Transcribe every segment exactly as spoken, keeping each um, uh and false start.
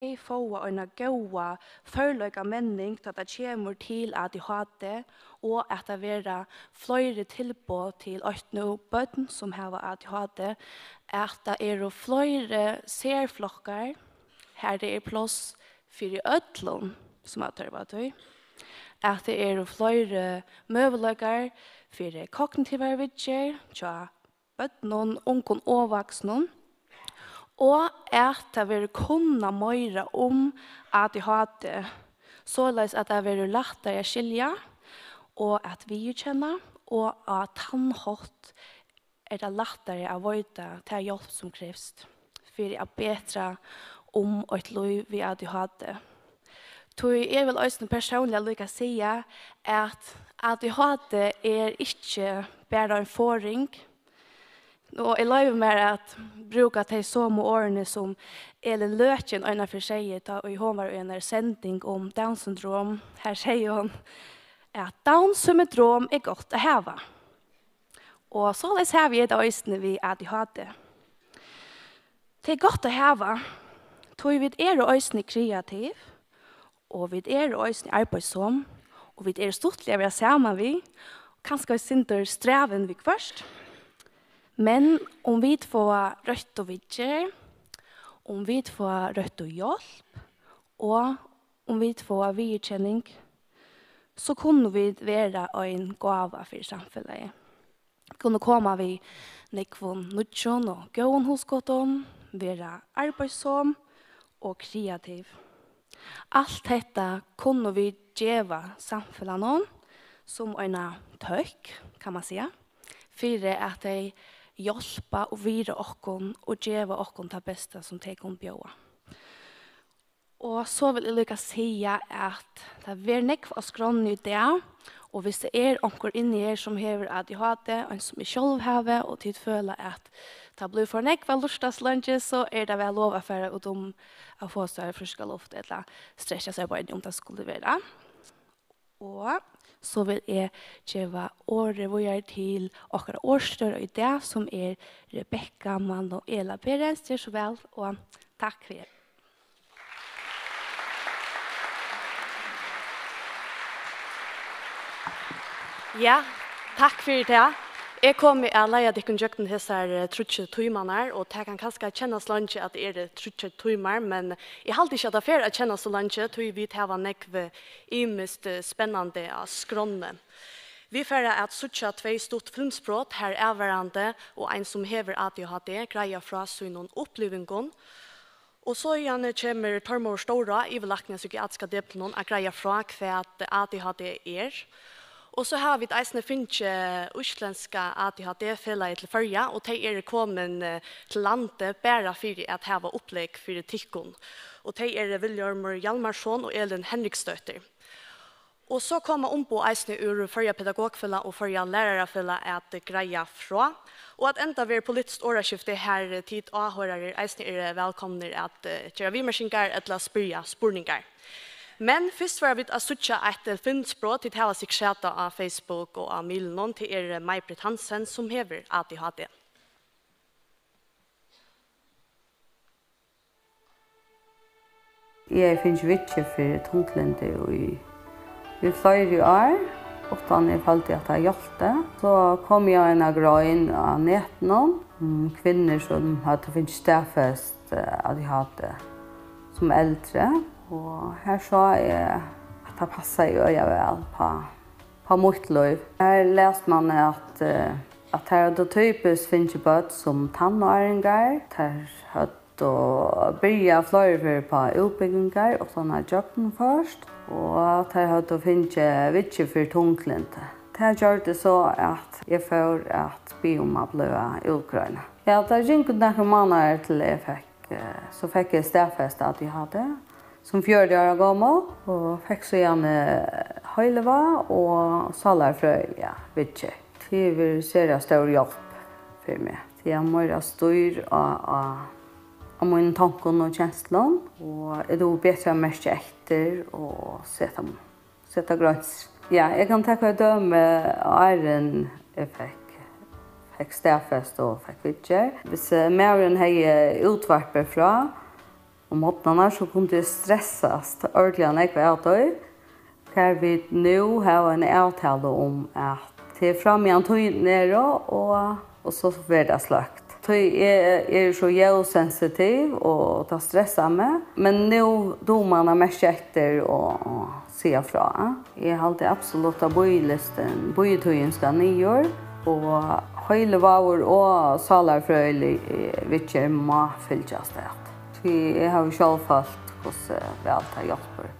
tey fáa eina góða førleikamenning, tá tað kemur til A D H D, og at tað verða fleiri tilboð til eitt nú børn, sum hava A D H D, at tað eru fleiri serflokkar, har tað er pláss fyri øllum, sum hava tørv á tí, at tað eru fleiri møguleikar fyri kognitivar viðgerð hjá børnum, ungum og vaksnum, og at tað verður kunnað meira um A D H D, soleiðis at tað verður lættari at skilja og at viðurkenna, og á tann hátt er tað lættari at veita ta hjálp, sum krevst fyri at betra um eitt lív við A D H D. Tí eg vil eisini persónliga líka siga, at A D H D er ikki bara ein forðing, og eg loyvi mær at brúka tey somu orðini, sum Elin Løken einaferð segði, tá ið hon var í einari sending um Down syndrom. Har segði hon, at Down syndrom er gott at hava. Og soleiðis havi eg tað eisini við A D H D. Tað er gott at hava, tí vit eru eisini kreativ, og vit eru eisini arbeiðsom, og vit eru stuttlig at vera saman við, kanska eitt sindur strævin viðhvørt. Men um vit fáa røttu viðgerð, um vit fáa røttu hjálp, og um vit fáa viðurkenning, so kunnu vit vera ein gáva fyri samfelagið. Kunnu koma við nógvum nýggjum og góðum hugskotum, vera arbeiðsom og kreativ. Alt hetta kunnu vit geva samfelagnum sum eina tøkk, kann man siga, fyri at tey hjálpa og virða okkum og geva okkum tað besta, sum tey kunnu bjóða. Og so vil eg líka siga, at tað verður nógv á skránni í dag, og viss tað er onkur inni her, sum hevur A D H D, eins sum eg sjálv havi, og tit føla, at tað blívur for nógv at lurta so leingi, so er tað væl lov at fara út um at fáa sær fríska luft, ella strekkja sær beinini, um tað skuldi vera. Og so vil eg geva orðið víðari til okkara orðstjóra í dag, sum er Rebekka Manuela Berens. Ger so væl, og takk fyri. Ja, takk fyri tað. Eg komi at leiða tykkum gjøgnum hesar, eh, tríggjar tímarnar, og tað kann kanska kennast leingi at tað eru tríggjar tímar, men eg haldi ikki, at tað fer at kennast so leingi, tí vit hava nógv, eh, ymiskt, eh, spennandi á skránni. Vit fara at síggja tvey stutt filmsbrot, har avvarðandi og ein, sum hevur A D H D, greiða frá sínum upplivingum. Og síðani kemur Tormóður Stórá, yvirlækni á psykiatriska deplinum, at greiða frá, hvat A D H D er. Og so hava vit eisini fingið Íslendska A D H D-felagið til Føroya, og tey eru komin, eh, til landið bara fyri at hava upplegg fyri tykkum. Og tey eru Vilhjálmur Hjalmarsson og Elin Henriksdóttir. Og so koma umboð eisini úr Føroya Pedagogfelag og Føroya Lærarafelag at greiða frá. Og at enda verður politiskt orðaskifti, har tit áhoyrarar eisini eru vælkomnir at, eh, gera viðmerkingar ella spyrja spurningar. Men fyrst fara vit at síggja eitt, eh, filmsbrot. Tit hava sikkurt sæð tað á Facebook og á miðlunum. Tað er, eh, Maj-Britt Hansen, sum hevur A D H D. Eg hevði fingið viðgerð fyri tunglyndi í, í fleiri ár, uttan eg føldi, at tað hjálpti. So kom eg á eina grein á netinum um kvinnur, sum høvdu fingið staðfest, eh, A D H D sum eldri, og har sá eg, at tað passaði øgiliga væl uppá, uppá mítt lív. Har las man, at, eh, at tær høvdu typiskt fingið børn sum tannáringar, tær høvdu byrjað fleiri ferðir uppá útbúgvingar uttan at gjøgnumført, og tær høvdu fingið viðgerð fyri tunglyndi. Tað gjørdi so, at eg fór at biðja um at blíva útgreinað. Ja, tað gingu nakrir mánaðir, til eg fekk, eh, so fekk eg staðfest A D H D sum fjøruti ára gomul, og fekk síðani heilivág og sálarfrøðiliga viðgerð. Tað hevur verið sera stór hjálp fyri meg. Tí eg havi meira stýr á, á, á mínum tonkum og kenslum, og eg dugi betri at merkja eftir og seta, seta grensur. Ja, eg kann taka eitt dømi, áðrenn eg fekk, fekk staðfest og fekk viðgerð. Hvis, eh, maðurin hevði útvarpið frá, Um morgnarnar so kundi eg stressast ordiliga nógv av tí, har vit nú hava eina avtalu um, at tað er frammeðan tíðin eru, og, og so verður tað sløkt. Tí eg eri so ljóssensitiv, og tað stressar meg, men nú dugir mann at merkja eftir og, og siga frá. Eg haldi absolutt, at bíðilistin, bíðitíðin skal niður, og heilivágur og sálarfrøðilig, eh, viðgerð má fylgjast at. Tí eg havi sjálv følt, hvussu væl tað hjálpir.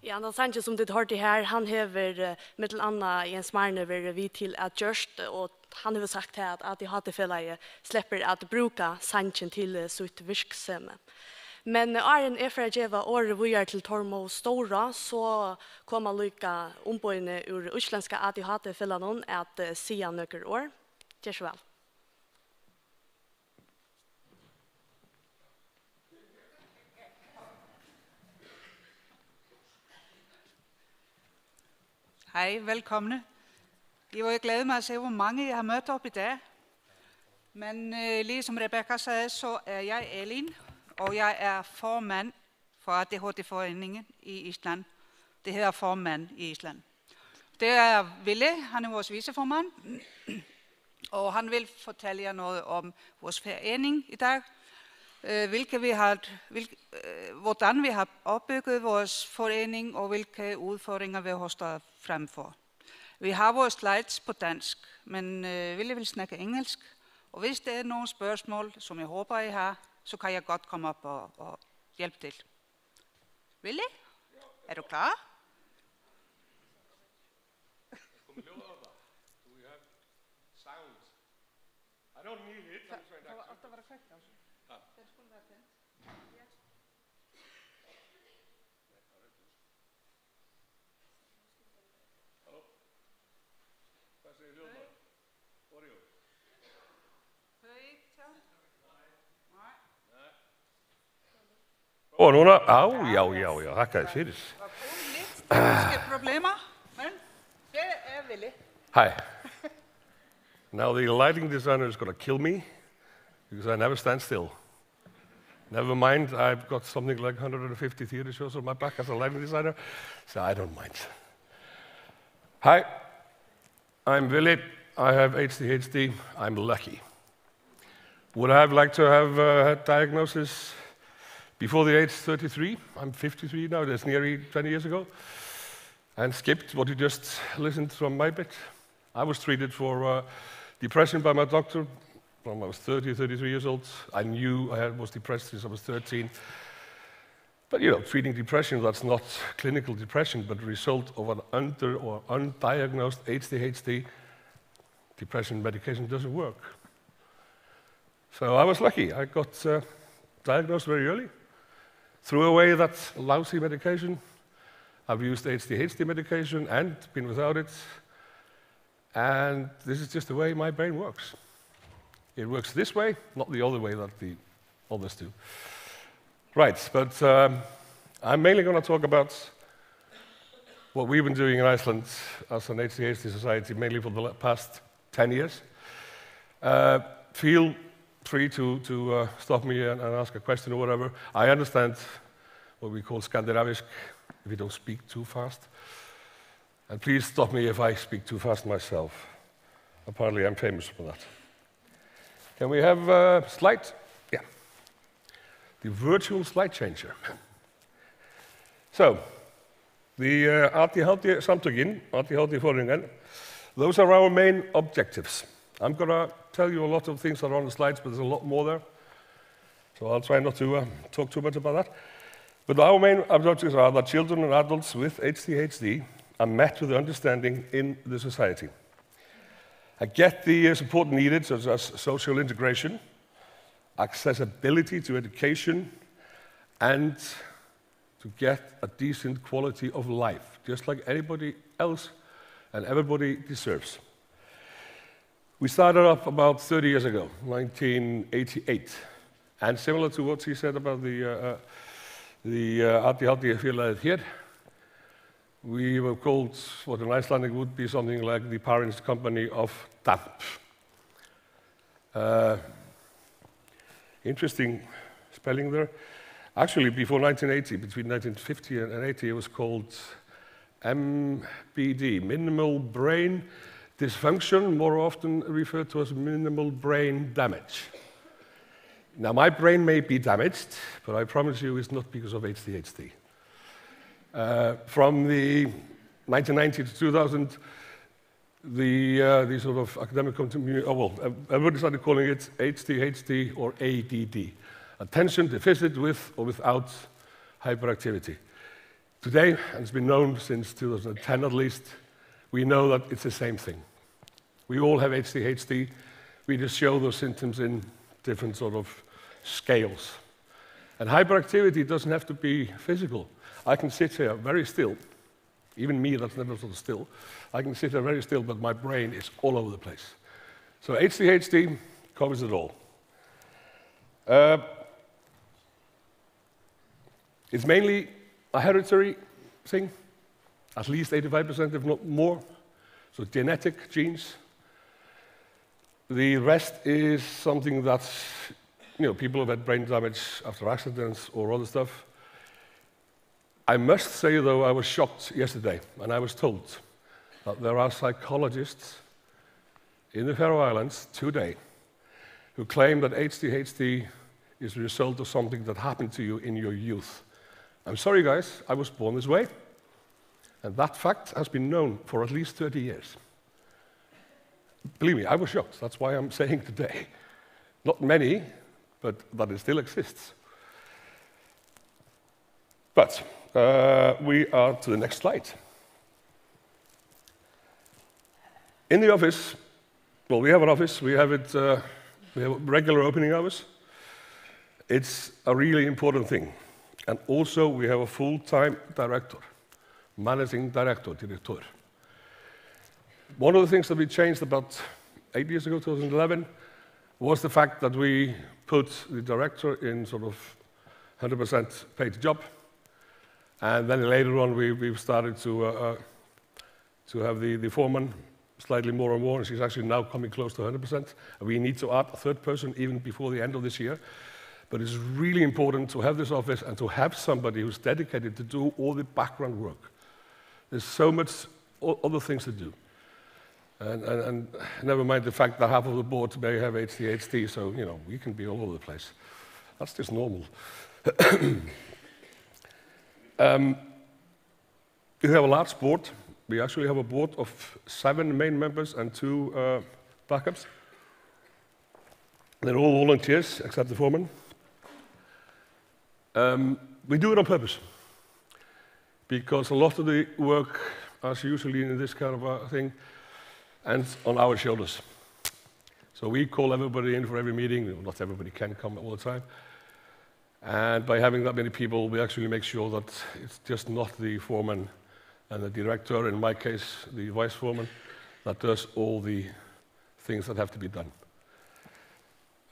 Ja, hann sangin, sum tit hoyrdu her, hann hevur, eh, millum annað Jens Marne verið við til at gjørt, og hann hevur sagt her, at A D H D-felagið sleppur at brúka sangin til, eh, sítt virksemi. Men, eh, áðrenn eg fari at geva orðið víðari til Tormod Stóra, so koma líka umboðini úr Íslendska A D H D-felagnum at, eh, siga nøkur orð. Ger so væl. Hej, velkomne. Det var, jeg glæder mig at se, hvor mange jeg har mødt op i dag. Men øh, lige som Rebecca sagde, så er jeg Elin, og jeg er formand for A D H D-foreningen i Island. Det hedder formand i Island. Det er Ville, han er vores viceformand, og han vil fortælle jer noget om vores forening i dag, øh, hvilke vi har, hvilke, øh, hvordan vi har opbygget vores forening, og hvilke udfordringer vi har stået frem for. Vi har vores slides på dansk, men øh, Ville vil snakke engelsk, og hvis der er nogle spørgsmål, som jeg håber, I har, så kan jeg godt komme op og, og hjælpe til. Ville, er du klar? Sound. I don't need it. Ofta var tað kveikt á. Ja. Den skulle være tændt. Ja. Hallo? Hvad siger lydmand? Audio. Hører I ikke til? Nej. Nej. Prøv nu, nå. Au, ja, ja, ja. Hakka i firs. Der var kommet lidt tekniske problemer, men det er Ville. Hi. Now the lighting designer is gonna kill me because I never stand still. Never mind, I've got something like hundred and fifty theater shows on my back as a lighting designer, so I don't mind. Hi, I'm Ville. I have A D H D. I'm lucky. Would I have liked to have uh, had diagnosis before the age thirty-three? I'm fifty-three now, that's nearly twenty years ago. And skipped what you just listened from my bit. I was treated for uh, depression by my doctor when I was thirty, thirty-three years old. I knew I had, was depressed since I was thirteen. But you know, treating depression, that's not clinical depression, but result of an under or undiagnosed A D H D, depression medication doesn't work. So I was lucky. I got uh, diagnosed very early. Threw away that lousy medication. I've used A D H D medication and been without it. And this is just the way my brain works. It works this way, not the other way that the others do. Right, but um, I'm mainly going to talk about what we've been doing in Iceland as an A D H D society, mainly for the la- past ten years. Uh, feel free to, to uh, stop me and, and ask a question or whatever. I understand what we call Skandinavisk, if you don't speak too fast. And please stop me if I speak too fast myself. Apparently I'm famous for that. Can we have a slide? Yeah. The virtual slide changer. So, the uh, A D H D samtökin, A D H D-foreningen, those are our main objectives. I'm going to tell you a lot of things that are on the slides, but there's a lot more there. So I'll try not to uh, talk too much about that. But our main objectives are that children and adults with A D H D are met with understanding in the society. I get the uh, support needed, such as social integration, accessibility to education, and to get a decent quality of life, just like anybody else and everybody deserves. We started up about thirty years ago, nineteen eighty-eight. And similar to what he said about the, uh, uh, the uh, A D H D félagið hér, we were called what in Icelandic would be something like the parents' company of DAMP. Uh, interesting spelling there. Actually, before nineteen eighty, between nineteen fifty and eighty, it was called M B D, minimal brain dysfunction, more often referred to as minimal brain damage. Now, my brain may be damaged, but I promise you it's not because of A D H D. Uh, from the nineteen ninety to two thousand, the, uh, the sort of academic community, oh, well, ev-, everybody started calling it A D H D or A D D, attention deficit with or without hyperactivity. Today, and it's been known since two thousand ten at least, we know that it's the same thing. We all have A D H D. We just show those symptoms in different sort of scales. And hyperactivity doesn't have to be physical. I can sit here very still. Even me, that's never sort of still. I can sit here very still, but my brain is all over the place. So A D H D covers it all. Uh, it's mainly a hereditary thing, at least eighty-five percent, if not more. So genetic genes. The rest is something that, you know, people have had brain damage after accidents or other stuff. I must say, though, I was shocked yesterday when I was told that there are psychologists in the Faroe Islands today who claim that A D H D is the result of something that happened to you in your youth. I'm sorry, guys, I was born this way, and that fact has been known for at least thirty years. Believe me, I was shocked. That's why I'm saying today. Not many, but that it still exists. But, uh, we are to the next slide. In the office, well, we have an office, we have it, uh, we have regular opening hours. It's a really important thing. And also, we have a full-time director, managing director, director. One of the things that we changed about eight years ago, two thousand eleven, was the fact that we put the director in sort of hundred percent paid job. And then later on, we, we started to, uh, uh, to have the, the foreman slightly more and more, and she's actually now coming close to hundred percent. And we need to add a third person even before the end of this year. But it's really important to have this office and to have somebody who's dedicated to do all the background work. There's so much o-, other things to do. And, and, and never mind the fact that half of the board may have A D H D, so, you know, we can be all over the place. That's just normal. Um, we have a large board. We actually have a board of seven main members and two, uh, backups. They're all volunteers, except the foreman. Um, we do it on purpose, because a lot of the work, as usually in this kind of a thing, ends on our shoulders. So we call everybody in for every meeting. Not everybody can come all the time. And by having that many people, we actually make sure that it's just not the foreman and the director, in my case, the vice foreman, that does all the things that have to be done.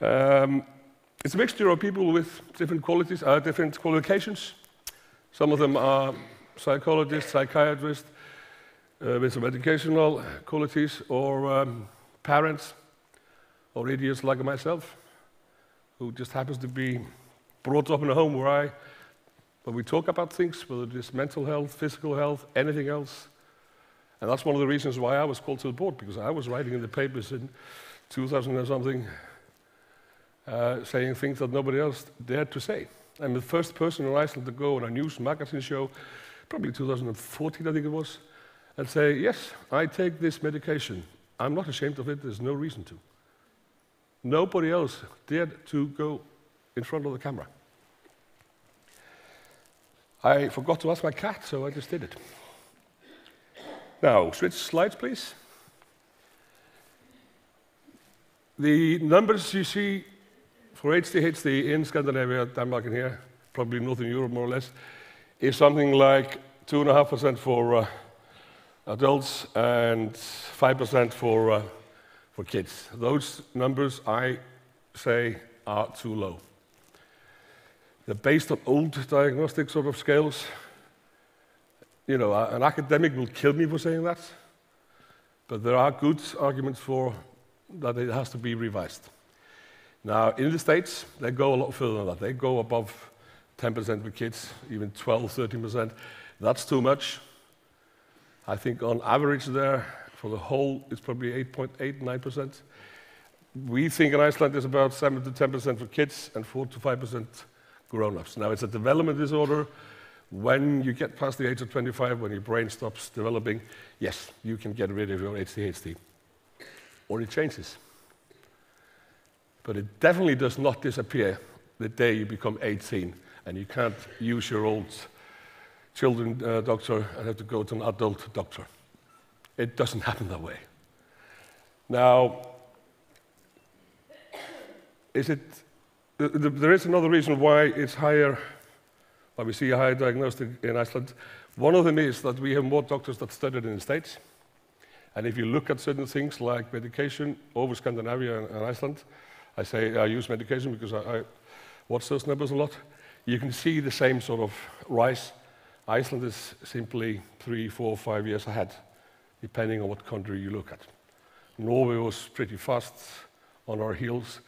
Um, it's a mixture of people with different qualities, uh, different qualifications. Some of them are psychologists, psychiatrists, uh, with some educational qualities, or, um, parents, or idiots like myself, who just happens to be brought up in a home where I, where we talk about things, whether it is mental health, physical health, anything else. And that's one of the reasons why I was called to the board, because I was writing in the papers in two thousand or something, uh, saying things that nobody else dared to say. I'm the first person in Iceland to go on a news magazine show, probably two thousand fourteen, I think it was, and say, "Yes, I take this medication. I'm not ashamed of it. There's no reason to." Nobody else dared to go in front of the camera. I forgot to ask my cat, so I just did it. Now, switch slides, please. The numbers you see for A D H D in Scandinavia, Denmark and here, probably Northern Europe more or less, is something like two and a half percent for uh, adults and five percent for, uh, for kids. Those numbers, I say, are too low. They're based on old diagnostic sort of scales. You know, a- an academic will kill me for saying that, but there are good arguments for that it has to be revised. Now, in the States, they go a lot further than that. They go above ten percent for kids, even twelve, thirteen percent. That's too much. I think on average there, for the whole, it's probably eight point eight, nine percent. We think in Iceland it's about seven to ten percent for kids and four to five percent grown-ups. Now, it's a development disorder. When you get past the age of twenty-five, when your brain stops developing, yes, you can get rid of your A D H D. Or it changes. But it definitely does not disappear the day you become eighteen and you can't use your old children uh, doctor and have to go to an adult doctor. It doesn't happen that way. Now, is it, th- th- there is another reason why it's higher, why we see a higher diagnostic in Iceland. One of them is that we have more doctors that studied in the States. And if you look at certain things like medication over Scandinavia and, and Iceland, I say I use medication because I, I watch those numbers a lot. You can see the same sort of rise. Iceland is simply three, four, five years ahead, depending on what country you look at. Norway was pretty fast on our heels.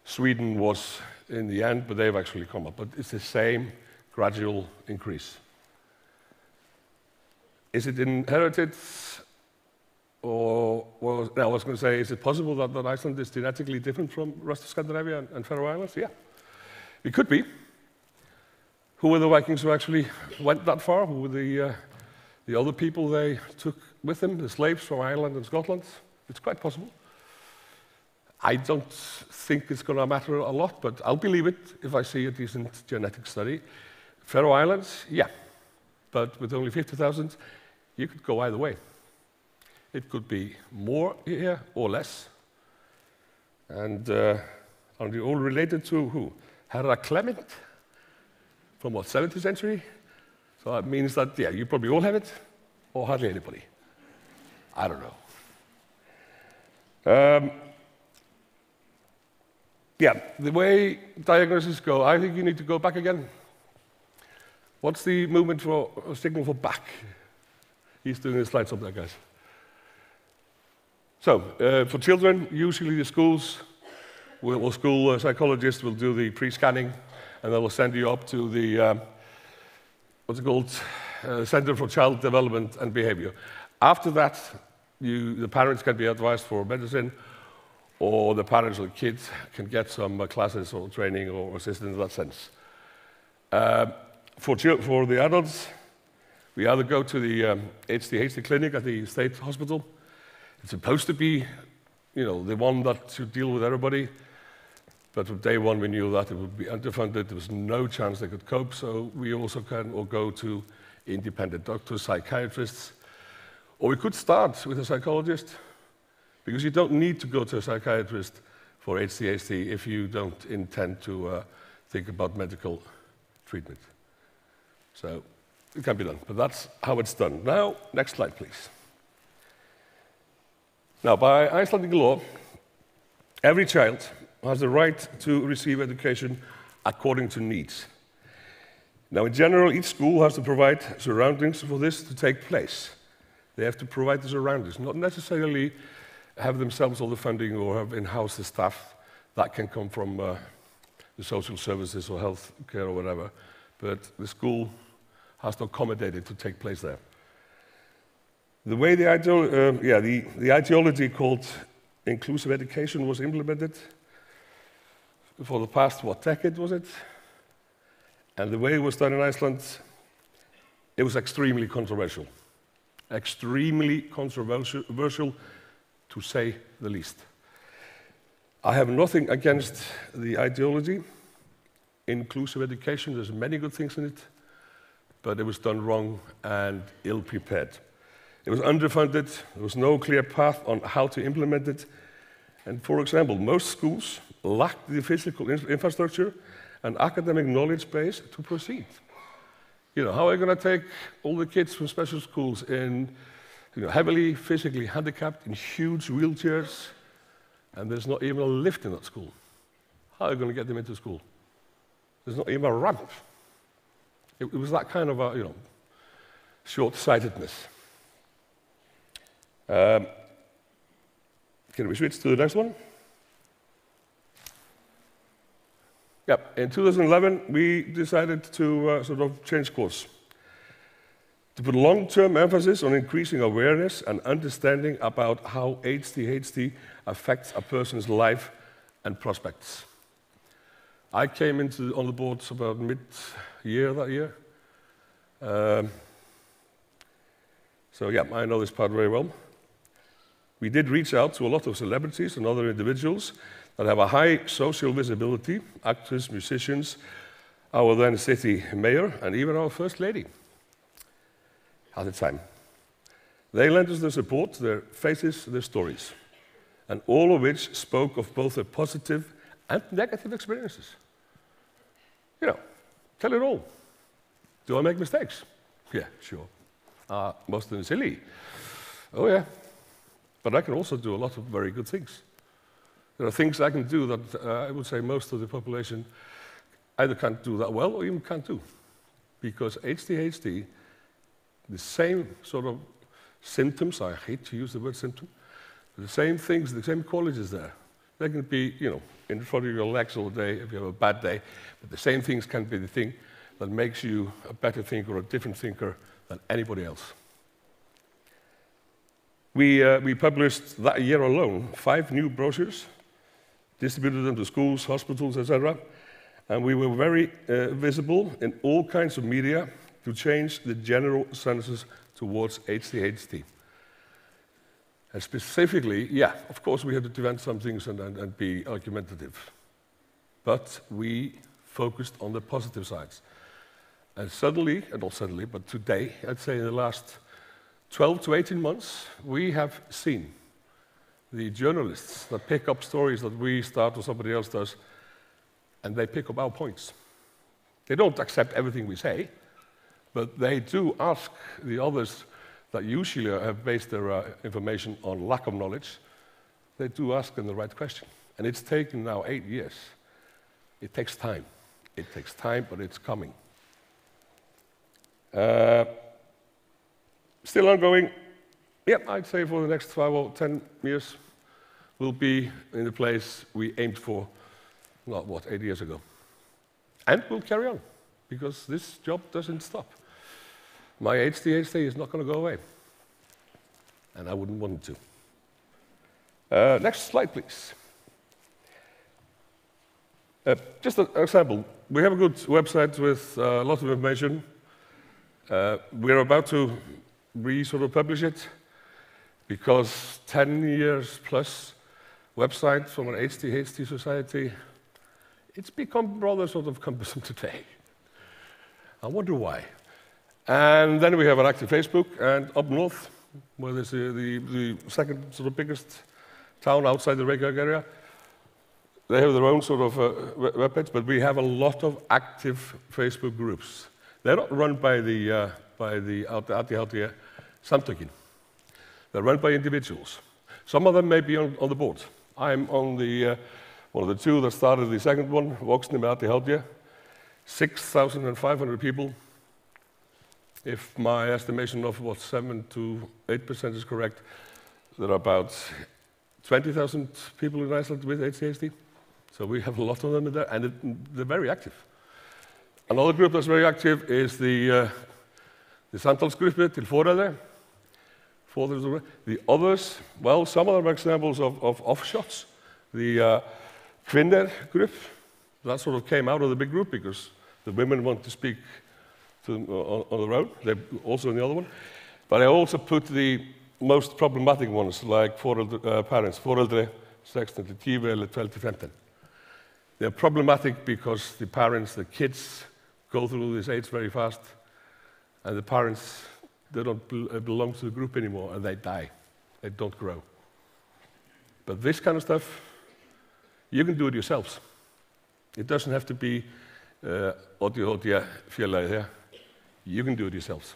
Sweden was in the end, but they've actually come up. But it's the same gradual increase. Is it inherited? Or, well, no, I was going to say, is it possible that, that Iceland is genetically different from the rest of Scandinavia and, and Faroe Islands? Yeah, it could be. Who were the Vikings who actually went that far? Who were the, uh, the other people they took with them, the slaves from Ireland and Scotland? It's quite possible. I don't think it's going to matter a lot, but I'll believe it if I see a decent genetic study. Faroe Islands, yeah. But with only fifty thousand, you could go either way. It could be more here or less. And uh, are you all related to who? Herra Clement? From what, seventh century? So that means that, yeah, you probably all have it, or hardly anybody. I don't know. Um, yeah, the way diagnoses go, I think you need to go back again. What's the movement for, uh, signal for back? He's doing the slides up there, guys. So, uh, for children, usually the schools will, or school uh, psychologists will do the pre-scanning, and they will send you up to the, um, what's it called, uh, Center for Child Development and Behavior. After that, you, the parents can be advised for medicine, or the parents or the kids can get some uh, classes or training or assistance in that sense. Uh, for, chil- for the adults, we either go to the um, H D H D clinic at the state hospital. It's supposed to be, you know, the one that should deal with everybody. But from day one, we knew that it would be underfunded. There was no chance they could cope. So we also can or go to independent doctors, psychiatrists. Or we could start with a psychologist, because you don't need to go to a psychiatrist for H D H D if you don't intend to uh, think about medical treatment. So it can be done, but that's how it's done. Now, next slide, please. Now, by Icelandic law, every child has the right to receive education according to needs. Now, in general, each school has to provide surroundings for this to take place. They have to provide the surroundings, not necessarily have themselves all the funding or have in-house the staff. That can come from uh, the social services or health care or whatever. But the school has to accommodate it to take place there. The way the, ideo- uh, yeah, the, the ideology called inclusive education was implemented for the past, what, decade was it? And the way it was done in Iceland, it was extremely controversial. Extremely controversial, to say the least. I have nothing against the ideology. Inclusive education, there's many good things in it, but it was done wrong and ill-prepared. It was underfunded, there was no clear path on how to implement it, and for example, most schools lacked the physical in- infrastructure and academic knowledge base to proceed. You know, how are you gonna take all the kids from special schools in, you know, heavily physically handicapped, in huge wheelchairs, and there's not even a lift in that school? How are you gonna get them into school? There's not even a ramp. It, it was that kind of a, you know, short-sightedness. Um, can we switch to the next one? Yeah, in two thousand eleven, we decided to, uh, sort of change course, to put long-term emphasis on increasing awareness and understanding about how A D H D affects a person's life and prospects. I came into, on the board about mid-year that year. Um, so yeah, I know this part very well. We did reach out to a lot of celebrities and other individuals that have a high social visibility, actors, musicians, our then city mayor, and even our first lady at the time. They lent us their support, their faces, their stories, and all of which spoke of both their positive and negative experiences. You know, tell it all. Do I make mistakes? Yeah, sure. Uh, most of them silly. Oh, yeah. But I can also do a lot of very good things. There are things I can do that, uh, I would say most of the population either can't do that well or even can't do. Because A D H D, the same sort of symptoms, I hate to use the word symptom, the same things, the same qualities there. They can be, you know, in front of your legs all day if you have a bad day, but the same things can be the thing that makes you a better thinker or a different thinker than anybody else. We, uh, we published that year alone five new brochures, distributed them to schools, hospitals, et cetera. And we were very, uh, visible in all kinds of media to change the general census towards A D H D. And specifically, yeah, of course we had to defend some things and, and, and be argumentative. But we focused on the positive sides. And suddenly, and not suddenly, but today, I'd say in the last twelve to eighteen months, we have seen the journalists that pick up stories that we start or somebody else does, and they pick up our points. They don't accept everything we say, but they do ask the others that usually have based their, uh, information on lack of knowledge, they do ask them the right question. And it's taken now eight years. It takes time. It takes time, but it's coming. Uh, still ongoing. Yeah, I'd say for the next five or ten years, we'll be in the place we aimed for, not what, eight years ago. And we'll carry on, because this job doesn't stop. My A D H D is not gonna go away. And I wouldn't want it to. Uh, next slide, please. Uh, just an example. We have a good website with, uh, a lot of information. Uh, we're about to re-, sort of publish it, because ten years plus website from an A D H D society, it's become rather sort of cumbersome today. I wonder why. And then we have an active Facebook, and up north, where there's the, the, the second sort of biggest town outside the Reykjavik area, they have their own sort of, uh, we-, webpage, but we have a lot of active Facebook groups. They're not run by the, uh, by the A D H D Samtökin. They're run by individuals. Some of them may be on, on the board. I'm on the, uh, one of the two that started the second one, Voksnir við A D H D. Six thousand five hundred people. If my estimation of what, seven to eight percent is correct, there are about twenty thousand people in Iceland with A D H D. So we have a lot of them in there, and it, they're very active. Another group that's very active is the, uh, the Samtalsgruppe til Foreldre. Foreldre. The others, well, some of them are examples of, of offshoots. The, uh, Kvinner group, that sort of came out of the big group because the women want to speak to, on, on their own. They're also in the other one. But I also put the most problematic ones, like foreldre, uh, parents, foreldre sextán til tíu eller tólv til fimtan. They're problematic because the parents, the kids, go through this age very fast, and the parents, they don't bel-, uh, belong to the group anymore, and they die. They don't grow. But this kind of stuff, you can do it yourselves. It doesn't have to be, uh, A D H D-felagið here. You can do it yourselves.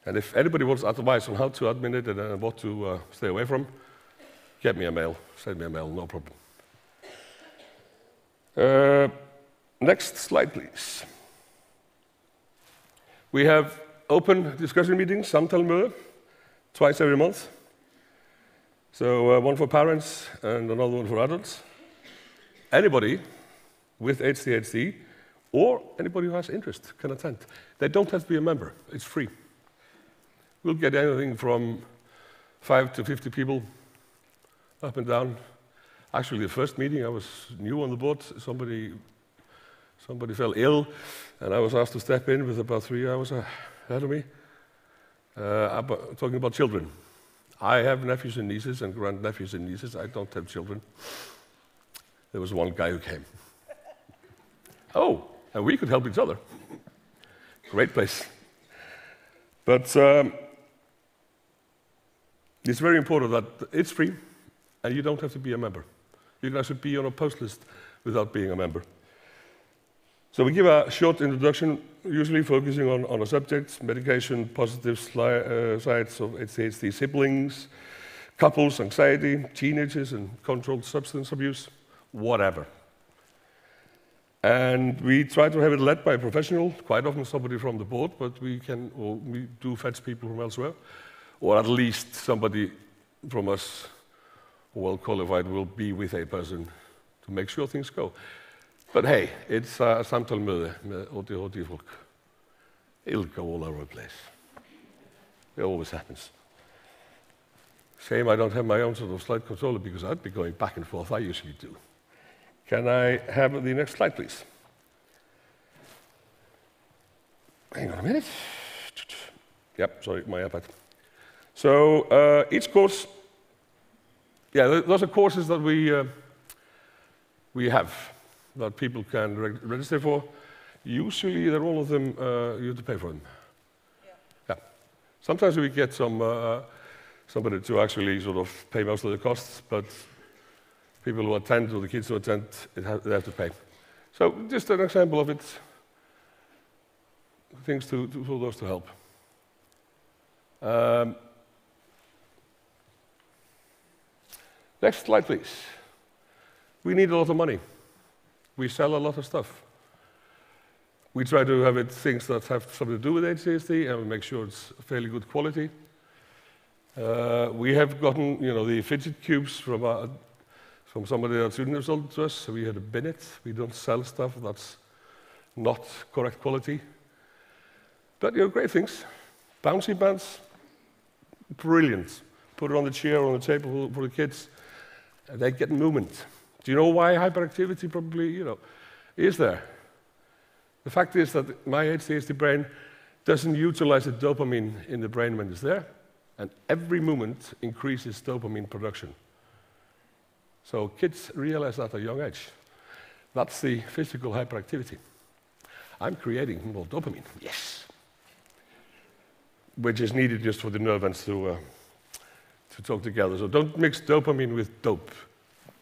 And if anybody wants advice on how to admin it and, uh, what to, uh, stay away from, get me a mail. Send me a mail, no problem. Uh, next slide, please. We have open discussion meetings, samtalemøde, twice every month. So, uh, one for parents and another one for adults. Anybody with H D H D or anybody who has interest can attend. They don't have to be a member. It's free. We'll get anything from five to fifty people, up and down. Actually, the first meeting, I was new on the board. Somebody, somebody fell ill, and I was asked to step in with about three hours ahead of me. Uh, about, talking about children. I have nephews and nieces and grandnephews and nieces. I don't have children. There was one guy who came. Oh, and we could help each other. Great place. But, um, it's very important that it's free and you don't have to be a member. You can actually be on a post list without being a member. So we give a short introduction, usually focusing on, on a subject, medication, positive sli-, uh, sides of H D H D, siblings, couples, anxiety, teenagers and controlled substance abuse, whatever. And we try to have it led by a professional, quite often somebody from the board, but we can, or we do fetch people from elsewhere, or at least somebody from us who well qualified will be with a person to make sure things go. But hey, it's a samtalemøði við A D H D fólk. It'll go all over the place. It always happens. Shame I don't have my own sort of slide controller because I'd be going back and forth. I usually do. Can I have the next slide, please? Hang on a minute. Yep, sorry, my iPad. So, uh, each course, yeah, th-, those are courses that we, uh, we have that people can reg-, register for. Usually, they're all of them, uh, you have to pay for them. Yeah. Sometimes we get some, uh, somebody to actually sort of pay most of the costs, but people who attend or the kids who attend, it ha-, they have to pay. So just an example of it. Things to, to, for those to help. Um, next slide, please. We need a lot of money. We sell a lot of stuff. We try to have it things that have something to do with H D H D, and we make sure it's fairly good quality. Uh, we have gotten, you know, the fidget cubes from, uh, from somebody that's written sold to us. We had a Bennett. We don't sell stuff that's not correct quality. But, you know, great things. Bouncy bands, brilliant. Put it on the chair, on the table for the kids. And they get movement. Do you know why hyperactivity probably, you know, is there? The fact is that my H D H D brain doesn't utilize the dopamine in the brain when it's there, and every movement increases dopamine production. So kids realize that at a young age. That's the physical hyperactivity. I'm creating more dopamine, yes. Which is needed just for the nerve ends to, uh, to talk together. So don't mix dopamine with dope.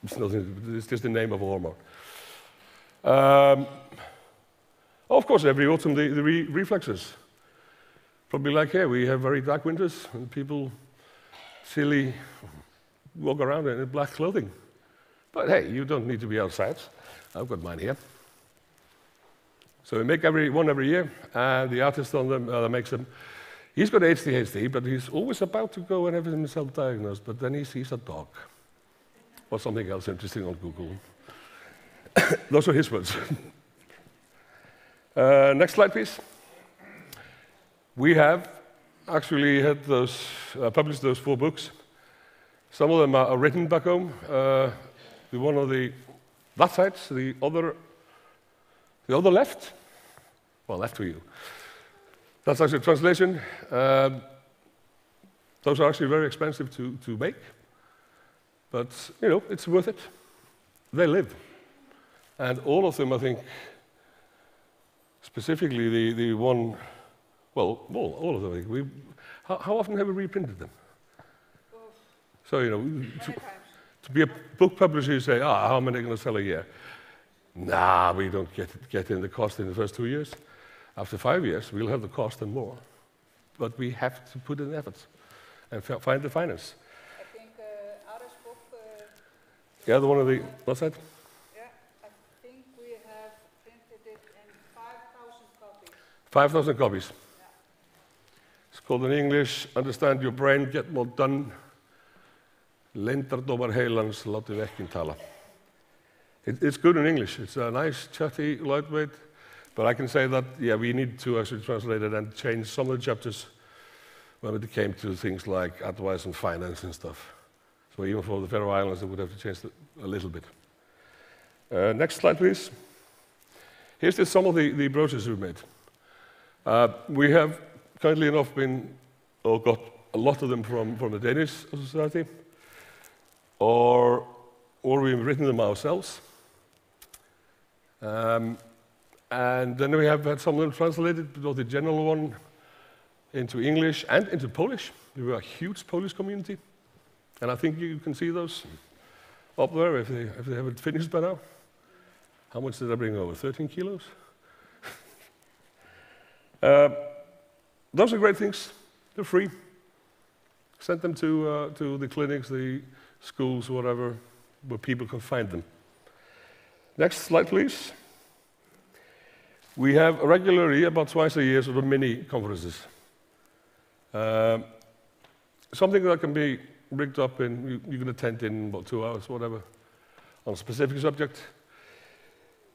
It's nothing, it's just the name of a hormone. Um, of course, every autumn the, the re-, reflexes. Probably like here, we have very dark winters and people silly walk around in black clothing. But hey, you don't need to be outside. I've got mine here. So we make every, one every year, and the artist on them, uh, makes them. He's got H D H D, but he's always about to go and have himself diagnosed, but then he sees a dog or something else interesting on Google. Those are his words. Uh, next slide, please. We have actually had those, uh, published those four books. Some of them are, are written back home. Uh, the one on the that side, the other, the other left, well, left to you. That's actually a translation. Um, those are actually very expensive to, to make, but, you know, it's worth it. They live. And all of them, I think, specifically the, the one, well, all, all of them, I think. We, how, how often have we reprinted them? So, you know, to, to be a book publisher, you say, "Ah, how many are gonna sell a year?" "Nah, we don't get, get in the cost in the first two years. After five years, we'll have the cost and more. But we have to put in effort and fi-, find the finance." I think, uh, Aris book, uh, Yeah, the one on the left side. Yeah, I think we have printed it in five thousand copies. Five thousand copies. It's called in English, "Understand your brain, get more done. Leyndardómar heilans, látið verkin tala." It, it's good in English. It's a nice, chatty, lightweight. But I can say that, yeah, we need to actually translate it and change some of the chapters when it came to things like advice on finance and stuff. So even for the Faroe Islands, it would have to change a little bit. Uh, next slide, please. Here's just some of the, the brochures we made. Uh, we have, kindly enough, been, or got a lot of them from, from the Danish Society, or, or we've written them ourselves. Um, and then we have had some of them translated, both the general one into English and into Polish. We were a huge Polish community. And I think you can see those up there if they, if they haven't finished by now. How much did I bring over? Thirteen kilos? Uh, those are great things. They're free. Send them to, uh, to the clinics, the schools, whatever, where people can find them. Next slide, please. We have regularly, about twice a year, sort of mini conferences. Um, something that can be rigged up in, you, you can attend in about two hours, whatever, on a specific subject.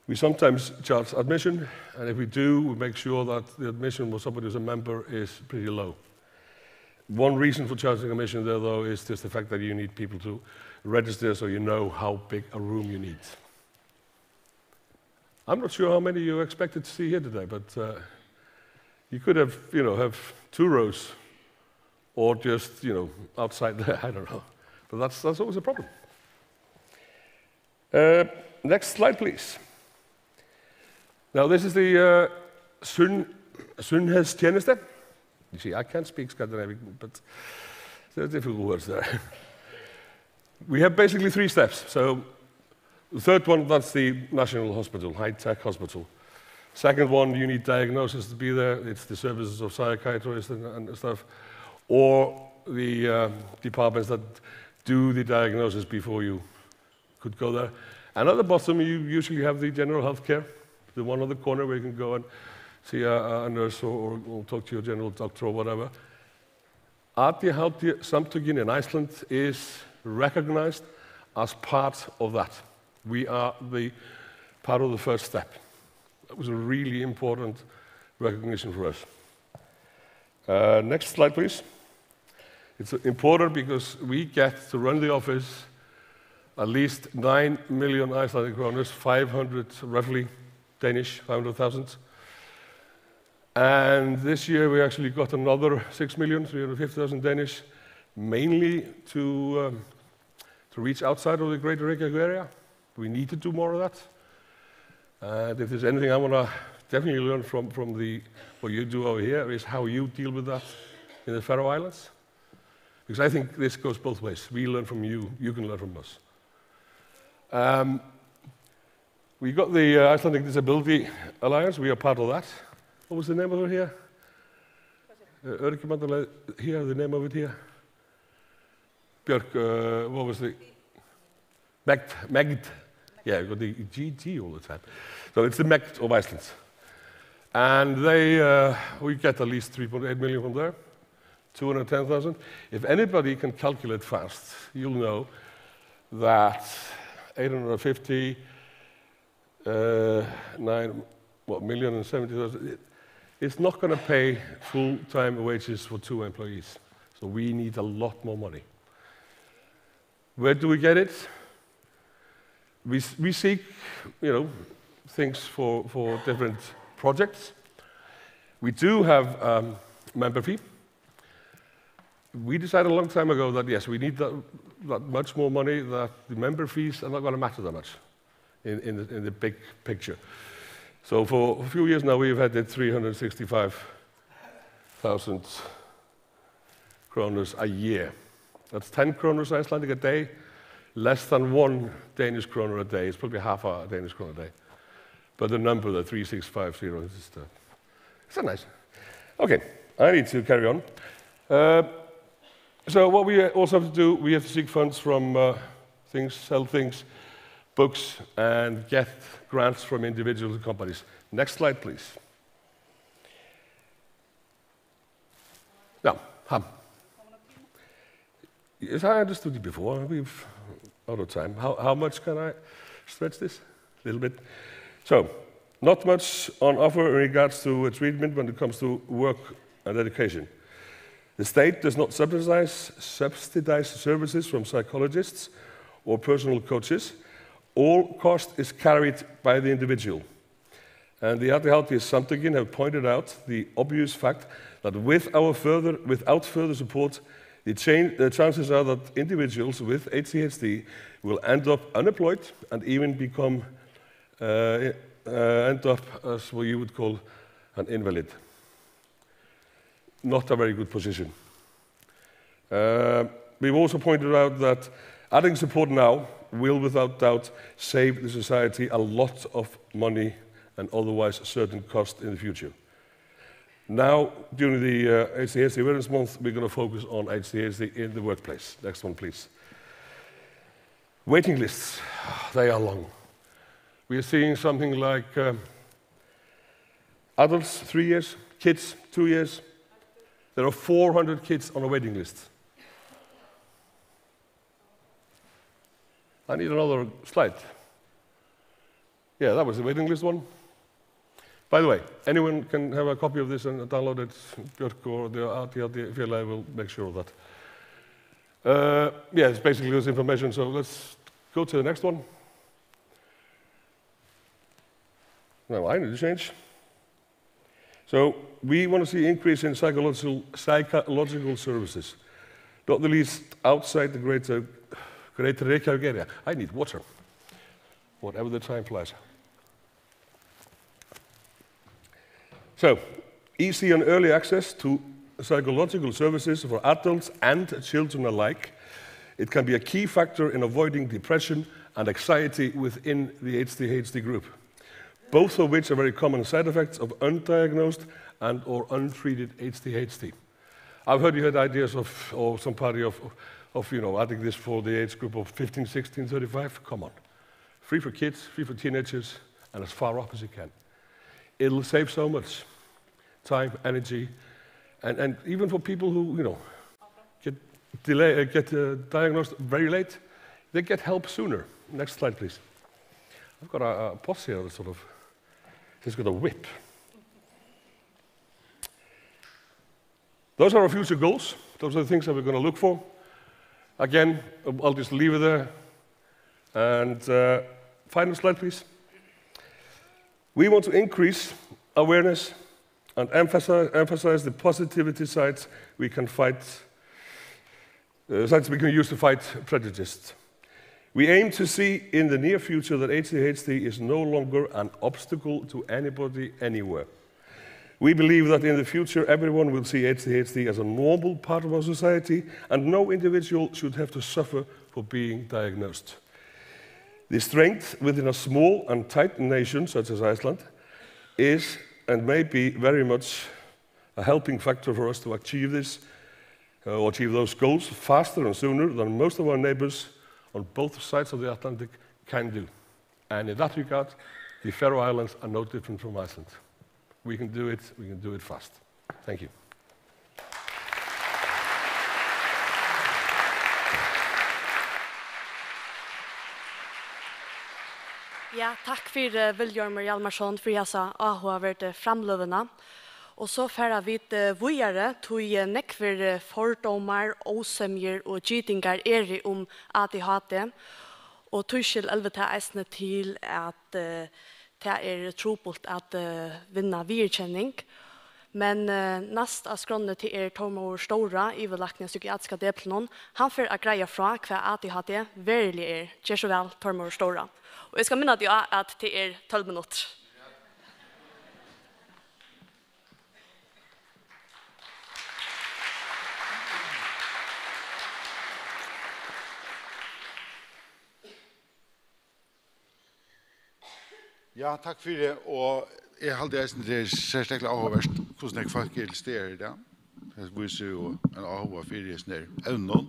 We sometimes charge admission, and if we do, we make sure that the admission for somebody who's a member is pretty low. One reason for charging admission there, though, is just the fact that you need people to register so you know how big a room you need. I'm not sure how many you expected to see here today, but, uh, you could have, you know, have two rows or just, you know, outside there, I don't know. But that's, that's always a problem. Uh, next slide, please. Now, this is the, uh, sund-, sundhedstjeneste. You see, I can't speak Scandinavian, but there are difficult words there. We have basically three steps. So the third one, that's the National Hospital, high-tech hospital. Second one, you need diagnosis to be there. It's the services of psychiatrists and, and stuff. Or the, uh, departments that do the diagnosis before you could go there. And at the bottom, you usually have the general health care, the one on the corner where you can go and see a, a nurse or, or, or talk to your general doctor or whatever. A D H D-samtökin in Iceland is recognized as part of that. We are the, part of the first step. That was a really important recognition for us. Uh, next slide, please. It's important because we get to run the office at least nine million Icelandic kronur, five hundred, roughly, Danish, five hundred thousand. And this year we actually got another six million three hundred fifty thousand Danish, mainly to, um, to reach outside of the greater Reykjavik area. We need to do more of that. And if there's anything I wanna definitely learn from, from the, what you do over here is how you deal with that in the Faroe Islands. Because I think this goes both ways. We learn from you, you can learn from us. Um, we got the, uh, Icelandic Disability Alliance, we are part of that. What was the name of it here? Uh, Öryrkjabandalagið here, the name of it here. Björk, uh, what was the MEGD, MEGD. Yeah, we got the G T all the time. So it's the MEGD of Iceland. And they, uh, we get at least three point eight million from there, two hundred ten thousand. If anybody can calculate fast, you'll know that eight hundred fifty, uh, nine, what, million and seventy thousand, it, it's not gonna pay full-time wages for two employees. So we need a lot more money. Where do we get it? We s-, we seek, you know, things for, for different projects. We do have, um, member fee. We decided a long time ago that, yes, we need that, that much more money, that the member fees are not gonna matter that much in, in the, in the big picture. So for a few years now, we've had the three hundred sixty-five thousand kronur a year. That's ten kronur Icelandic a day, less than one Danish kroner a day. It's probably half a Danish kroner a day. But the number, the three six five zero, is just, uh, it's a nice. Okay, I need to carry on. Uh, so what we also have to do, we have to seek funds from, uh, things, sell things, books, and get grants from individuals and companies. Next slide, please. Now, Ham. Yes, I understood you before. We've out of time. How, how much can I stretch this? A little bit. So, not much on offer in regards to, uh, treatment when it comes to work and education. The state does not subsidize, subsidize services from psychologists or personal coaches. All cost is carried by the individual. And the ADHD Samtökin have pointed out the obvious fact that with our further, without further support, the, chan- the chances are that individuals with A D H D will end up unemployed and even become, uh, uh, end up as what you would call an invalid. Not a very good position. Uh, we've also pointed out that adding support now will without doubt save the society a lot of money and otherwise certain cost in the future. Now, during the, uh, A D H D Awareness Month, we're gonna focus on A D H D in the workplace. Next one, please. Waiting lists, they are long. We are seeing something like, um, adults, three years, kids, two years. There are four hundred kids on a waiting list. I need another slide. Yeah, that was the waiting list one. By the way, anyone can have a copy of this and download it, Björk or the ADHD Félagið will make sure of that. Uh, yeah, it's basically this information, so let's go to the next one. No, I need to change. So we want to see increase in psychological, psychological services, not the least outside the greater, greater Reykjavik area. I need water. Whatever the time flies. So, easy and early access to psychological services for adults and children alike. It can be a key factor in avoiding depression and anxiety within the A D H D group, both of which are very common side effects of undiagnosed and or untreated A D H D. I've heard you had ideas of, or some party of, of, you know, adding this for the age group of fifteen, sixteen, thirty-five. Come on. Free for kids, free for teenagers, and as far up as you can. It'll save so much time, energy, and, and even for people who, you know, get delay, uh, get, uh, diagnosed very late, they get help sooner. Next slide, please. I've got a, a boss here that sort of, he's got a whip. Those are our future goals. Those are the things that we're gonna look for. Again, I'll just leave it there. And, uh, final slide, please. We want to increase awareness and emphasize, emphasize the positivity sides we can fight, uh, sides we can use to fight prejudice. We aim to see in the near future that A D H D is no longer an obstacle to anybody anywhere. We believe that in the future everyone will see A D H D as a normal part of our society and no individual should have to suffer for being diagnosed. The strength within a small and tight nation such as Iceland is and may be very much a helping factor for us to achieve this, uh, or achieve those goals faster and sooner than most of our neighbors on both sides of the Atlantic can do. And in that regard, the Faroe Islands are no different from Iceland. We can do it, we can do it fast. Thank you. Ja, takk fyri, Vilhjálmur Hjalmarsson, fyri hasa áhugaverdu framløguna. Og so fara vit, eh, víðari, tí, eh, nógvir, eh, fordómar, ósemjur og gitingar eru um A D H D, og tískil elvir tað eisini til, at, eh, tað er trupult at, eh, vinna viðurkenning. Men, eh, næst á skránni, tað er Tormóður Stóra, yvirlækni á psykiatriska deplinum. Hann fer at greiða frá, hvat A D H D veruliga er. Ger so væl, Tormóður Stóra. Og eg skal minna teg á, at tað er tólv minuttir. Ja, takk fyri, og eg haldi eisini, tað er serstakliga áhugavert, hvussu nógv fólk er til staðar í dag. Tað vísir jo ein áhuga fyri hesum her evnum.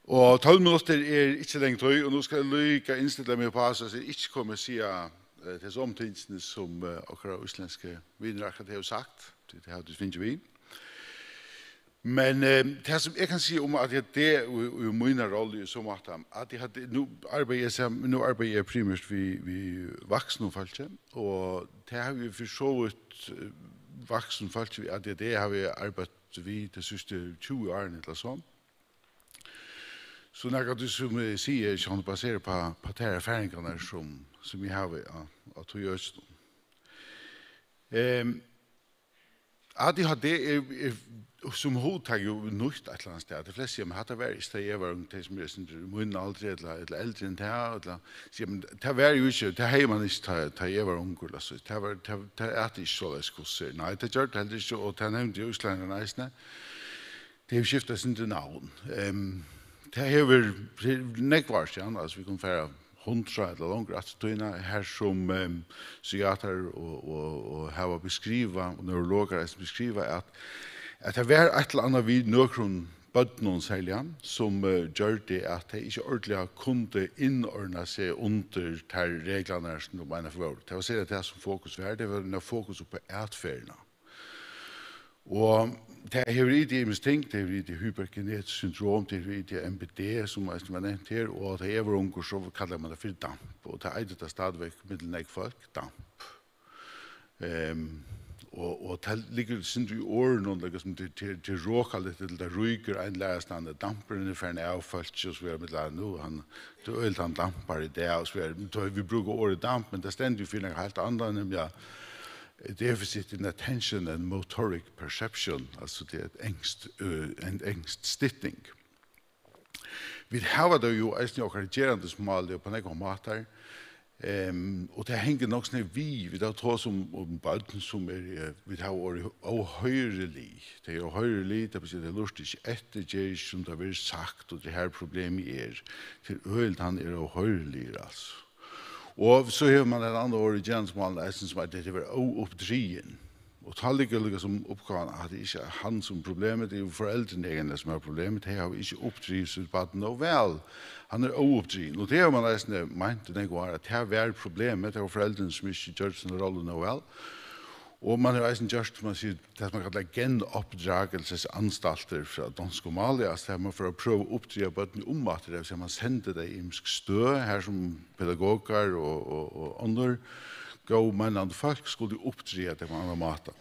Og tólv minuttir er ikki long tíð, og nú skal eg líka innstilla meg upp á, so eg ikki komi at siga, eh, tey somu tingini, sum, eh, okkara íslendski vinur akkurát hevur sagt, tí tað hava tit fingið við. Men, eh, tað, sum eg kann siga um A D H D og, og mína rollu í so máta, A D H D, nú arbeiði eg sem, nú arbeiði eg primært við, við vaksnum fólki, og tað havi eg fyri so vítt, eh, vaksnum fólki við A D H D havi eg arbeitt við tey síðstu tjúgu árini ella so. So nakað, sum eg sigi, er sjálvandi baserað á, á tær erfaringarnar, sum, sum eg havi á, á tí økinum. Ehm, A D H D er, er sum hugtak jo nýtt eitt ella annað stað. Tey flestu siga, "Men hatta var ikki, tá eg var ung", tey sum eru sindur í mínum aldri, ella, ella eldri enn tað, ella, siga, "Men tað var jo ikki, tað hevði man ikki, tá, tá eg var ungur", ella so. "Tað var, tað, tað æt ikki soleiðis, hvussu er." Nei, tað gjørdi tað heldur ikki, og tað nevndi jo íslendingarnir eisini. Tað hevur skift eitt sindur navn. Ehm, tað hevur, tað er nógv ár síðan, altso, vit kunnu fara hundrað ella longur aftur í tíðina, har sum, ehm, psykiatarar og, og, og hava beskrivað, og neurologar eisini beskrivað, at, at tað var eitt ella annað við nøkrum børnum serliga, sum, eh, gjørdi, at tey ikki ordiliga kundu innordna seg undir tær reglurnar, sum nú einaferð vóru. Tað var serliga tað, sum fokus var, tað var ein fokus upp á atferðina. Og tað hevur vitað ymisk ting, tað hevur vitað hyperkinetisk syndrom, tað hevur vitað M P D, sum eisini var nevnt her, og tá eg var ungur, so kallaði man tað fyri damp, og tað eitur tað stadigvekk millum nógv fólk, damp. Ehm, og, og tað liggur sindur í orðunum, líka sum til, til, til rokaligt, til tað rýkur ein lærastandi, dampurin er farin av fólki, og so er millum, nú, hann, tað er øgiliga, hann dampar í dag, og so er, tá vit brúka orðið damp, men tað stendur jo fyri nakað heilt annað, nemliga deficit in attention and motoric perception, altso tað er eitt enskt, eh, ein ensk stytting. Vit hava tað jo eisini í okkara gerandismáli og á nógvar mátar, ehm, og tað hongur nokk so nógv við, vit hava tosað um, um børn sum eru, eh, vit hava orðið óhoyrilig. Tey eru óhoyrilig, tað vil siga, tey lurta ikki eftir, gera ikki sum tað verður sagt, og tað er har problemið er. Tað er øgiliga, hann er óhoyriligur, altso. Og so hevur man eitt annað orð í gerandismálinum eisini, sum eitur, tað er at vera óuppdrigin. Og tá liggur líka sum uppgávan, at tað ikki er hann sum er problemið, tað eru foreldrini egentliga sum hava problemið, tey hava ikki uppdrigið sítt barn nóg væl. Hann er óuppdrigin. Og tað hevur man eisini meint í nógv ár, at tað var problemið, tað vóru foreldrini sum ikki gjørdu sína rollu nóg væl. Og man hevur eisini gjørt, sum man sigur, tað sum man kallar genopdragelsesanstalter frá donskum máli, altso har man fer at prøva at uppdriga børnini umaftur, tað vil siga, man sendir tey í ymisk støð, har sum pedagogar og, og, og onnur góð meinandi fólk skuldu uppdriga tey á annan máta.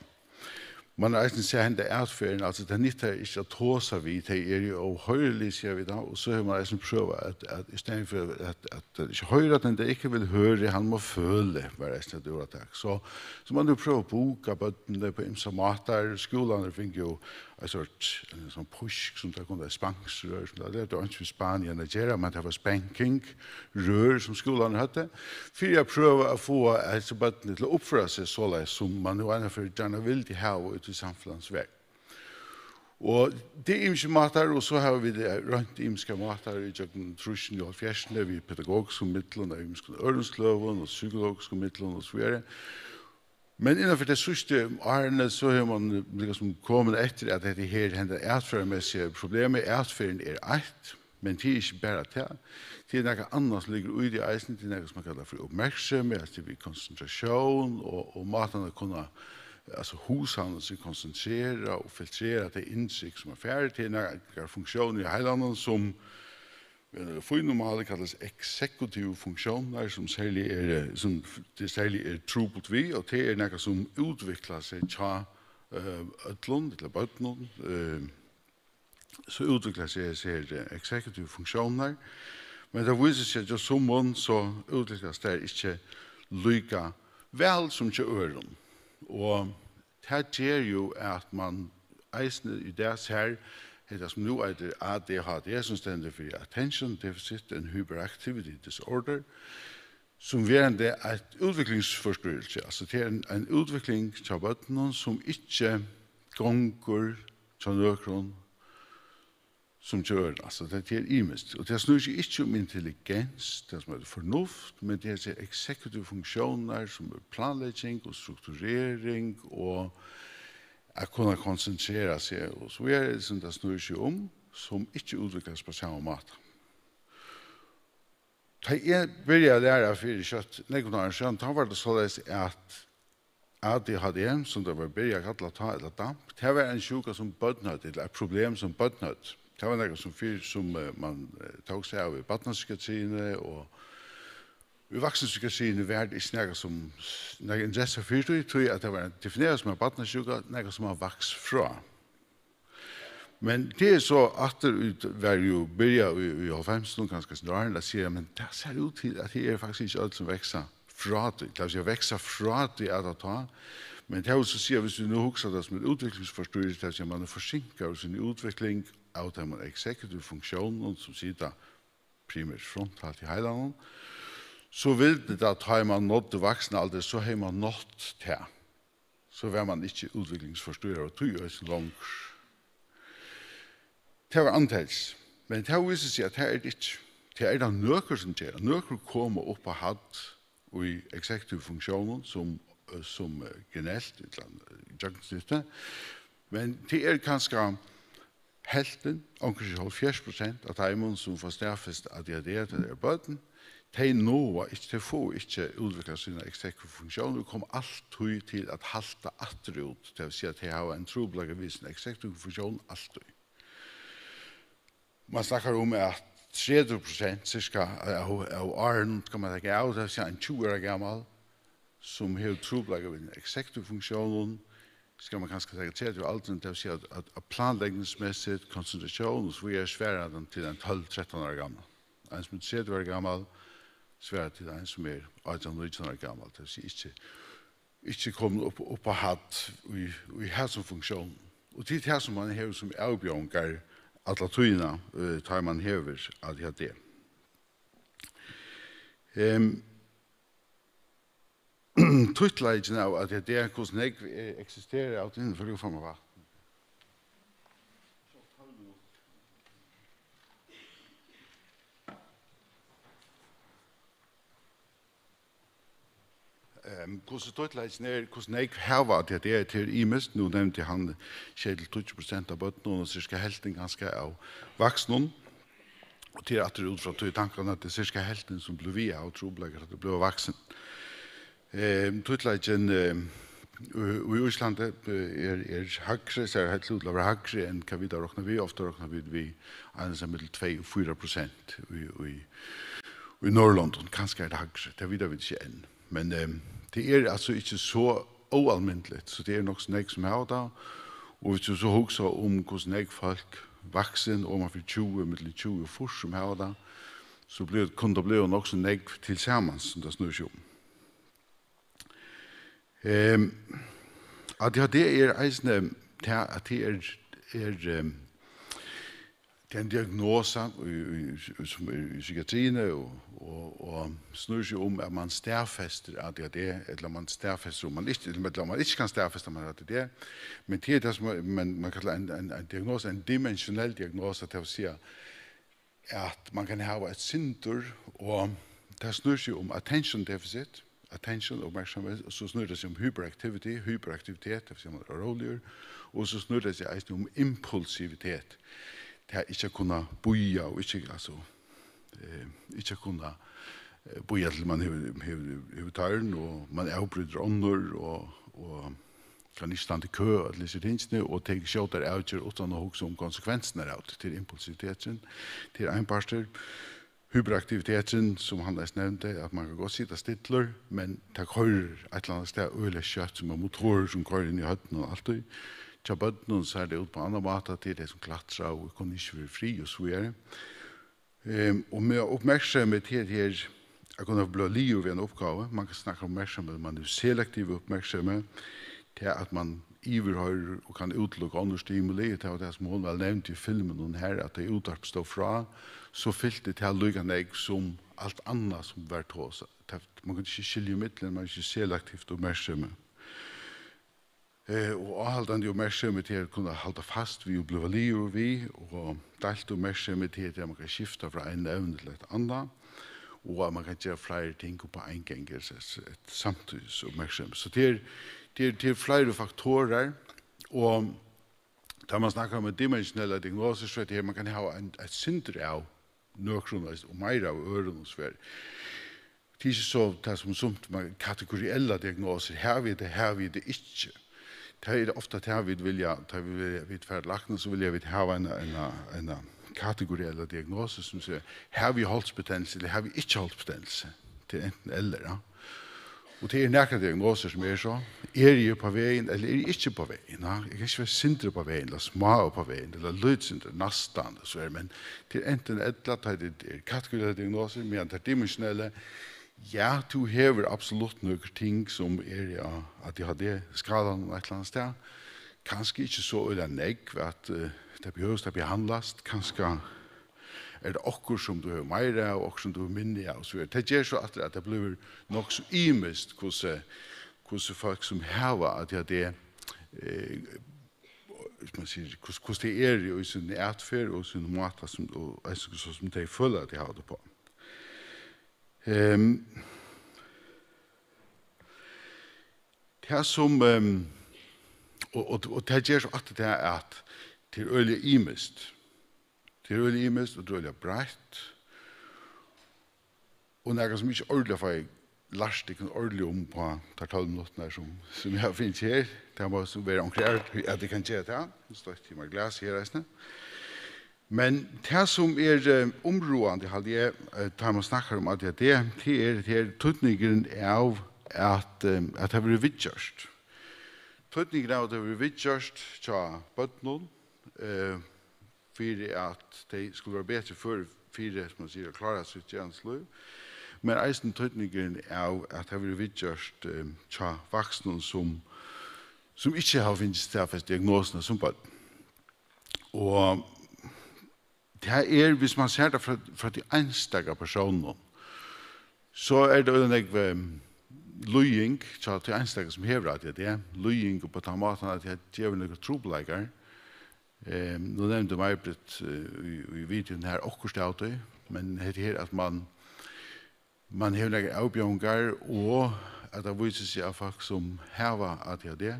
Man hevur eisini sæð henda atferðin, altso tað nyttar ikki at tosa við, tey eru óhoyrilig, siga vit tá, og so hevur man eisini prøvað at, at í staðin fyri at, at, at ikki hoyra, at hann ikki vil høra, hann má føla, var eisini eitt orðatak. So, so man hevur prøvað at búka børnini upp á ymsar mátar, skúlarnir fingu jo eitt sort, ein sånn písk, sum tað kunnu vera, spangsrør, sum tað, tað er einki við Spanien at gera, men tað var spanking, rør, sum skúlarnir høvdu, fyri at prøva at fáa hesi børnini til at uppføra seg soleiðis, sum man nú einaferð gjarna vildi hava úti í samfelagnum. Og tað eru ymsir mátar, og so hava vit roynt ymiskar mátar í gjøgnum trýssini og hálvfjerðsini við pedagogiskum miðlum, av ymiskum øðrum sløgum og psykologiskum miðlum og so víðari. Men innanfyri tey síðstu árini, so hevur man líkasum komið eftir, at hetta her, henda atferðarmessiga problemið, atferðin er eitt, men tað er ikki bara tað. Tað er nakað annað, sum liggur í tí eisini, tað er nakað, sum man kallar fyri uppmerksemi, altso við konsentratión og, og mátan at kunna, altso hugsavna seg, konsentrera og filtrera tey inntrykk, sum man fær. Tað er nakrar funktiónir í heilanum, sum við einum fínum máli kallast eksekutivu funktiónar, sum serliga er, sum tað serliga er trupult við, og tað er nakað, sum útviklar seg hjá, eh, øllum, ella børnum, eh, so útvikla seg hesir her, eh, eksekutivu funktiónar, men tað vísir seg, at hjá summum, so útviklast tær ikki líka væl sum hjá øðrum. Og tað ger jo, at man eisini í dag sær hetta, sum nú eitur A D H D, sum stendur fyri Attention Deficit and Hyperactivity Disorder, sum verandi eitt útviklingsforstyrrelse. Altso, tað er ein, ein útvikling hjá børnum, sum ikki gongur hjá nøkrum, sum hjá øðrum. Altso, tað er ymiskt. Og tað snýr seg ikki um intelligens, tað sum er fornuft, men tað er hesar exekutive funktiónar, sum er planlegging og strukturering og at kunna konsentrera seg og so víðari, sum tað snýr seg um, sum ikki útviklast á sama máta. Tá eg byrjaði at læra fyri skjótt nógvum árum síðan, tá var tað soleiðis, at A D H D, sum tað var byrjað at kalla tá, ella damp, tað var ein sjúka, sum børn høvdu, ella eitt problem, sum børn høvdu. Tað var nakað, sum fyri, sum, eh, man, eh, tók seg av í barnapsykiatriini, og í vaksinpsykiatriini var tað ikki nakað, sum, nakað interessa fyri tí, tí at tað var definerað sum ein barnasjúka, nakað, sum man vaks frá. Men tað er so aftur út, var jú byrjað í, í hálvfemsunum, kanska sindur áðrenn, at siga, men tað sær út til, at tað er faktiskt ikki øll, sum vaksa frá tí. Tað vil siga, vaksa frá tí at tá, men tað vil so siga, viss vit nú hugsa tað sum ein útviklingsforstyrring, tað vil siga, man er forsinkaður í síni útvikling av teimum exekutive funktiónunum, sum sita primært frontalt í heilanum, so vildi tað, tá man náddi vaksin aldur, so hevði man nátt tað. So var man ikki útviklingsforstyrraður, og tí eisini longur. Tað var antaks, men tað vísir seg, at tað er tað ikki. Tað er tað nøkur, sum gera. Nøkur koma upp á hædd í exekutive funktiónum sum, eh, sum, eh, generelt, ella, eh, gjøgnumsnittet. Men tað er kanska helvtin, onkur sigur hálvfjerðs prosent av teimum, sum fáa staðfest A D H D, tá tey eru børn, tey náa ikki, tey fáa ikki útviklað sína exekutive funktión og koma altíð til at halta afturút, tað vil siga, at tey hava ein trupulleika við sína exekutive funktión altíð. Man snakkar um, at tretivu prosent cirka av, av árunum kann man taka av, tað vil siga, ein tjúgu ára gamal, sum hevur trupulleika við exekutive funktiónum, skal man kanska taka tretivu aldrin, tað vil siga, at, at, at planleggingsmessigt, konsentratión og so víðari, svarar hann til ein tólv, trettan ára gamal. Ein sum er tretivu ára gamal, svarar til ein sum er átjan, nítjan ára gamal, tað vil siga, ikki, ikki komin upp, upp á hædd í, í hasum funktiónum. Og til tað sum man hevur sum avbjóðingar alla tíðina, eh, tá man hevur A D H D. Ehm, Títtleikin av A D H D, hvussu nógv, eh, eksisterar av tí, fór eg fram á vatn. Ehm, hvussu títtleikin er, hvussu nógv hava A D H D, tað er ymiskt. Nú nevndi hann sjey til tíggju prosent av børnum og cirka helvtin kanska av vaksnum. Og tað er aftur út frá tí tankan, at tað er cirka helvtin, sum blívur við av trupulleikar, at tað blívur vaksin. Eh, títtleikin, eh, í, í Íslandi, eh, er, er hægri, sær heilt út til at vera hægri enn hvat vit hava roknað við. Ofta rokna vit við einans millum tvey og fýra prosent í, í, í Norðurlondum. Kanska er tað hægri, tað vita vit ikki enn. Men, eh, tað er altso ikki so óalmindeligt, so tað er nokk so nógv sum hava tað. Og viss tú so hugsar um, hvussu nógv fólk, vaksin, oman fyri tjúgu, millum tjúgu og fýrs, sum hava tað, so blívur, kunnu tað blíva nokk so nógv til samans, sum tað snýr seg um. Ehm, A D H D er eisini tað, at tað er, er, ehm, tað er ein diagnosa í, í, sum er í psykiatriini og, og, og snýr seg um, at man staðfestir A D H D, ella man staðfestir, um man ikki, ella man ikki kann staðfesta, man hevur A D H D, men tað er tað, sum man, man kallar ein, ein, ein diagnosa, ein dimensionell diagnosa, tað vil siga, at man kann hava eitt sindur, og tað snýr seg um attention deficit, attention, uppmerksamhet, og so snýr tað seg um hyperactivity, hyperaktivitet, tað vil siga, man er óróligur, og so snýr tað seg eisini um impulsivitet, tað ikki at kunna bíða og ikki, altso, eh, ikki at kunna, eh, bíða til man hevur, hevur, hevur tørn, og man avbrýtur onnur, og, og kann ikki standa í kø, øll hesi tingini, og tekur skjótar avgerð uttan at hugsa um konsekvensirnar av tí. Tað er impulsiviteturin, tað er ein partur. Hyperaktiviteturin, sum hann eisini nevndi, at man kann gott sita stillur, men tað koyrir eitt ella annað stað øgiliga skjótt, sum ein motorur, sum koyrir inn í høvdinum og alt tí. Hjá børnum sær tað út á annan máta, tað eru tey, sum klatra og kunnu ikki vera í frið og so víðari. Ehm, og meir uppmerksamheit her, her at kunna blíva liðugur við eina uppgávu. Man kann snakka um uppmerksamheit, man hevur selektiv uppmerksamheit, tað at man yvirhoyrir og kann útiluka onnur stimuli, tað var tað, sum hon væl nevndi í filminum her, at tá útvarpið stóð frá, so fylti tað líka nógv sum alt annað, sum var tosað. Tað, man kundi ikki skilja ímillum, man var ikki selektivt uppmerksami. Eh, og áhaldandi uppmerksemi til at kunna halda fast við og blíva liðugur við, og deilt uppmerksemi til at man kann skifta frá einum evni til eitt annað, og at man kann gera fleiri ting upp á ein gang, er eitt, eitt samtíðis uppmerksemi. So tað er, tað er, tað er fleiri faktorar, og tá man snakkar um dimensionellar diagnosir, so er tað her, man kann hava ein, eitt sindur av nøkrum, og meira av øðrum, og so er tað ikki so, tað sum sumt man kategoriellar diagnosir, har vit tað, har vit tað ikki. Tað er ofta tað vit vilja, tá vit vilja, vit fara til lækna, so vilja vit hava eina, eina, eina kategoriella diagnosu, sum sigur, har vit holdsbetændelse, ella har vit ikki holdsbetændelse. Tað er enten ella, ja. Og tað er nakrar diagnosir sum er so, eri eg upp á vegin, ella eri eg ikki upp á vegin, ja? Eg kann ikki vera sindur upp á vegin, ella smá upp á vegin, ella lítið sindur, næstan, og so er, men tað er enten ella, tá tað er kategoriellar diagnosir, meðan tær dimensionellu, ja, tú hevur absolutt nøkur ting, sum eru á A D H D-skalanum eitt ella annað stað. Kanska ikki so øgiliga nógv, at, eh, tað behøvist at behandlast. Kanska er tað okkurt, sum tú hevur meira av, og okkurt, sum tú hevur minni av, og so vidare. Tað ger so aftur, at tað blívur nokk so ymiskt, hvussu, hvussu fólk, sum hava A D H D, eh, sum man sigur, hvussu, hvussu tey eru í síni atferð og síni máta, sum, og eisini so sum tey føla, at tey hava tað uppá. Ehm, tað sum, ehm, og, og, og tað ger so aftur tað, at tað er øgiliga ymiskt. Tað er øgiliga ymiskt, og tað er øgiliga breitt. Og nakað, sum eg ikki ordiliga fái lært tykkum ordiliga um upp á tær tólv minuttirnar, sum, sum eg havi fingið her. Tað má so vera onkur aðrir, at eg kann gera tað. Nú stoytti eg mær glas her eisini. Men tað, sum er, eh, umráðandi, haldi eg, eh, tá man snakkar um A D H D, tað er, tað er týdningurin av at, eh, at tað verður viðgjørt. Týdningurin av at tað verður viðgjørt hjá børnum, eh, fyri at tey skulu vera betri før fyri, sum man sigur, at klára sítt gerandisliv, men eisini týdningurin av at tað verður viðgjørt, eh, hjá vaksnum, sum, sum ikki hava fingið staðfest diagnosuna sum børn. Og tað er, viss man sær tað frá, frá tí einstaka persónum, so er tað øgiliga nógv, eh, líðing hjá tí einstaka, sum hevur A D H D, líðing upp á tann mátan, at tað gevur nakrar trupulleikar. Eh, nú nevndi Maj-Britt, eh, í, í videoini her okkurt av tí, men hetta her, at man, man hevur nakrar avbjóðingar, og at tað vísir seg, at fólk, sum hava A D H D,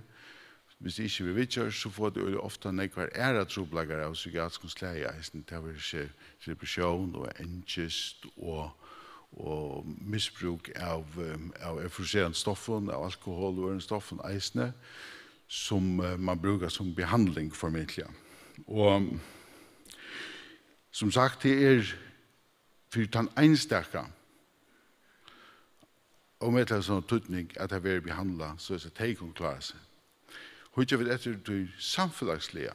viss tað ikki verður viðgjørt, so fáa tey øgiliga ofta nógvar aðrar trupulleikar av psykiatriskum slag eisini. Tað verður se-, depressión og angist og, og misbrúk av, eh, av euforiserandi stoffum, av alkohol og øðrum stoffum eisini, sum, eh, man brúkar sum behandling formliga. Og sum sagt, tað er fyri tann einstaka ómetaliga stóran týdning, at tað verður behandlað, soleiðis at tey kunnu klára seg. Hyggja vit eftir tí samfelagsliga,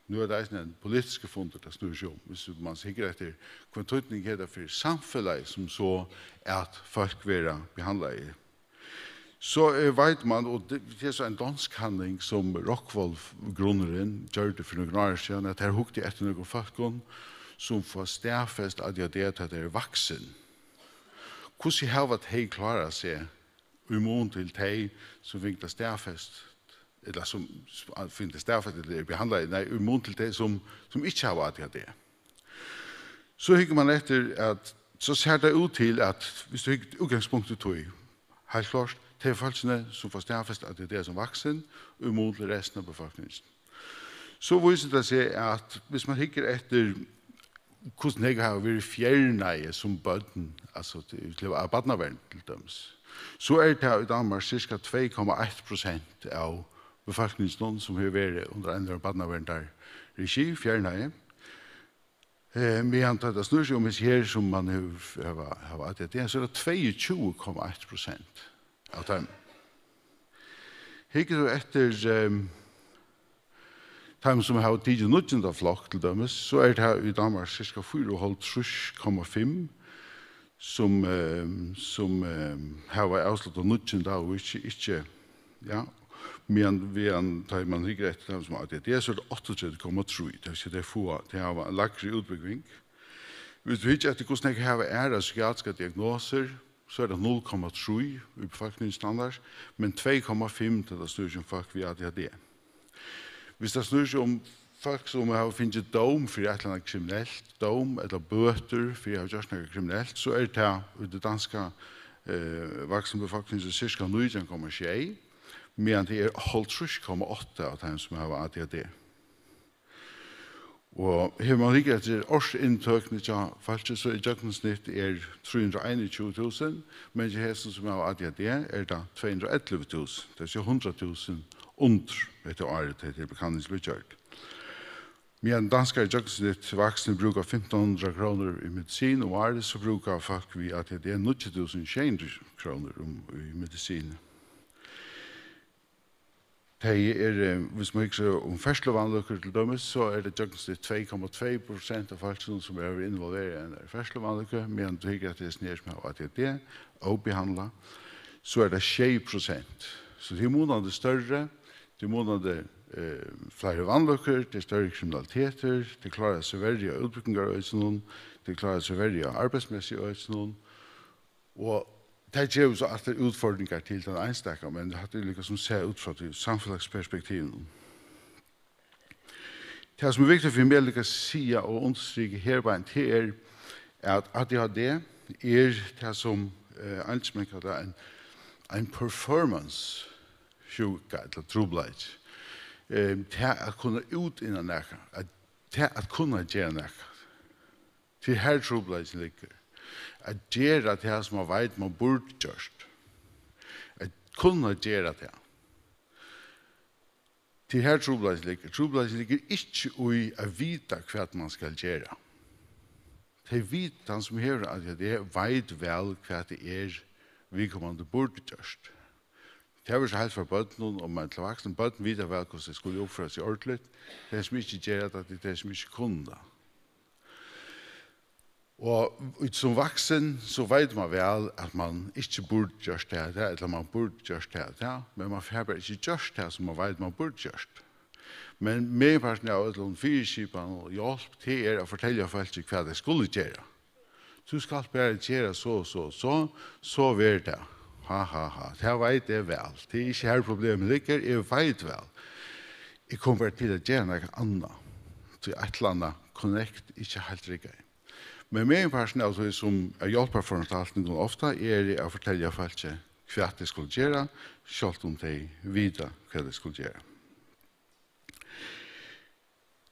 nú er tað eisini ein politiskur fundur, tað snýr seg um, viss man hyggur eftir, hvønn týdning hevur tað fyri samfelagið sum so, at fólk verða behandlaði, so, eh, veit man, og tað, tað er so ein donsk kanning, sum Rockwool-grunnurin gjørdi fyri nøkrum árum síðan, at teir hugdu eftir nøkrum fólkum, sum fáa staðfest A D H D, tá tey eru vaksin. Hvussu hava tey klárað seg í mun til tey, sum fingu tað staðfest, ella sum, sum fingu tað staðfest, ella eru behandlaði, nei, í mun til tey, sum, sum ikki hava A D H D? So hyggur man eftir, at so sær tað út til, at viss tú hyggur útgangspunkt í tí, heilt klárt, tey fólkini, sum fáa staðfest, at tað er sum vaksin, í mun til restina av befólkningini. So vísir tað seg, at viss man hyggur eftir, hvussu nógv hava verið fjernaði sum børn, altso til, til, av barnavernd til dømis, so er tað í Danmark cirka tvey komma eitt prosent av befólkninginum, sum hevur verið undir einum barnaverndarregi, fjernaði. Eh, meðan tá tað snýr seg um hesi her, sum man hevur, hava, hava A D H D, so er tað tveyogtjúgu komma eitt prosent av teimum. Hyggur tú eftir, ehm, teimum, sum hava tikið níggjunda flokk til dømis, so er tað í Danmark cirka fýraoghálvtrýss komma fimm, sum, ehm, sum, ehm, hava avslutað níggjunda og ikki, ikki, ja, meðan, meðan tá man hyggur eftir teimum, sum A D H D, so er tað áttaogtretivu komma trý, tað vil siga, tey fáa, tey hava lægri útbúgving. Viss tú hyggja eftir, hvussu nógv hava aðrar psykiatriskar diagnosir, so er tað null komma trý í befolkningini annars, men tvey komma fimm, tá tað snýr seg um fólk við A D H D. Hvis tað snýr seg um fólk, sum hava fingið dóm fyri eitt ella annað kriminelt, dóm ella bøtur fyri at hava gjørt nakað kriminelt, so er tað í tí danska, eh, vaksinbefolkningini cirka nítjan komma sjey, meðan tað er hálvtrýss komma átta av teimum, sum hava A D H D. Og hevur mann hyggt eftir ársinntøkuni hjá fólki, so í gjøgnumsnitt er trý hundrað og einogtjúgu túsund, men hjá hesum, sum hava A D H D, er tað tvey hundrað og ellivu túsund, tað vil siga hundrað túsund undir hetta árið, tá hetta er kanningurin gjørd. Meðan danskar í gjøgnumsnitt vaksnir brúka fimtan hundrað krónur í medisin um árið, so brúka fólk við A D H D níggju túsund sjey hundrað krónur um, í medisin. Tey eru, hvis man hyggur um ferðsluvanlukkur til dømis, so er tað gjøgnumsnitt tvey komma tvey prosent av fólkinum, sum eru involverað í einari ferðsluvanlukku, meðan tú hyggur eftir hesum her, sum hava A D H D, óbehandlað, so er tað sjey prosent. So tað er munandi størri, tað er munandi, eh, fleiri vanlukkur, tað er størri kriminalitetur, tey klára seg verri á útbúgvingarøkinum, tey klára seg verri á arbeiðsmessu í økinum, og tað gevur so aftur útfordringar til tann einstaka, men hatta er líka sum sæð út frá tí samfelagsperspektivinum. Tað, sum er viktigt fyri meg líka at siga og undirstrika her beint, tað er, at A D H D er tað, sum, eh, eingin kalla ein, ein performance sjúka ella trupulleiki. Eh, tað at kunna útinna nakað, at, tað at kunna gera nakað. Tað er har trupulleikin liggur. At gera tað, sum man veit, man burdi gjørt. At kunna gera tað. Tað er har trupulleikin liggur. Trupulleikin liggur ikki í at vita, hvat man skal gera. Tey vita, tann sum hevur A D H D, veit væl, hvat tað er, viðkomandi burdi gjørt. Tað verður so heilt frá børnum og man til vaksin. Børn vita væl, hvussu tey skulu uppføra seg ordiligt. Tey, sum ikki gera tað, tað er tey, sum ikki kunnu tað. Og í, sum vaksin, so veit man væl, at man ikki burdi gjørt tað, tað, ella man burdi gjørt tað, tað, men man fær bara ikki gjørt tað, sum man veit, man burdi gjørt. Men meginpartin av øllum fyriskipan og hjálp, tað er at fortelja fólki, hvat tey skulu gera. Tú skalt bara gera so og so og so, so verður tað. Ha, ha, ha, tað veit eg væl. Tað er ikki har problemið liggur, eg veit væl. Eg kom bara til at gera nakað annað. Tí eitt ella annað connect ikki heilt riggaði. Men meginpartin av tí, sum er hjálparforanstaltningunum ofta, er at fortelja fólki, hvat tey skulu gera, sjálvt um tey vita, hvat tey skulu gera.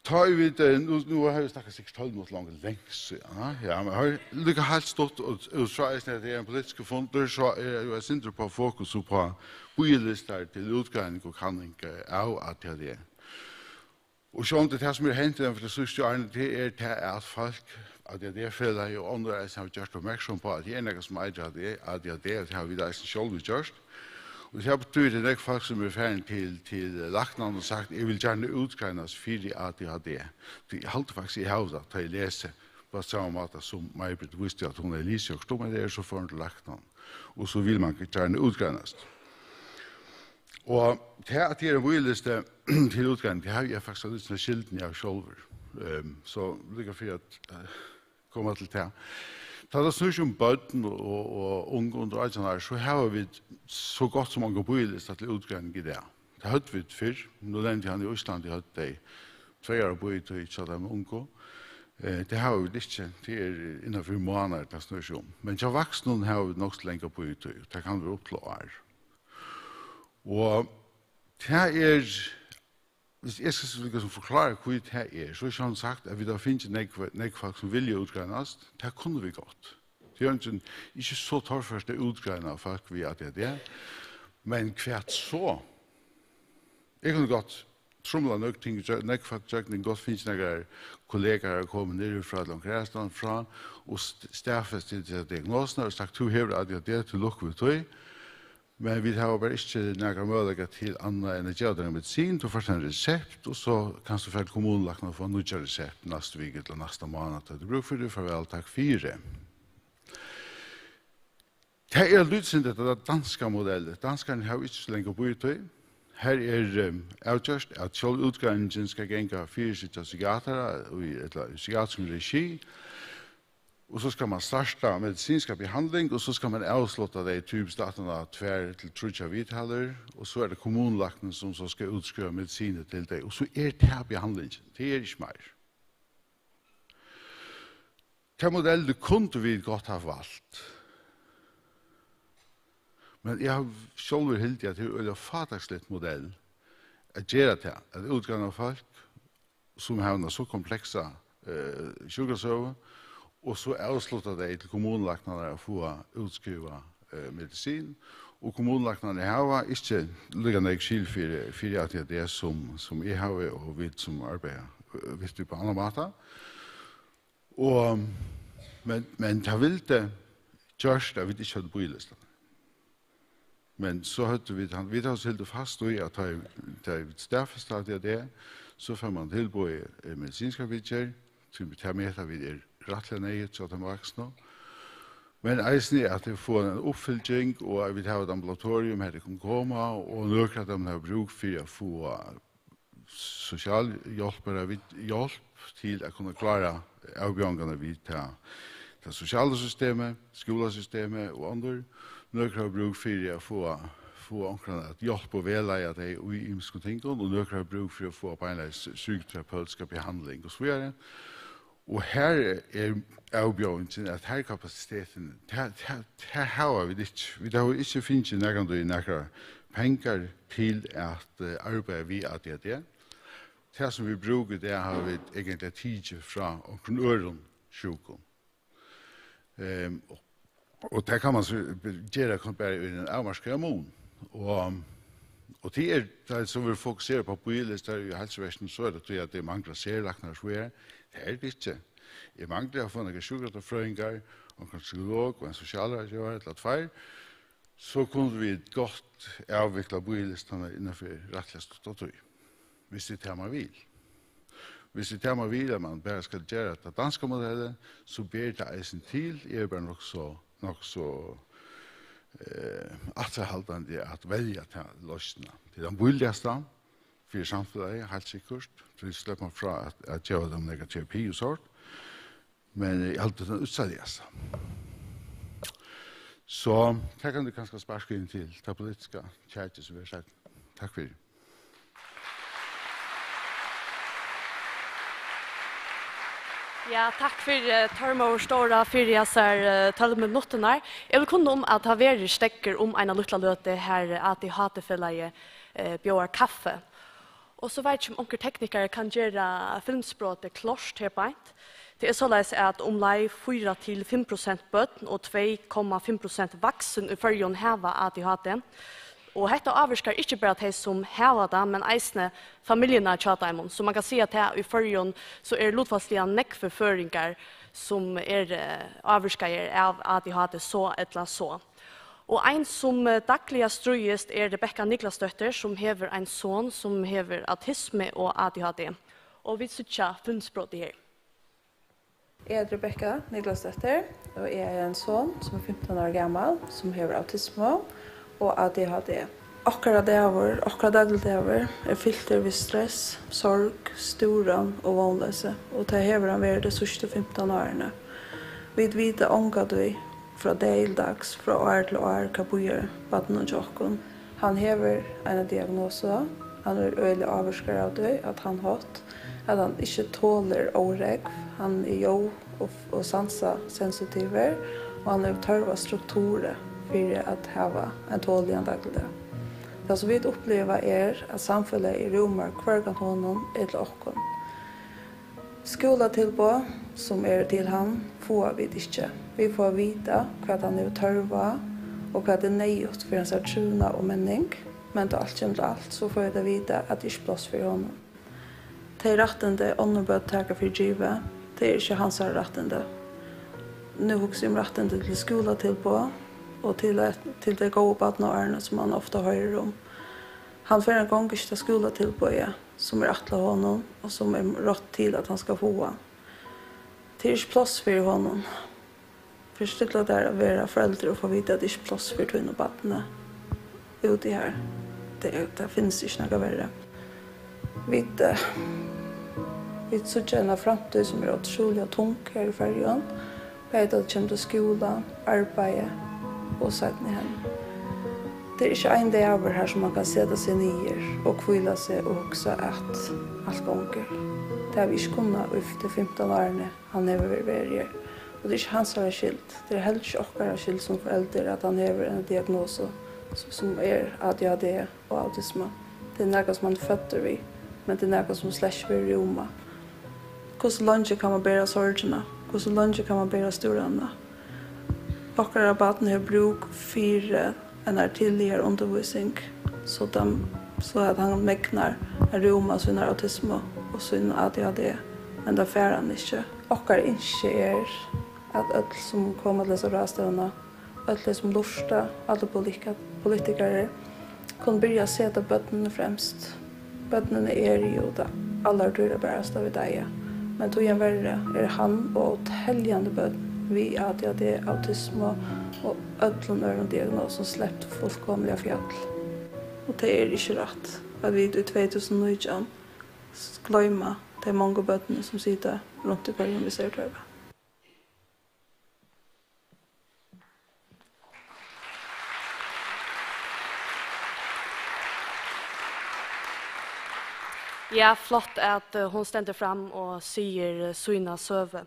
Tá ið vit, eh, nú, nú havi eg snakkað sikkurt tólv minuttir longur, langt síðan, ha? Ja, men eg havi líka heilt stutt og, og so eisini, at tað er ein politiskur fundur, so er jú eitt sindur upp á fokus upp á bíðilistar til útgreining og kanning, eh, av A D H D. Og sjálvandi tað, sum er hent innan fyri tey síðstu árini, tað er tað, at fólk, A D H D-felagið og onnur eisini hava gjørt uppmerksom á, at tað er nakað, sum eitur A D H D, A D H D, og tað hava vit eisini sjálvi gjørt. Og tað betýðir, at nógv fólk, sum eru farin til, til læknan og sagt, "Eg vil gjarna útgreinast fyri A D H D." Tí eg haldi faktiskt, eg havi tað, tá eg lesi, á sama máta sum Maj-Britt vísti, at hon hevði lisið okkurt um, at eg eri so farin til læknan, og so vil man gjarna útgreinast. Og tað, at tað er ein bíðilisti til útgreining, tað havi eg faktiskt lisið skyldina av sjálvur. Ehm, so líka fyri at, eh, koma til tað. Tá tað snýr seg um børn og, og, og ung undir átjan ár, so hava vit so gott sum ongan bíðilista til útgreining í dag. Tað høvdu vit fyrr. Nú nevndi hann, í Íslandi høvdu tey tvey ára bíðitíð hjá teimum ungu. Eh, tað hava vit ikki. Tað er innan fyri mánaðir, tað snýr seg um. Men hjá vaksnum hava vit nokk so langa bíðitíð. Tað kann vera upp til ár. Og tað er, hvis eg skal so líka sum forklára, hví tað er, so er sjálvandi sagt, at vit hava fingið nógv, nógv fólk, sum vilja útgreinast. Tað kunnu vit gott. Tað er eingin, ikki so torført at útgreina fólk við A D H D, men hvat so? Eg kundi gott trumla nøkur ting, gjø-, nógv fólk gjøgnum, gott fingið nakrar kollegar at koma niður frá, langt aðrastaðni frá, og st-, staðfest hesar diagnosurnar og sagt, "Tú hevur A D H D, til lukku við tí." Men vit hava bara ikki nakran møguleika til annað enn at geva tær ein medisin. Tú fært ein resept, og so kanst tú fara til kommunulæknan og fáa nýggja resept næstu viku ella næsta mánað, tá tú brúk fyri tí. Farvæl, takk fyri. Tað er eitt lítið sindur hetta danska modellið. Danskarnir hava ikki so langa bíðitíð. Her er, ehm, avgjørt, at sjálv útgreiningin skal ganga fyri seg hjá psykiatara í, ella í psykiatriskum regi. Og so skal man starta medisinska behandling, og so skal man avsluta tey typiskt aftan á tvær til tríggjar viðtalur, og so er tað kommunulæknin, sum so skal útskriva medisinu til tey, og so er tað behandlingin. Tað er ikki meir. Tað modellið kundu vit gott havt valt. Men eg havi sjálvur hildið, at tað er øgiliga fátæksligt modell at gera tað, at útgreina fólk, sum hava eina so kompleksa, eh, sjúkrasøgu, og so avsluta tey til kommunulæknarnar at fáa útskrivað, eh, medisin, og kommunulæknarnir hava ikki líka nógv skil fyri, fyri A D H D, sum, sum eg havi, og vit, sum arbeiða, eh, við tí á annan máta. Og, men, men tað vildi gjørt, at vit ikki høvdu bíðilistar. Men so høvdu vit hann, vit hava hildið fast í, at tá, tá vit staðfesta, at tað er tað, so fær man tilboðið, eh, medisinska viðgerð, sum vit, tað meta vit er rættiliga neyðugt hjá teimum vaksnu. Men eisini, at tey fáa eina uppfylging, og at vit hava eitt ambulatorium, har tey kunnu koma, og nøkur av teimum hava brúk fyri at fáa sosialhjálpara við hjálp til at kunna klára avbjóðingarnar við tað, tað sosiala systemið, skúlasystemið og onnur. Nøkur hava brúk fyri at fáa, fáa onkran at hjálpa og vegleiða tey í ymiskum tingum, og nøkur hava brúk fyri at fáa beinleiðis psykoterapeutiska behandling og so víðari. Og har er avbjóðingin, at har kapasitetin, tað, tað, tað hava vit ikki. Vit hava ikki fingið nakrantíð nakrar pengar til at, eh, arbeiða við A D H D. Tað, sum vit brúka í dag, hava vit eigentliga tikið frá onkrum øðrum sjúkum. Ehm, og, og tað kann man so gera, kann bara í ein avmarkaðan mun. Og, og tað er, tað er, sum vit fokusera á bíðilistar í heilsuverkinum, so er tað tí, at tað manglar serlæknar og so víðari. Tað er tað ikki. Eg mangli at fáa nakrar sjúkrarøktarfrøðingar, onkran psykolog og ein sosialráðgevari ella tveir, so kundu vit gott avvikla bíðilistarnar innan fyri rættiliga stutta tíð, viss tað er tað, man vil. Viss tað er tað, man vil, at man bara skal gera tað danska modellið, so ber tað eisini til. Eg eri bara nokk so, nokk so, eh, afturhaldandi at velja ta loysnina. Tað er tann bíligasta fyri samfelagið, heilt sikkurt. Tí sleppur man frá at, at geva teimum nakra terapi og sovorðið. Men eg haldi, tað er útsæljast. So, tað kann tú kanska sparka inn til tað politiska kjakið, sum verður seinni. Takk fyri. Ja, takk fyri, eh, Tormóður Stóra, fyri hasar, eh, tólv minuttirnar. Eg vil kunna um, at tað verður steðgur um eina lítla løtu, har A D H D-felagið, eh, bjóðar kaffi. Og so veit eg ikki, um onkur teknikari kann gera filmsbrotið klárt her beint. Tað er soleiðis, at umleið fýra til fimm prosent børn og tvey komma fimm prosent vaksin í Føroyum hava A D H D. Og hetta ávirkar ikki bara tey, sum hava tað, men eisini familjuna hjá teimum. So man kann siga, at tað í Føroyum, so eru lutfalsliga nógvir føroyingar, sum eru, eh, ávirkaðir av A D H D so ella so. Og ein, sum, eh, dagliga stríðist, er Rebekka Niklasdóttir, sum hevur ein son, sum hevur autismu og A D H D. Og vit síggja filmsbrotið her. Eg eiti Rebekka Niklasdóttir, og eg eigi ein son, sum er fimtan ára gamal, sum hevur autismu og A D H D. Okkara dagur, okkara dagligdagur er fyltur við stress, sorg, stúran og vónloysi, og tað hevur hann verið tey síðstu fimtan árini. Vit vita ongantíð frá degi til dags, frá ár til ár, hvat bíðar barninum hjá okkum. Hann hevur eina diagnosu, hann er øgiliga ávirkaður av tí, á tann hátt, at hann ikki tolir órógv, hann er ljóð- og, og sansasensitivur, og hann hevur tørv á strukturi fyri at hava ein toligan dagligdag. Tað, sum vit uppliva, er, at samfelagið rúmar hvørgan honum ella okkum. Skúlatilboð, sum eru til hann, fáa vit ikki. Vit fáa at vita, hvat hann hevur tørv á, og hvat er neyðugt fyri hansara trivnað og menning, men tá alt kemur til alt, so fáa vit at vita, at tað er ikki pláss fyri honum. Tey rættindi, onnur børn taka fyri givið, tað er ikki hansara rættindi. Nú hugsi eg um rættindi til skúlatilboð og til at, til tey góðu barnaárini, sum mann ofta hoyrir um. Hann fær eingong ikki tað skúlatilboðið, sum er ætlað honum, og sum er rátt til, at hann skal fáa. Tað er ikki pláss fyri honum. Fyrst stilla tær at vera foreldur og fáa at vita, at tað er ikki pláss fyri tínum barni úti har. Tað er, tað finst ikki nakað verri. Vit, eh, vit síggja eina framtíð, sum er ótrúliga tung her í Føroyum, Hvat er tað, kemur til skúla, arbeiði og seinni heim? Tað er ikki ein dagur har sum mann kann seta seg niður og hvíla seg og hugsa, at alt gongur. Tað havi eg ikki kunnað í tey fimtan árini, hann hevur verið, verið her. Og tað er ikki hansara skyld. Tað er heldur ikki okkara skyld sum foreldur, at hann hevur eina diagnosu, s-, sum er A D H D og autisma. Tað er nakað, sum hann er føddur við, men tað er nakað, sum slett ikki verður rúmað. Hvussu leingi kann mann bera sorgina? Hvussu leingi kann mann bera stúranina? Okkara barn hevur brúk fyri einari týðiligari undirvísing, so tað, so at hann megnar at rúma sína autismu og sín A D H D, men tað fær hann ikki. Okkara ynski er, at øll, sum koma til hesa ráðstevnuna, øll tey, sum lurta, allir polika-, politikarar, kunnu byrja at seta børnini fremst. Børnini eru jú tað allardýrabarasta, vit eiga, men tíverri er hann og óteljandi børn við A D H D, autismu og øllum øðrum diagnosum slept fullkomiliga fjall. Og tað er ikki rætt, at vit í tvey túsund og nítjan s-, gloyma tey mongu børnini, sum sita runt í hvørjum við sertørvi. Ja, flott, at, eh, hon stendur fram og sigur, eh, sína søgu.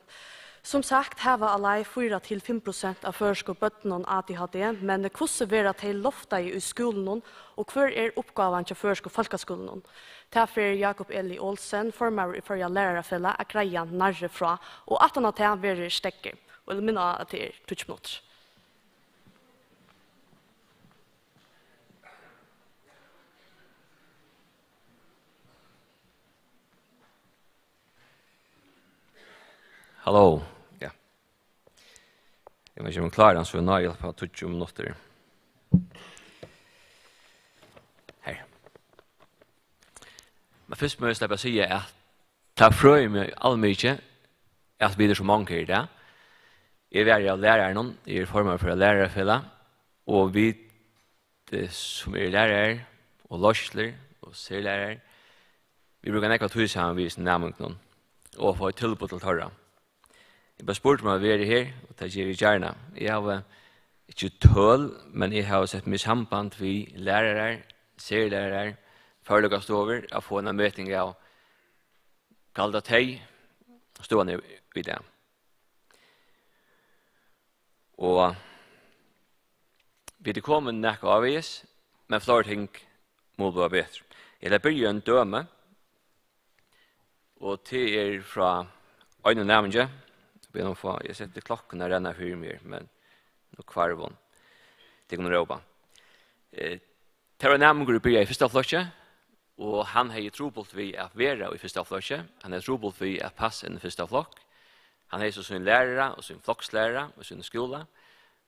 Sum sagt, hava á leið fýra til fimm prosent av føroysku børnunum A D H D, men hvussu verða tey loftaði í skúlunum, og hvør er uppgávan hjá føroysku fólkaskúlunum? Tað fer Jakob Eli Olsen, formaður í Føroya Lærarafelag, at greiða nærri frá, og aftan á tað verður steðgur. Og eg vil minna á, at tað er tíggju minuttir. Halló. Ja. Eg veit ikki, um eg klári hann, so eg náði at fáa tíggju minuttir. Her. Men fyrst má eg sleppa at siga, at tað frøir meg almikið, at vit eru so mong her í dag. Eg var av lærarunum, eg eri formaður fyri Lærarafelag, og vit, eh, sum eru lærarar og leiðslulærarar og serlærarar, vit brúka nógva tíð saman við hesum næmingunum og fáa tilboð til teirra. Eg bleiv spurdur um at vera her, og tað geri eg gjarna. Eg havi ikki tøl, men eg havi sett meg í samband við lærarar, serlærarar, førleikastovur at fáa eina meting av, hvat halda tey, støðan er í dag. Og vit eru komin nakað ávegis, men fleiri ting mugu blíva betur. Eg ætli at byrja við einum dømi, og tað er frá einum næmingi. Eg bið um at fáa, eg setti klokkuna at renna fyri meg, men nú hvarv hon. Tey kunnu rópa. Eh, tað var ein næmingur, ið byrjaði í fyrsta flokki, og hann hevði trupult við at vera í fyrsta flokki. Hann hevði trupult við at passa inn í fyrsta flokk. Hann hevði so sín lærara og sín flokslærara í sínum skúla.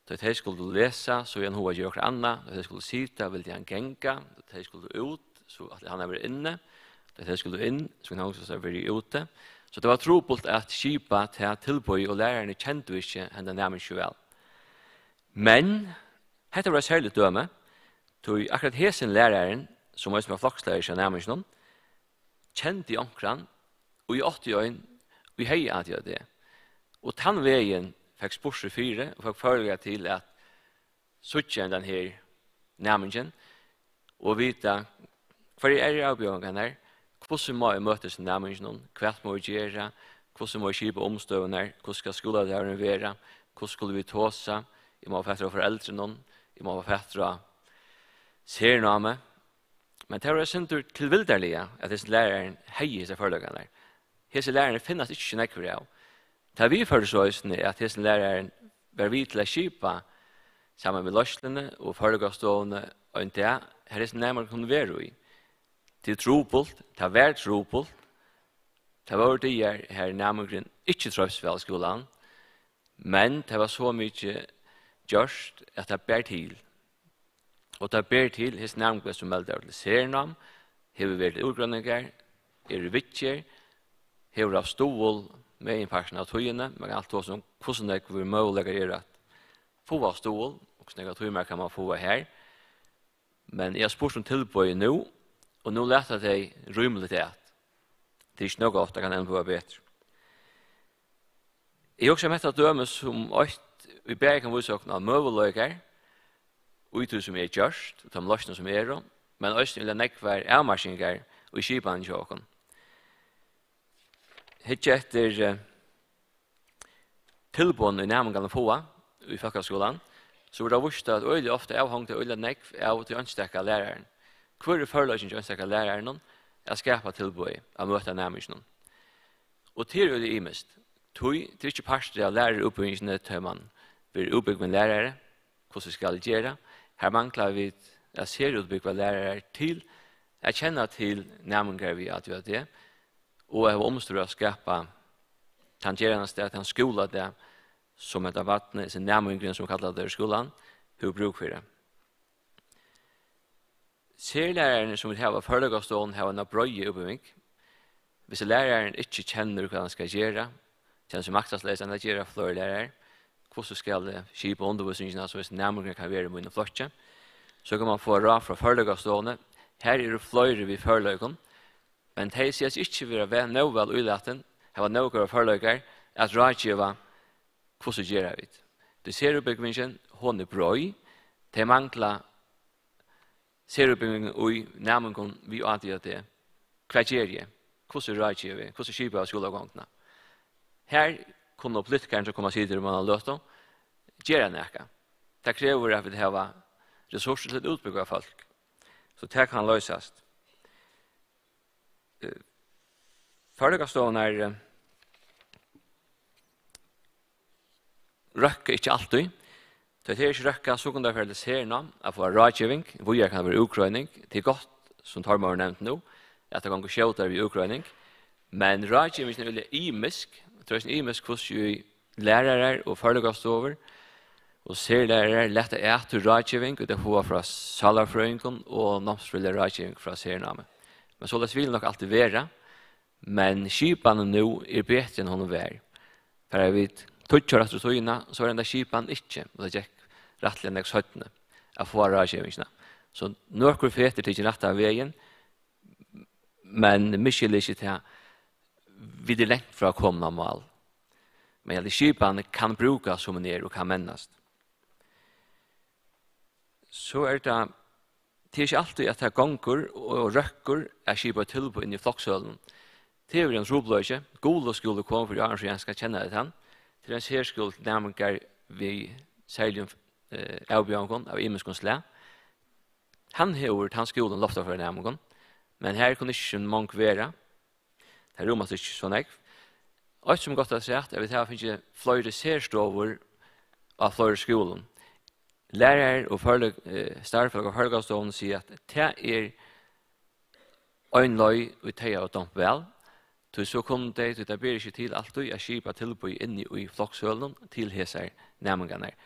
Tá tey skuldu lesa, so hevði hann hug at gera okkurt annað. Tá tey skuldu sita, vildi hann ganga. Tá tey skuldu út, so ætlaði hann at vera inni. Tá tey skuldu inn, so kundi hann hugsa sær at vera úti. So tað var trupult at skipa tað tilboðið, og lærararnir kendu ikki hendan næmingin so væl. Men hetta var eitt serligt dømi, tí akkurát hesin lærarin, sum eisini var flokslærari hjá næminginum, kendi onkran, ið átti ein, ið hevði A D H D. Og tann vegin fekk spurt seg fyri og fekk førleikar til at síggja hendan her næmingin og vita, hvørjar eru avbjóðingarnar, hvussu má eg møta hesum næminginum, hvat má eg gera, hvussu má eg skipa umstøðurnar, hvussu skal skúladagurin vera, hvussu skulu vit tosa, eg má fara fatur á foreldrunum, eg má fara fatur á sernámið. Men tað var eitt sindur tilvildarliga, at hesin lærarin hevði hesar førleikarnar. Hesir lærarar finnast ikki so nógvir av. Tað viðførdi so eisini, at hesin lærarin var við til at skipa, saman við leiðsluni og førleikastovuni, ein dag, har hesin næmingur kundi vera í. Tað er trupult, tað var trupult. Tað vóru dagar, har næmingurin ikki treivst væl í skúlanum, men tað var so mikið gjørt, at tað bar til. Og tað ber til, hesin næmingur, sum meldaður til sernám, hevur verið til útgreiningar, er í viðgerð, hevur havt stuðul meginpartin av tíðini. Man kann altíð tosa um, hvussu nógvir møguleikar eru at fáa stuðul, og hvussu nógvar tímar kann man fáa har. Men eg havi spurt um tilboðið nú, og nú lata tey rímiligt at. Tað er ikki nóg gott, tað kann enn blíva betri. Eg hugsi um hetta dømi sum eitt, ið bæði kann vísa okkum á møguleikar í tí, sum er gjørt, og teimum loysnum, sum eru, men eisini í nógvar avmarkingar í skipanini hjá okkum. Hyggja eftir, eh, tilboðum, ið næmingarnir fáa í fólkaskúlanum, so verður tað víst, at øgiliga ofta avhongur tað øgiliga nógv av tí einstaka læraranum. Hvør er førleikin hjá einstaka læraranum at skapa tilboðið, at møta næminginum? Og tað er øgiliga ymiskt. Tí tað er ikki partur av læraraútbúgvingini, tá man verður útbúgvin lærari, hvussu skal eg gera? Her mangla vit at serútbúgva lærarar til at kenna til næmingar við A D H D og hava umstøður at skapa tann gerandisdag, tann skúladag, sum hetta barnið, hesin næmingurin, sum kalla tað í skúlan, hevur brúk fyri. Serlærararnir, sum vit hava á førleikastovuni, hava eina breiða útbúgving. Hvis lærarin ikki kennir, hvat hann skal gera, kennir seg maktarleysur at gera, fleiri lærarar, hvussu skal eg skipa undirvísingina, so hesin næmingurin kann vera í mínum flokki? So kann man fáa ráð frá førleikastovuni. Har eru fleiri við førleikum, men tey siga seg ikki vera væl, nóg væl ílatin, hava nóg góðar førleikar at ráðgeva, hvussu gera vit. Tí serútbúgvingin, hon er breið. Tey mangla serútbúgving í næmingum við A D H D. Hvat geri eg? Hvussu ráðgevi eg? Hvussu skipi eg skúlagongdina? Her kunnu politikararnir, sum koma og sita um eina løtu, gera nakað. Tað krevur, at vit hava resursir til at útbúgva fólk. So tað kann loysast. Eh, førleikastovurnar, eh, røkka ikki altíð. Tá tey ikki røkka, so kunnu tey fara til sernám at fáa ráðgeving. Víðari kann vera útgreining. Tað er gott, sum Tormóður nevndi nú, at tað gongur skjótari við útgreining. Men ráðgevingin er øgiliga ymisk. Tað er eisini ymisk, hvussu lærarar og førleikastovur og serlærarar lata at til ráðgeving, og tey fáa frá sálarfrøðingum og námsfrøðiliga ráðgeving frá sernámi. Men soleiðis vil nokk altíð vera, men skipanin nú er betri, enn hon var. Fara vit tíggju ár aftur í tíðina, so var henda skipan ikki, og tað gekk rættiliga nógv seinni at fáa ráðgevingina. So nøkur fet er tikin rætta vegin, men misskilja ikki tað, vit eru langt frá komin á mál. Men ja, skipanin kann brúkast, sum hon er, og kann mennast. So er tað, tað er ikki altíð, at tað gongur og røkkur at skipa tilboð inn í flokshølunum. Tað hevur verið ein trupulleiki. Gulu skúli kom fyri árum síðan, skal kenna tað, hann. Tað er ein serskúli til næmingar við serligum, eh, avbjóðingum av ymiskum slag. Hann hevur, tann skúlin, loftað fyri næmingum, men har kunnu ikki mong vera. Tað rúmast ikki so nógv. Eitt, sum er gott at sæð, er, at vit hava fingið fleiri serstovur á fleiri skúlum. Lærarar og førleik-, eh, starvsfólk á førleikastovuni siga, at tað er ein leið, ið tey hava dámt væl, tí so kunnu tey, tí tað ber ikki til altíð at skipa tilboð inni í flokshølunum til hesar næmingarnar.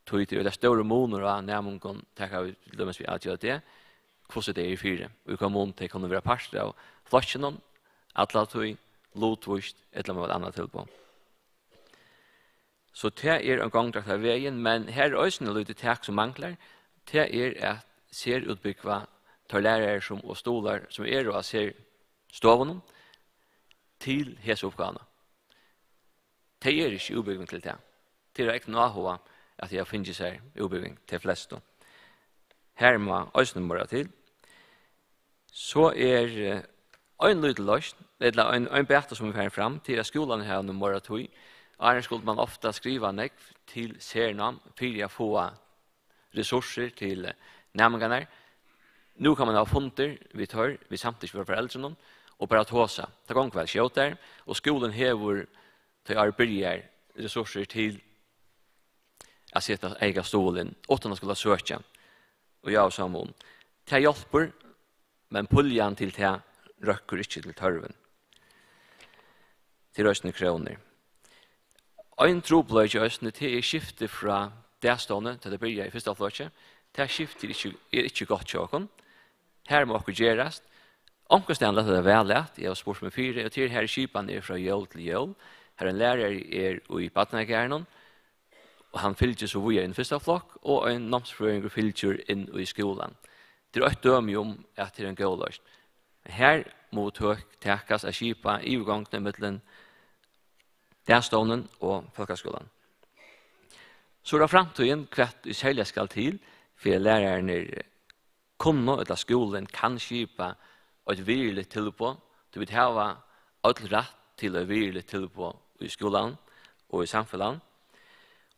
Tí tað er stórur munur á næmingum, taka vit til dømis við A D H D, hvussu tey eru fyri, og í hvaða mun tey kunnu vera partur av flokkinum, alla tíð, lutvíst ella við eitt annað tilboð. So tað er ein gongd rætta vegin, men har er eisini lítið tak, sum manglar. Tað er at serútbúgva teir lærarar, sum, og stuðlar, sum eru á serstovunum, til hesa uppgávuna. Tey eru ikki útbúgvin til tað. Tey eru av egnum áhuga, at tey hava fingið sær útbúgving, tey flestu. Har má eisini meira til. So er, eh, ein lítil loysn, ella ein, ein bati, sum er farin fram, til at skúlarnir hava nú meira tíð. Áðrenn skuldi man ofta skriva nógv til sernám fyri at fáa resursir til, eh, næmingarnar. Nú kann man hava fundir við teir, við samtykki frá foreldrunum, og bara tosa. Tað gongur væl skjótari, og skúlin hevur, tá árið byrjar, resursir til at seta eyka stuðul inn, uttan at skula søkja. Og ja, og sama um. Tað hjálpir, men puljan til tað røkkur ikki til tørvin. Til eisini krónur. Ein trupulleiki eisini, tað er skifti frá dagstovni, tá tað byrjar í fyrsta flokki. Tað skiftið er ikki, er ikki gott hjá okkum. Har má okkurt gerast. Onkustaðni letur tað væl at, eg havi spurt meg fyri, og tað er har skipanin er frá jól til jól. Har ein lærari er í barnagarðinum, og hann fylgir so víðari inn í fyrsta flokk, og ein námsfrøðingur fylgir inn í skúlan. Tað er eitt dømi um, at tað er ein góð loysn. Her mugu tøk takast at skipa yvirgongdina millum dagstovnin og fólkaskúlan. So er tað framtíðin, hvat ið serliga skal til, fyri at lærararnir kunnu, ella skúlin kann skipa eitt virðiligt tilboð, tí vit hava øll rætt til eitt virðiligt tilboð í skúlanum og í samfelagnum.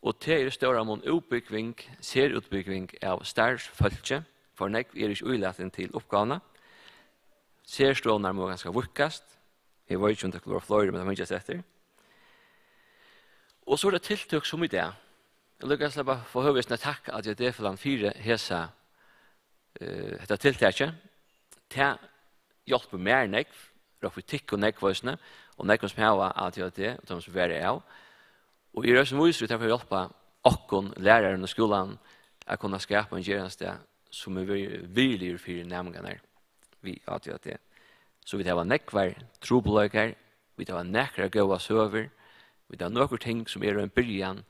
Og tað er í stóran mun útbúgving, serútbúgving av starvsfólki, for nógv eru ikki ílatin til uppgávuna. Serstøðurnar mugu kanska víðkast. Eg veit ikki, um tað skulu vera fleiri, men tað má hyggjast eftir. Og so er tað tiltøk sum í dag. Eg lukka sleppa for høvuðsna takk at eg defilan fyri hesa, eh, hetta tiltakið. Tað hjálpir mær nógv, rópti tykkum nógv eisini, og nógvum sum hava A D H D, og teimum sum verða av. Og eg eri eisini vísur í, at tað fer at hjálpa okkum, lærararnar og skúlanum, at kunna skapa ein gerandisdag, sum er vir-, virðiligur fyri næmingarnar við A D H D. So vit hava nógvar trupulleikar, vit hava nakrar góðar søgur, vit hava nøkur ting, sum eru ein byrjan,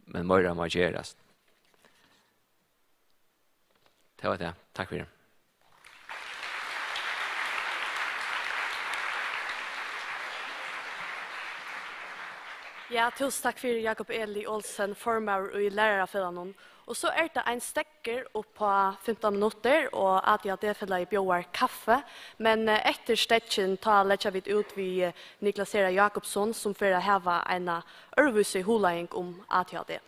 men meira má gerast. Tað var tað. Takk fyri. Ja, túsund takk fyri, Jakob Eli Olsen, formaður í Lærarafelagnum. Og so er tað ein steðgur upp á fimtan minuttir, og A D H D-felagið bjóðar kaffi. Men, eh, eftir steðgin, tá leggja vit út við, eh, Niklas Hera Jakobsson, sum fer at hava eina øðrvísi hugleiðing um A D H D.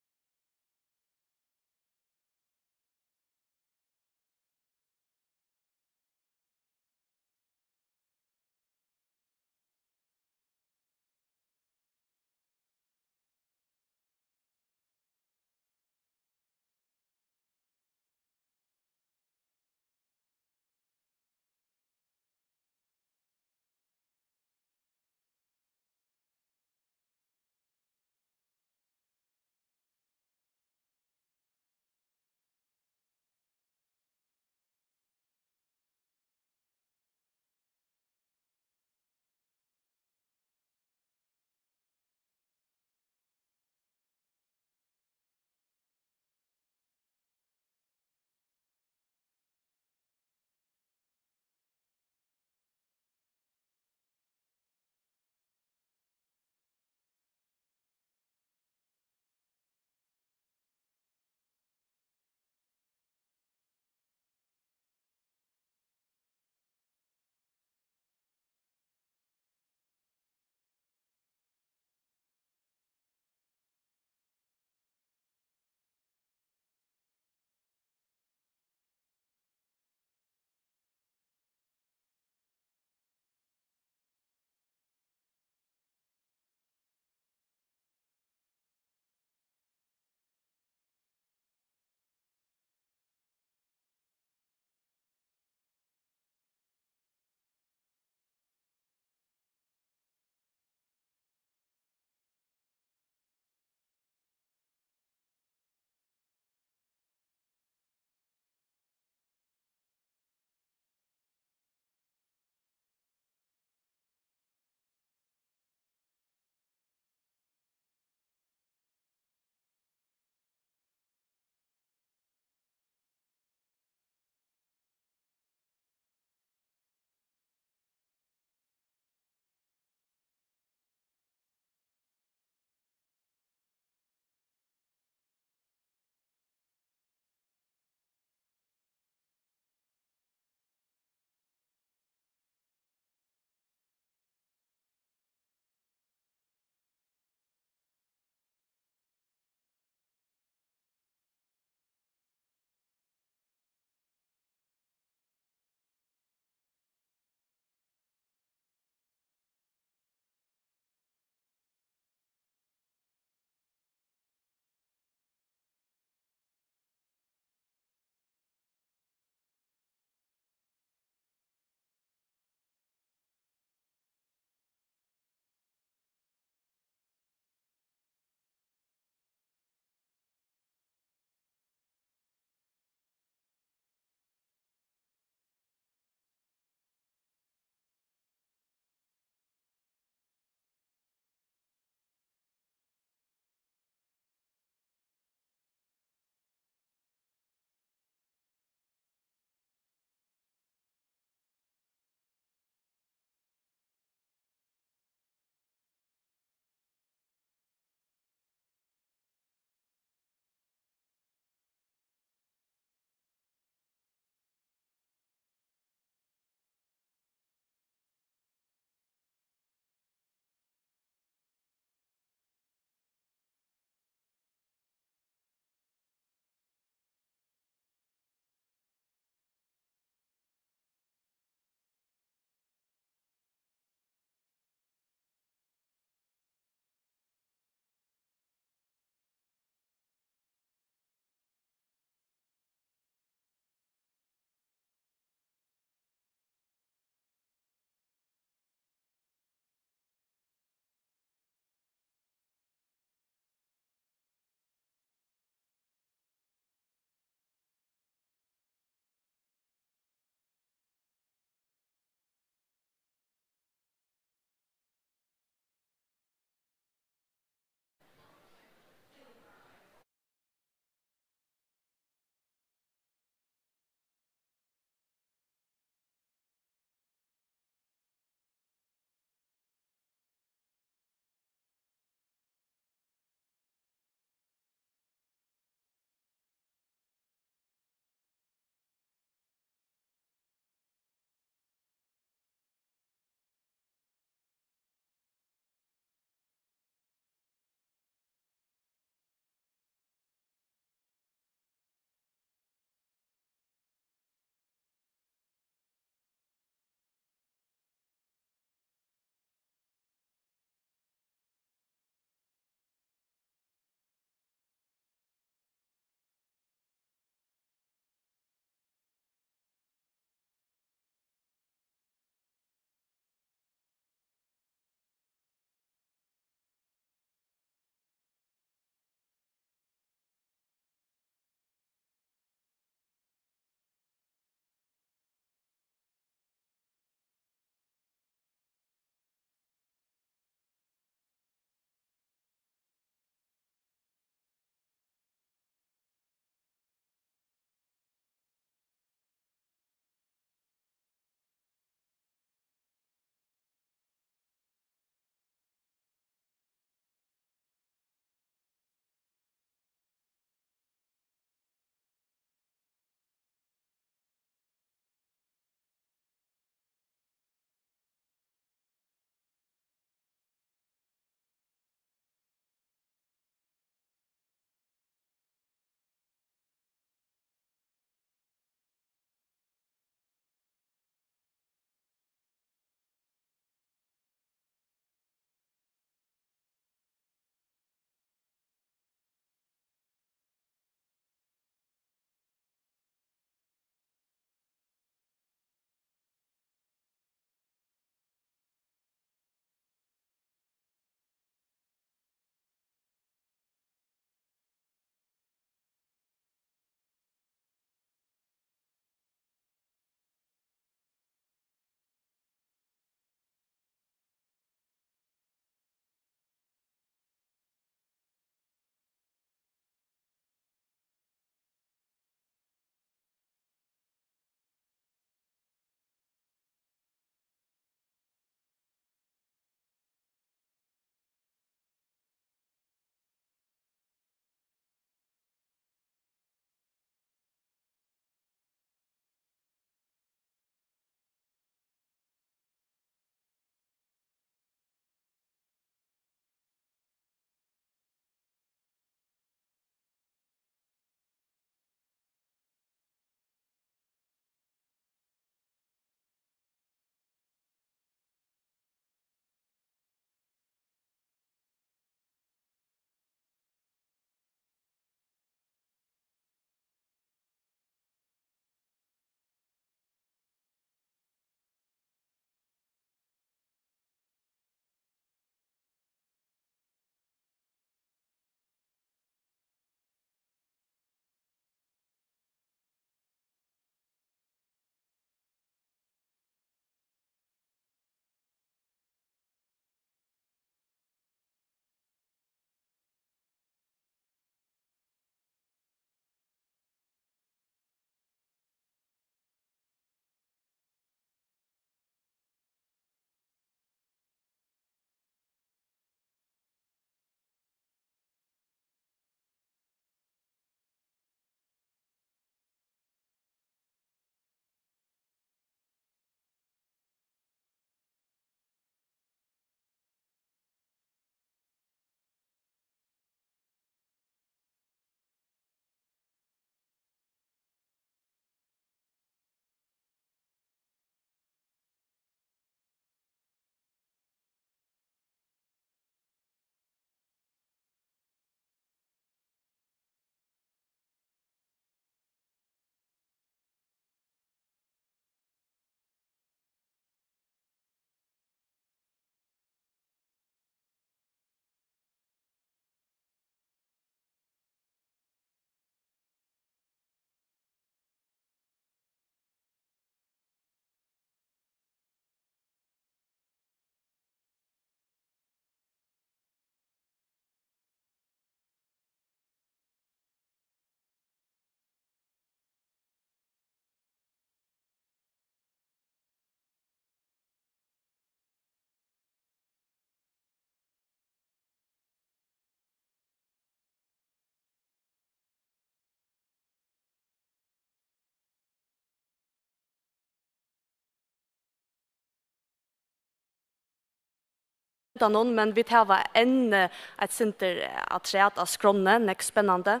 hendan, men vit hava enn, eh, eitt sindur, eh, afturat á skránni, nógv spennandi.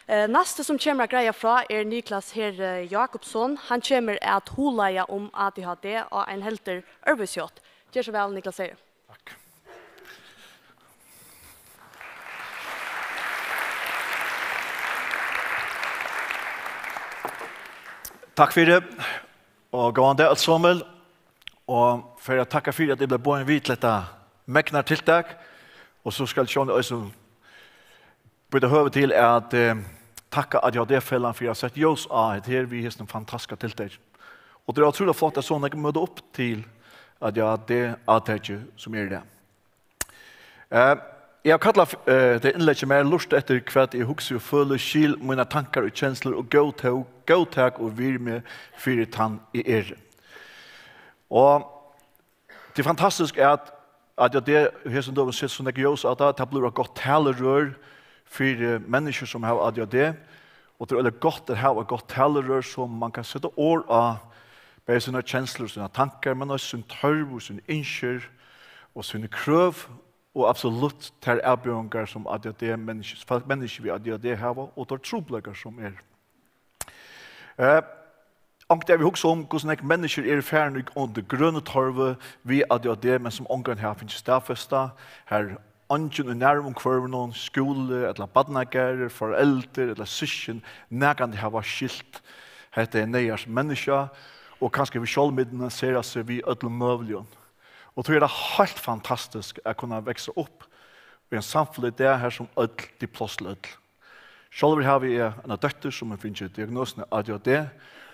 Eh, næsti, sum kemur at greiða frá, er Niklas Heri Jakobsson. Hann kemur at hugleiða um A D H D á ein heldur øðrvísi hátt. Ger so væl, Niklas Heri. Takk. Takk fyri, og góðan dag, øll somul. Og fyri at takka fyri, at eg bleiv boðin við til hetta megnar tiltak. Og so skal eg sjálvandi eisini brúka høvið til at, eh, takka A D H D-felagið fyri at hava sett ljós á hetta her við hesum fantastiska tiltaki. Og tað er ótrúliga flott, at so nógv møta upp til A D H D-átakið, sum er í dag. Eh, eg havi kallað, eh, tað innleggið mær, lurta eftir, hvat eg hugsi og føli, skil mínar tankar og kenslur og góðtó-, góðtak og virð meg fyri tann eg eri. Og tað er fantastiskt, at, at A D H D í hesum døgum setir so nógv ljós á tað, tað blívur eitt gott talerør fyri menniskju, sum hava A D H D, og tað er øgiliga gott at hava eitt gott talerør, sum man kann seta orð á, bæði sínar kenslur og sínar tankar, men eisini sín tørv og sín ynskir og síni krøv, og absolutt tær avbjóðingar, sum A D H D-menniskju, fólk, menniskju við A D H D hava, og teir trupulleikar, sum eru. Eh, onkuntíð havi eg hugsað um, hvussu nógv menniskjur eru farin í, undir grønu tørvu við A D H D, men sum ongantíð hava fingið staðfesta, har eingin í nærumhvørvinum, skúli ella barnagarður, foreldur ella systkin, nakrantíð hava skilt, hetta er neyðars menniskja, og kanska við sjálvmedisinera seg við øllum møguligum. Og tí er tað heilt fantastiskt at kunna vaksa upp í einum samfelagi í dag, har sum øll, tað er pláss til øll. Sjálvur havi eg eina dóttur, sum hevur fingið diagnosuna A D H D,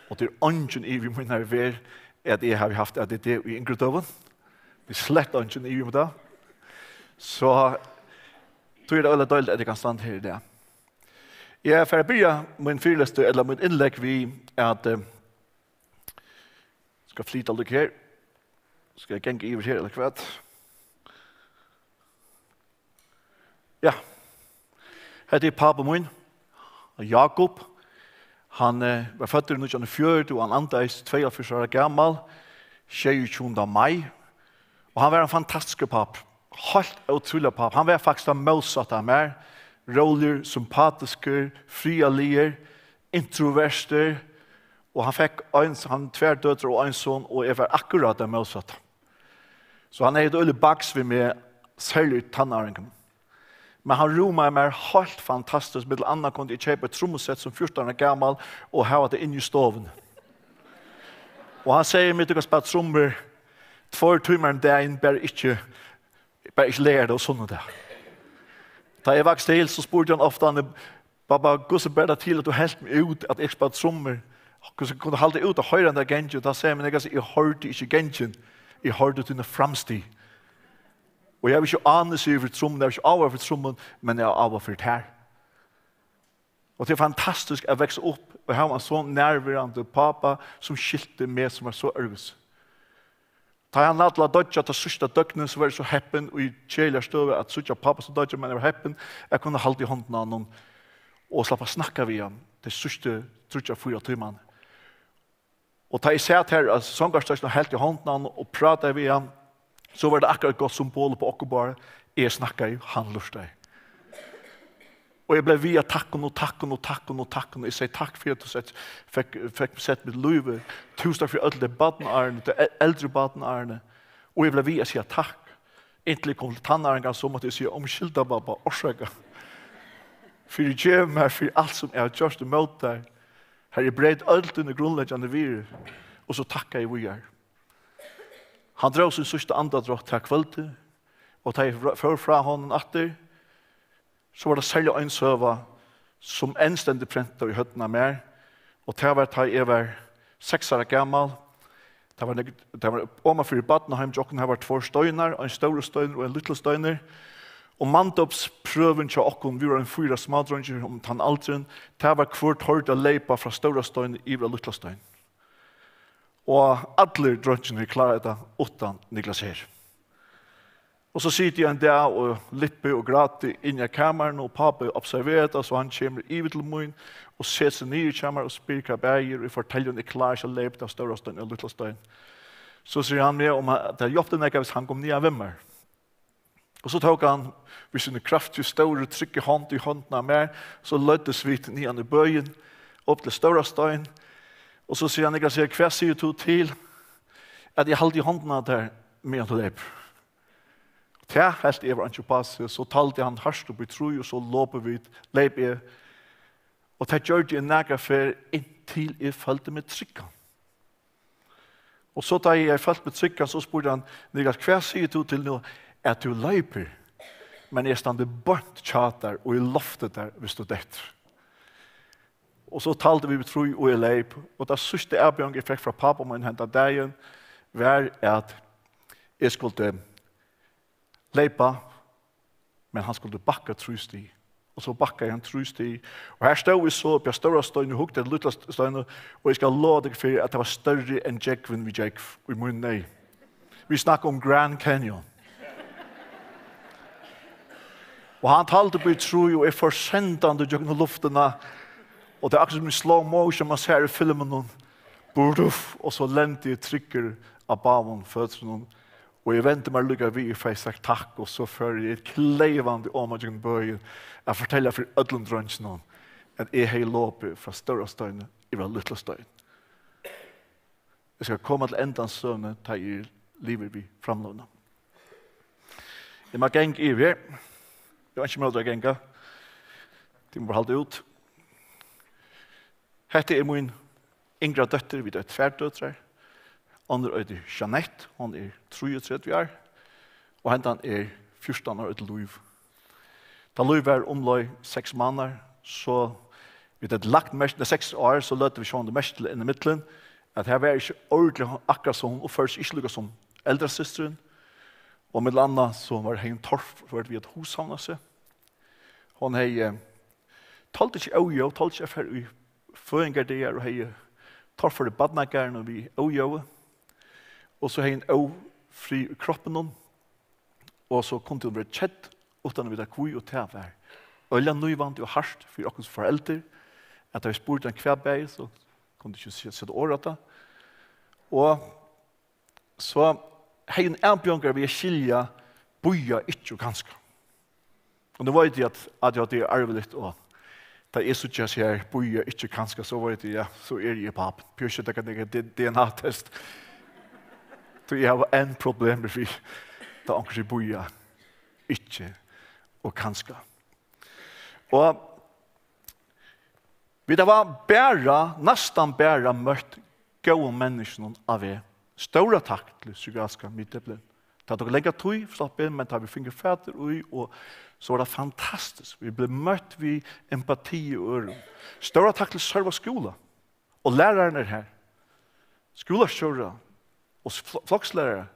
og tað er eingin ivi í mínari verð, at eg havi havt A D H D í yngri døgum. Tað er slett eingin ivi um tað. So, tí er tað øgiliga deiligt, at eg kann standa her í dag. Eg fari at byrja mín fyrilestur, ella mítt innlegg, við at, eh, skal flyta líka her. Skal eg ganga yvir her, ella hvat? Ja. Hetta er pápi mín, Jákup. Hann, eh, var føddur í nítjan hundrað og fjøruti, og hann andaðist tveyoghálvfjerðs ára gamal, sjeyogtjúgunda mai. Og hann var ein fantastiskur pápi. Heilt ótrúligur pápi. Hann var faktiskt tað mótsatta av mær. Róligur, sympatiskur, friðarligur, introvertur. Og hann fekk ein, hann tvær døtur og ein son, og eg var akkurát tað mótsatta. So hann hevði eitt øgiliga baks við meg, serliga í tannáringunum. Men hann rúmaði mær heilt fantastiskt. Millum annað kundi eg keypa eitt trummusett sum fjúrtan ára gamal og hava tað inni í stovuni. Og hann segði mær: "Tú kanst spæla trummur tveir tímar um dagin, bara ikki, bara ikki leygardag og sunnudag." Tá eg vaks til, so spurdi hann ofta, hann: "Babba, hvussu ber tað til, at tú helt meg út, at eg spæli trummur? Hvussu kundi halda út at hoyra henda gangin?" Og tá segði hann mær, eg segði: "Eg hoyrdi ikki gangin, eg hoyrdi tíni framstig. Og eg havi ikki ánilsi fyri trummum, eg havi ikki áhuga fyri trummum, men eg havi áhuga fyri tær." Og tað er fantastiskt at vaksa upp og hava ein so nærverandi pápa, sum skilti meg, sum var so øðrvísi. Tá hann ætlaði at doyggja tað síðsta døgnið, so var eg so heppin í keðiligari støðu at síggja pápa so doyggja, men eg var heppin at kunna halda í hondina á honum og sleppa at snakka við hann tey síðstu tríggjar, fýra tímarnar. Og tá eg sat har á songarstøkinum og helt í hondina á honum og prátaði við hann, so var tað akkurát eitt gott symbol upp á okkum báðar. Eg snakkaði, hann lurtaði. Og eg bleiv við at takka honum og takka honum og takka honum og takka honum. Eg segði: "Takk fyri at tú sett, fekk, fekk sett mítt lív í. Túsund takk fyri øll tey barnaárini, tey e-, eldru barnaárini." Og eg bleiv við at siga takk. Inntil eg kom til tannáringarnar, so mátti eg siga: "Umskylda, babba, orsaka. Fyrigev mær fyri alt, sum eg havi gjørt ímóti tær. Har eg breyt øll tíni grundleggjandi virði." Og so takkaði eg víðari. Hann dró sín síðsta andadrátt tað kvøldið, og tá eg fór frá honum aftur, so var tað serliga ein søga, sum enn stendur prentað í høvdinum á mær, og tað var, tá eg var seks ára gamal. Tað var, tað var oman fyri barnaheim hjá okkum, har var tveir steinar, ein stórur steinur og ein lítil steinur. Og manndópsprøvin hjá okkum, vit vóru ein fýra smádreingir um tann aldurin, tað var, hvør tordi at leypa frá stóra steini yvir á lítla stein. Og allir dreingirnir kláraðu tað uttan Niklas Heri. Og so siti eg ein dag og lippi og gráti inni í kamarinum, og pápi observerar tað, so hann kemur yvir til mín og setir seg niður hjá mær og spyr, hvat bagir, og eg fortelji honum, eg klári ikki at leypa av stóra stein og lítla stein. So sigur hann mær, um hann, tað hjálpti nakað, hvis hann kom niðan við mær. Og so tók hann við síni kraftigu, stóru, tryggu hond í hondina á mær, so leiddust vit niðan í bøin, upp til Stóra Stein. Og so sigur hann, Niklas, sigur, hvat sigur tú til, at eg haldi í hondina á tær, meðan tú leypur? Tað helt eg var einki upp á seg, so taldi hann hart upp í trý, og so lópu vit, leyp eg. Og tað gjørdi eg nakra ferð, inntil eg føldi meg tryggan. Og so, tá eg følti meg tryggan, so spurdi hann, Niklas, hvat sigur tú til nú, at tú leypur, men eg standi beint hjá tær og eg lofti tær, hvis tú dettur? Og so taldi vit við trý, og eg leyp. Og tað síðsta avbjóðing, eg fekk frá pápa mín henda dagin, var, at eg skuldi leypa, men hann skuldi bakka trý stig. Og so bakkaði hann trý stig. Og her stóð eg so uppi á Stóra Stein og hugdi at Lítla Stein, og eg skal lova tykkum fyri, at tað var størri enn gjógvin við gjógv í mínum eyga. Vit snakka um Grand Canyon. Og hann taldi upp í trý, og eg fór sendandi gjøgnum luftina. Og tað er akkurát sum í slow motion, man sær í filmunum. Burduff, og so lendi eg tryggur á báðum føtrunum. Og eg vendi mær líka við, eg fái sagt takk, og so fór eg kleyvandi oman gjøgnum bøin at fortelja fyri øllum dreingjunum, at eg hevði lopið frá Stóra Steini yvir á Lítla Stein. Eg skal koma til endan á søguni, tá eg eri liðugur við framløguna. Eg má ganga yvir her. Eg havi ikki móti at ganga. Tit mugu bara halda út. Hetta er mín yngra dóttir, vit eru tvær døtrar. Onnur eitur Jeanette, hon er trýogtretivu ár, og hendan er fjúrtan ár, eitur Lív. Tá Lív var umleið seks mánaðar, so vit høvdu lagt merki, nei, seks ár, so løgdu vit sjálvandi merki til inn ímillum, at her var ikki ordiliga, akkurát sum hon uppførdi seg, ikki líka sum eldrasystirin, og millum annað so var, hevði hon torført við at hugsavna seg. Hon hevði, eh, toldi ikki ójó, toldi ikki at fara í føðingardagar og hevði torført í barnagarðinum við ójói. Og so hevði hon ófrið í kroppinum. Og so kundi hon vera kedd uttan at vita hví, og tað var øgiliga nívandi og hart fyri okkum sum foreldur, at tá vit spurdu hana hvat bagir, so kundi hon ikki se-, seta orð á tað. Og so hevði hon avbjóðingar við at skilja bíða, ikki og kanska. Og nú veit eg, at A D H D er arviligt, og tá eg síggi hesi her bíða, ikki kanska, so veit eg, ja, so eri eg pápin. Behøvi ikki taka nakað D-, D N A-test. Tí eg havi enn problemir við, tá onkur sigur bíða, ikki og kanska. Og vit hava bara, næstan bara møtt góðum menniskjum á veg. Stóra takk til psykiatriska miðdepilin. Tað tók langa tíð, slapp inn, men tá vit fingu fatur í, og so var tað fantastiskt. Vit blivu møtt við empati og øðrum. Stóra takk til Sørvágs skúla og lærararnar her. Skúlastjóra og fl-, flokkslærarar,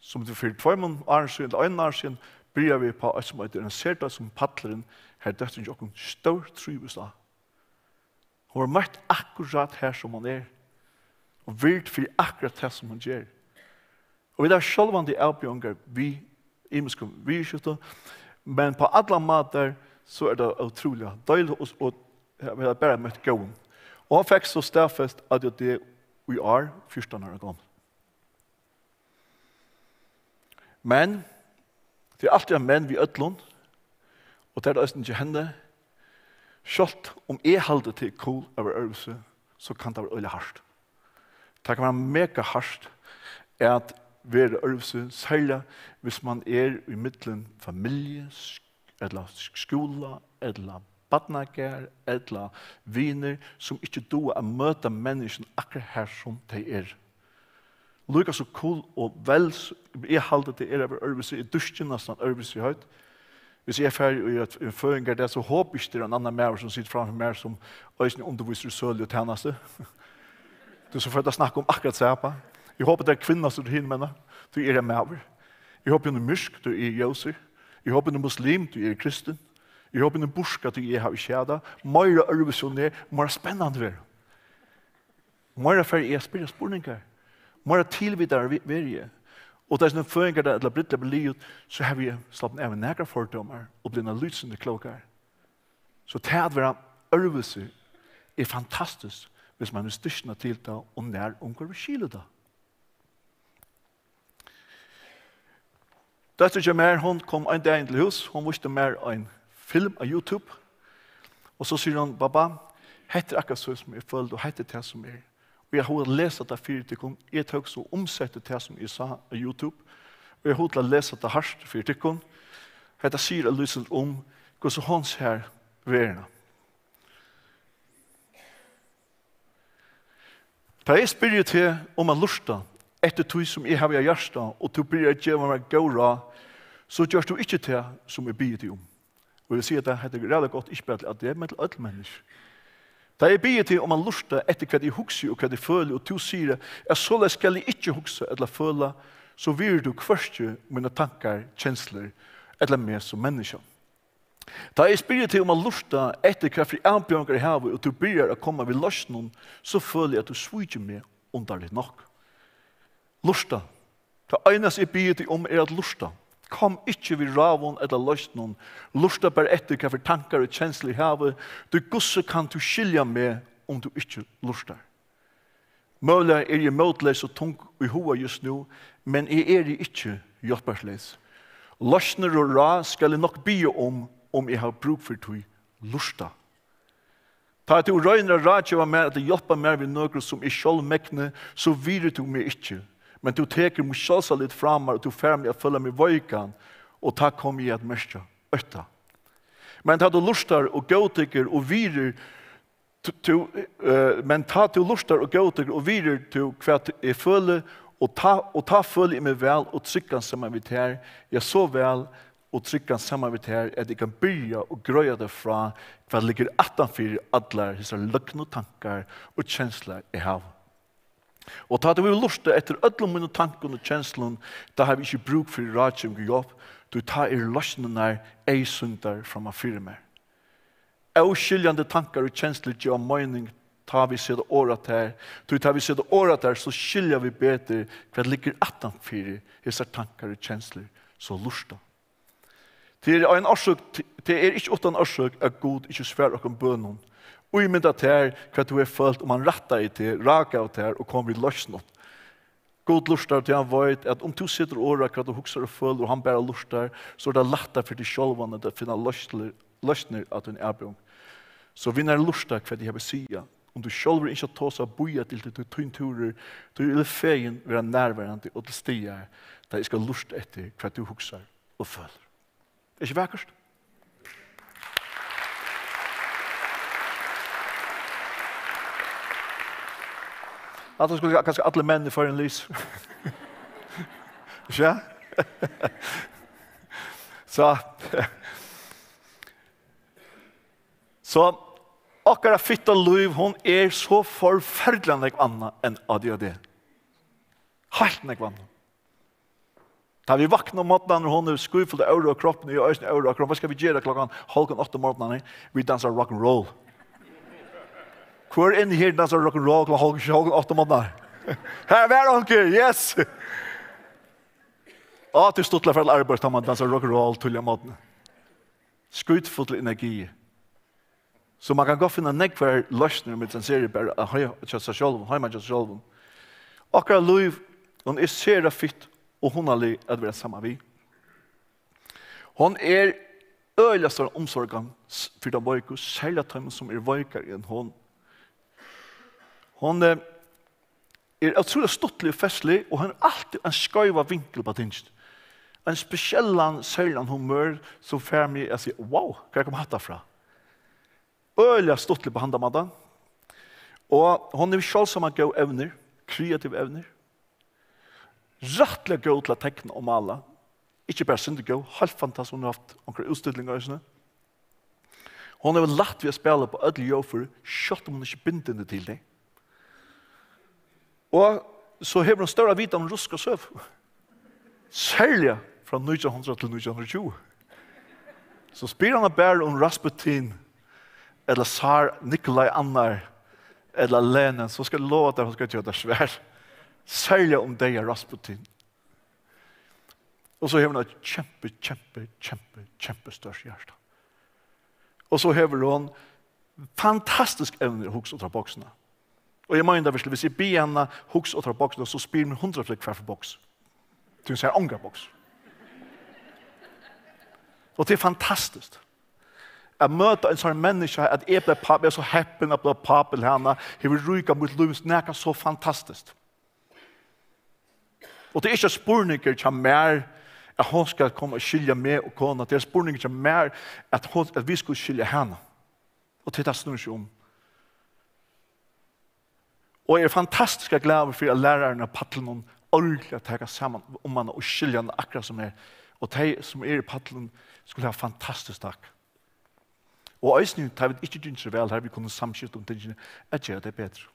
sum vit fyri tveimum árum síðan, ella einum ári síðan, byrjaðu vit uppá eitt, sum eitur ein serdeild, sum Pallurin, har dóttirin hjá okkum stórtrívist á. Hon var møtt akkurát har, sum hon er, og vird fyri akkurát tað, sum hon ger. Og vit hava sjálvandi avbjóðingar við ymiskum viðurskiftum, men á allar mátar, so er tað ótrúliga deiligt, og, og vit hava bara møtt góðum. Og hon fekk so staðfest A D H D í ár, fjúrtan ára gomul. Men, tað er altíð eitt men við øllum, og tað er tað eisini hjá henni, sjálvt um eg haldi, tað er cool at vera øðrvísi, so kann tað vera øgiliga hart. Tað kann vera mega hart at vera øðrvísi, serliga hvis man er í millum familju, sk-, ella sk-, skúla, ella barnagarð, ella vinir, sum ikki duga at møta menniskjum akkurát har, sum tey eru. Líka so cool og væl s-, eg haldi, tað er at vera øðrvísi, eg dýrki næstan øðrvísi høgt. Hvis eg fari í eitt, ein føðingardag, so hopi eg ikki, tað er ein annar maður, sum situr framfyri mær, sum eisini undirvísir í sølu og tænastu. Tú, so fer at snakka um akkurát sama. Eg hopi, tað er kvinna, sum er hinumegin, tí eg eri maður. Eg hopi, hon er myrk, tí eg eri ljósur. Eg hopi, hon er muslim, tí eg eri kristin. Eg hopi, hon er burka, tí eg havi ikki tað. Meira øðrvísi hon er, meira spennandi verður. Meira fari eg at spyrja spurningar. Meira tilvitaður ve-, verði eg. Og tá sum føðingardagur ella brúdleyp er liðugt, so havi eg slappað av við nakrar fordómar og blivið eitt lítið sindur klókari. So tað at vera øðrvísi er fantastiskt, hvis man hevur styrkina til tað og nærumhvørvið skilir tað. Dóttirin hjá mær, hon kom ein dagin til hús, hon vísti mær ein film á YouTube, og so sigur hon: "Babba, hetta er akkurát so, sum eg føldi, og hetta er tað, sum er." Og eg havi lesa tað fyri tykkum. Eg tók so umsetti tað, sum eg sá á YouTube, og eg havi til at lesa tað hart fyri tykkum. Hetta sigur eitt lítið sindur um, hvussu hon sær verðina. Tá eg spyrji teg um at lurta eftir tí, sum eg havi á hjarta, og tú byrjar at geva mær góð ráð, so gert tú ikki tað, sum eg biði teg um. Og eg vil siga tað, hetta er ræðuliga gott, ikki bara til Adrian, men til øll menniskju. Tá eg biði teg um at lurta eftir, hvat eg hugsi og hvat eg føli, og tú sigur, at soleiðis skal eg ikki hugsa ella føla, so virðir tú hvørki mínar tankar, kenslur ella meg sum menniskja. Tá eg spyrji teg um at lurta eftir, hvat fyri avbjóðingar eg havi, og tú byrjar at koma við loysnum, so føli eg, at tú svíkir meg, undarligt nokk. Lurta. Tað einasta eg biði teg um, er at lurta. Kom ikki við ráðum ella loysnum. Lurta bara eftir, hvat fyri tankar og kenslur eg havi, tí hvussu kann tú skilja meg, um tú ikki lurtar? Møguliga eri eg mótleys og tung í huga júst nú, men eg eri ikki hjálparleys. Loysnir og ráð skal eg nokk biðja um, um eg havi brúk fyri tí. Lurta. Tá tú roynir at ráðgeva mær ella hjálpa mær við nøkrum, sum eg sjálv megni, so virðir tú meg ikki. Men tú tekur mítt sjálvsálit frá mær, og tú fært meg at føla meg veikan, og tá komi eg at merkja ótta. Men tá tú lurtar og góðtekur og virðir, tú, tú, eh, men tá tú lurtar og góðtekur og virðir tú, hvat eg føli, og tá, og tá føli eg meg væl og tryggan saman við tær, ja, so væl og tryggan saman við tær, at eg kann byrja og greiða tær frá, hvat liggur aftan fyri allar hesar løgnu tankar og kenslur, eg havi. Og tá tú hevur lurtað eftir øllum mínum tankum og kenslum, tá havi eg ikki brúk fyri ráðgeving og hjálp, tí tá eru loysnirnar eyðsýndar framman fyri mær. Óskiljandi tankar og kenslur geva meining, tá vit seta orð á tær, tí tá vit seta orð á tær, so skilja vit betur, hvat liggur aftan fyri hesar tankar og kenslur, so lurta. Tað er ein orsøk, tað er ikki uttan orsøk, at Gud ikki svarar okkum bønum. Ímynda tær, hvat tú hevði følt, um hann rættaði teg, ráðgav tær og kom við loysnum. Gud lurtar, tí hann veit, at um tú setur orð á, hvat tú hugsar og følir, og hann bara lurtar, so er tað lættari fyri teg sjálvan at finna loysnir, loysnir á tín avbjóðing. So vinarliga lurta, hvat eg havi at siga. Um tú sjálvur ynskir at tosa, bíða til, til tín túrur, tí eg vil fegin vera nærverandi og til staðar, tá eg skal lurta eftir, hvat tú hugsar og følir. Er ikki vakurt? Hatta skuldu kanska allir menn í Føroyum lisið. Ikki? So. So, okkara fitta lív, hon er so forferdiliga nógv annað enn A D H D. Heilt nógv annað. Tá vit vakna um morgnan, og hon er skítfull av órógv í kroppinum, eg eisini órógv í kroppinum. Hvat skal vit gera klokkan hálvgum átta um morgnan? Vit dansa rock and roll. Hvør inni her dansar rock and roll klokkan hálvgum, hálvgum átta um morgnan? Her var onkur, yes! Á, tað er stuttligt at fara til arbeiðis, tá man dansar rock and roll tíðliga um morgunin. Skítfull energi. So man kann gott finna nógvar loysnir, um vit sera bara at heiva hjá sær sjálvum, heima hjá sær sjálvum. Okkara lív, hon er sera fitt og hugnalig at vera saman við. Hon er øgiliga stór umsorgan s-, fyri teimum veiku, serliga teimum, sum eru veikari enn hon. Hon, eh, er ótrúliga stuttlig og festlig, og hon hevur altíð ein skeivan vinkul á tingini. Ein spesiellan, serligan humør, sum fær meg at siga: "Wow, hvar kom hatta frá?" Øgiliga stuttlig á handan mátan. Og hon hevur sjáldsamt góð evnir, kreativ evnir. Rættiliga góð til at tekna og mála. Ikki bara sindur góð, heilt fantastisk, hon hevur havt onkrar útstillingar eisini. Hon hevur lætt við at spæla upp á øll ljóðfør, sjálvt um hon ikki er bindandi til tey. Og so hevur hon stóra vitan um rusk og søvn. Serliga frá nítjan hundrað til nítjan hundrað og tjúgu. So spyr hon bara um Rasputin, ella tsar Nikolai annar, ella Lenin, so skal eg lova tær, hon skal geva tær svar. Serliga um deyða Rasputin. Og so hevur hon eitt kjempe, kjempe, kjempe, kjempe stórt hjarta. Og so hevur hon fantastisk evnir at hugsa út av boksina. Og eg meini tað virkiliga, viss eg biði hana hugsa út av boksina, so spyr hon hundrað ferðir: "Hvat fyri boks?" Tí hon sær onga boks. Og tað er fantastiskt. At møta ein sånn menniskja, at eg bleiv pápi, eg er so heppin at blíva pápi til hana, hevur ríkað mítt lív, nakað so fantastiskt. Og tað er ikki ein spurningur hjá mær, at hon skal koma og skilja meg og kona. Tað er ein spurningur hjá mær, at, hon, at vit skulu skilja hana. Og tað er tað snýr seg um. Og eg er fantastiskt glaður fyri, at lærarin á pallinum ordiliga taka saman um hana og skilja hana akkurát sum er. Og tey, sum eru í pallinum, skulu hava fantastiskt takk. Og eisini, tá vit ikki gingu so væl, har vit kunnu samskifta um tingini, at gera tey betri.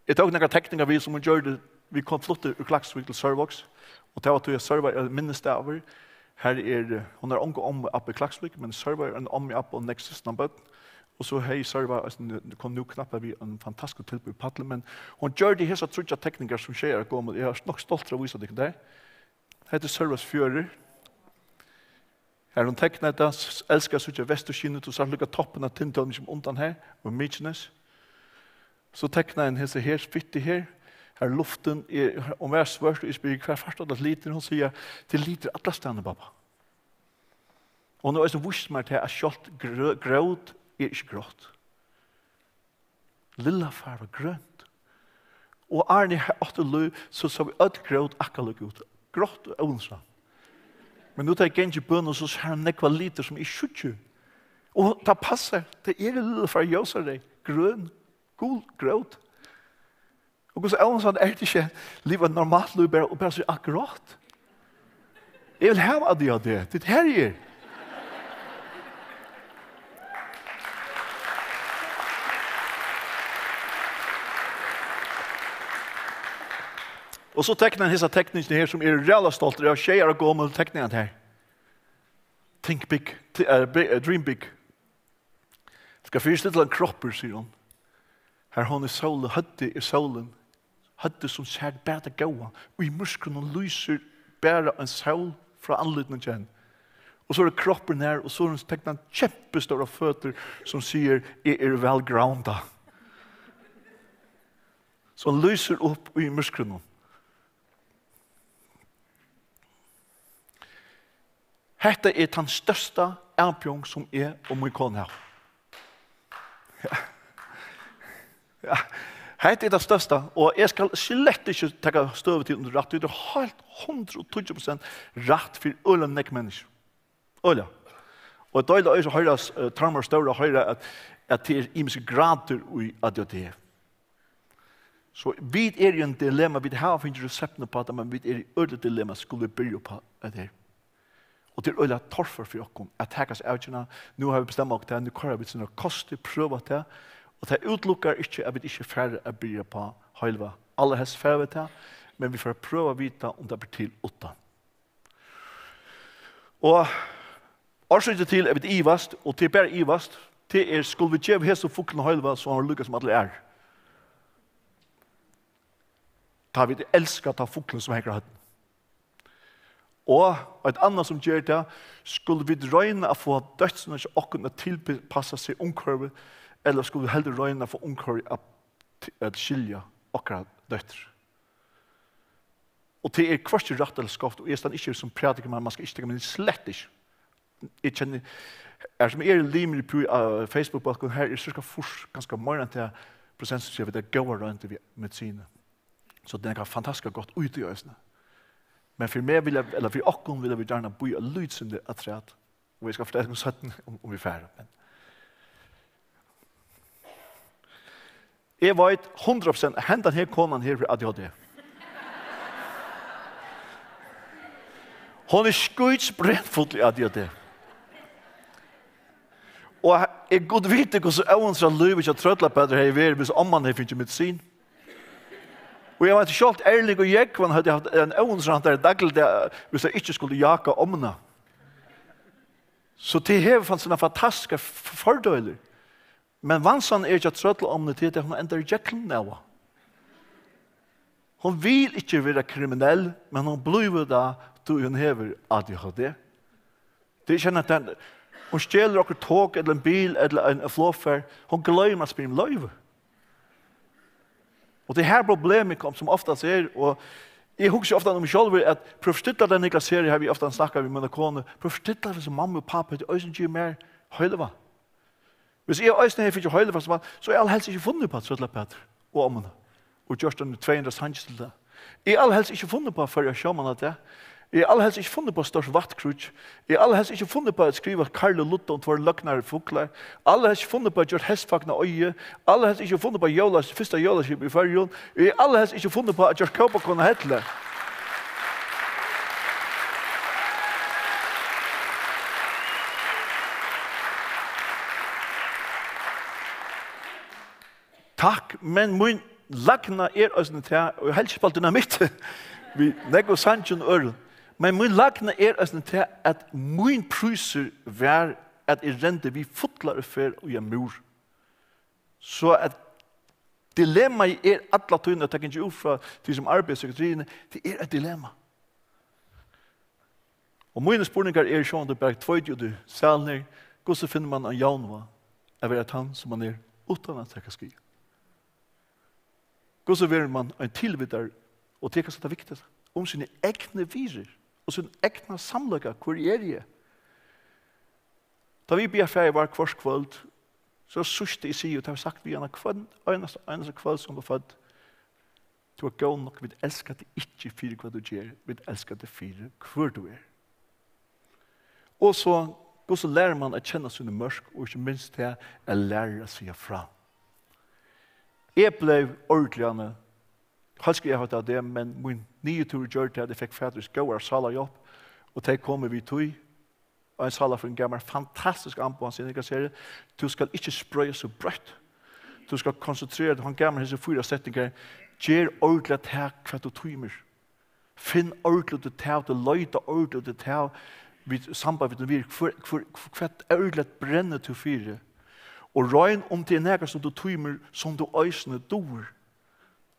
Eg tók nakrar tekningar við, sum hon gjørdi. Vit kom, fluttu úr Klaksvík til Sørvágs, og tað var tí, at Sørvágur er ein minnisstaður. Har er, eh, hon hevur onga ommu og abba í Klaksvík, men Sørvágur er ein omma, abbi og nógv systkinabørn. Og so hevði Sørvágur eisini, kom nú knappliga við ein fantastiskur tilburð í Palli, men hon gjørdi hesar tríggjar tekningar, sum sjey ára gomul. Eg eri nokk stoltur av at vísa tykkum tær. Hetta er Sørvágsfjørður. Har hon teknar hetta, s-, elskar at síggja vesturskinið, tú sært líka toppin av Tindhólmi sum undan har, og Mykines. So teknar hon hesa her, fitti her, har luftin er, hon var svørt, og eg spyr, "Hvar fært tú allar litir?" Hon sigur, "Tað er litir allastaðni, babba." Og hon hevur eisini víst mær tað, at sjálvt grø-, grót er ikki grátt. Lilla farva, grønt. Og áðrenn eg átti lív, so sá vit øll grót akkurát líka út. Grátt og óinteressant. Men nú tá eg gangi í bøn, so sær hon nógvar litir, sum eg síggi. Og tað passar. Tað er lilla farva, ljósareyð, grøn, gul grót. Og hvussu óinteressant er tað ikki at liva eitt normalt lív bara, og bara so akkurát? Eg vil hava A D H D. Tað er her eg er. Og so teknar hann hesa tekningina her, sum eg eri ræðuliga stoltur av. Sjey ára gomul teknaði hann her. Think big, t-, eh, bi-, eh, dream big. Skal fyristilla ein kroppur, sigur hon. Har hon er sólin, høvdið er sólin. Høvdið sum sær bara tað góða. Og í myrkrinum lýsir bara ein sól frá andlitinum hjá henni. Og so er kroppur nær, og so er hon teknað kjempestórar føtur sum sigur, "Eg eri væl groundað." Sum lýsir upp í myrkrinum. Hetta er tann størsta avbjóðing, sum eg og mín kona hava. Ja. Ja. Hetta er tað størsta, og eg skal slett ikki taka støðu til undir rætt. Tað er heilt hundrað og tíggju prosent rætt fyri øgiliga nógv menniskju. Øgiliga. Og eg deili eisini at hoyra, eh, trámar stóra at hoyra at, at tað er ymiskir gradir í A D H D. So vit eru í ein dilemma, vit hava fingið reseptin upp á tað, men vit eru í øgiliga dilemma, skulu vit byrja upp á hetta her. Og tað er øgiliga torført fyri okkum at taka hesa avgerðina. Nú hava vit bestemt okkum tað, nú koyra vit sínar kostráð, prøva tað, og tað útilukkar ikki, at vit ikki fara at byrja upp á heilivág. Allarhelst fara vit tað, men vit fara at prøva at vita, um tað ber til uttan. Og orsøkin til, at vit ivast, og tað er bara ivast, tað er, skulu vit geva hesum fuglinum heilivág, so hann er líka sum allir aðrir? Tá vit elska tann fuglin, sum hongur á høvdinum. Og eitt annað, sum ger tað, skulu vit royna at fáa dóttrina hjá okkum at tilpassa seg umhvørvið, ella skulu vit heldur royna at fáa umhvørvið at, at skilja okkara dóttur? Og tað er hvørki rætt ella skeivt, og eg standi ikki sum prædikari, men man skal ikki taka meg slett ikki. Eg kenni, er sum eg eri limur í, á Facebook-bólkin, har er cirka fýrs, kanska meira enn tað, prosent sum siga, at vit hava góðar royndir við medisini. So tað er nakað fantastiskt gott í tí eisini. Men fyri meg vilja, ella fyri okkum vilja vit gjarna bíða eitt lítið sindur afturat. Og eg skal fortelja tykkum seinni, um, um vit fara. Men eg veit hundrað prosent, at hendan her konan her hevur A D H D. Hon er skítsprengfull í A D H D. Og eg, Gud viti, hvussu óinteressant lívið hjá Trøllapætri hevði verið, hvis omman hevði fingið medisin. Og eg veit, sjálvt Erling og Jógvan høvdu havt ein óinteressantari dagligdag, hvis tey ikki skuldu jaka ommuna. So tað hevur fan-, sínar fantastiskar f-, fordeilir. Men vansin er hjá Trøllaommuni, tað er, at hon endar ígjøgnum av. Hon vil ikki vera kriminell, men hon blívur tað, tí hon hevur A D H D. Tað er ikki, at hon stjól okkurt tok, ella ein bil, ella ein, ein flogfar. Hon gloymir at spyrja um loyvi. Og tað er her problemið kom, sum oftast er, og Eg hugsi ofta um meg sjálvur, at prøv at stilla tær, Niklas, her havi eg ofta snakkað við mína konu, prøv at stilla tær, hvis mamma og pápi høvdu eisini givið mær heilivág. Hvis eg eisini hevði fingið heilivág, so hevði eg allarhelst ikki funnið upp á Trøllapætur og ommuna og gjørt eini tvey hundrað sangir til tað. Eg hevði allarhelst ikki funnið upp á at føra sjómannadag. Eg hevði allarhelst ikki funnið upp á stórt vatnkrúgg. Eg hevði allarhelst ikki funnið upp á at skriva Karl og Lutto um tveir løgnar fuglar. Allarhelst ikki funnið upp á at gjørt hestvagn á Eiði. Allarhelst ikki funnið upp á jólas-, fyrsta jólaskip í Føroyum. Eg hevði allarhelst ikki funnið upp á at gjørt kópakona Hella. Takk, men mín lagna er eisini tað, og eg helt ikki upp á dynamitt við nógvum sangi og øðrum. Men mín lagna er eisini tað, at mín prísur var, at eg rendi við fullari ferð í ein múr. So at dilemmaið er alla tíðina, at tað kann gera út frá tí sum arbeiðir í sekretariatini, tað er eitt dilemma. Og mínir spurningar eru sjálvandi bara tvey út í salin her. Hvussu finnur mann ein javnvág at vera tann, sum mann er, uttan at taka skaða? Hvussu verður mann ein tilvitari, og tað er kanska tað viktigasta, um síni egnu virðir og sín egna samleika, hvør eri eg? Tá vit biðja Faðir vár hvørt kvøld, so er síðsta eg sigi, og tað havi eg sagt við hana hvønn einasta, einasta kvøld, síðan hon var fødd: Tú ert góð nokk, vit elska teg ikki fyri hvat tú ger, vit elska teg fyri hvør tú er. Og so, hvussu lærir mann at kenna síni mørk, og ikki minst tað at læra at siga frá? Eg bleiv ordiliga, heilt skal eg hava tað, men mín niðurtúr gjørdi tað, at eg fekk fatur í góðari sálarhjálp, og tey komu við tí. Og ein sálarfrøðingur gav mær fantastiskt amboð, hann sigur: "Niklas, her, tú skalt ikki spreiða so breitt. Tú skalt konsentrera teg." Hann gav mær hesar fýra setningar: Ger ordiliga tað, hvat tú tímir. Finn ordiliga út í tað, tú leita ordiliga út í tað, við samband við, við, hvør, hvør, hvat ordiliga brennur tú fyri. Og royn, um tað er nakað, sum tú tímir, sum tú eisini dugir.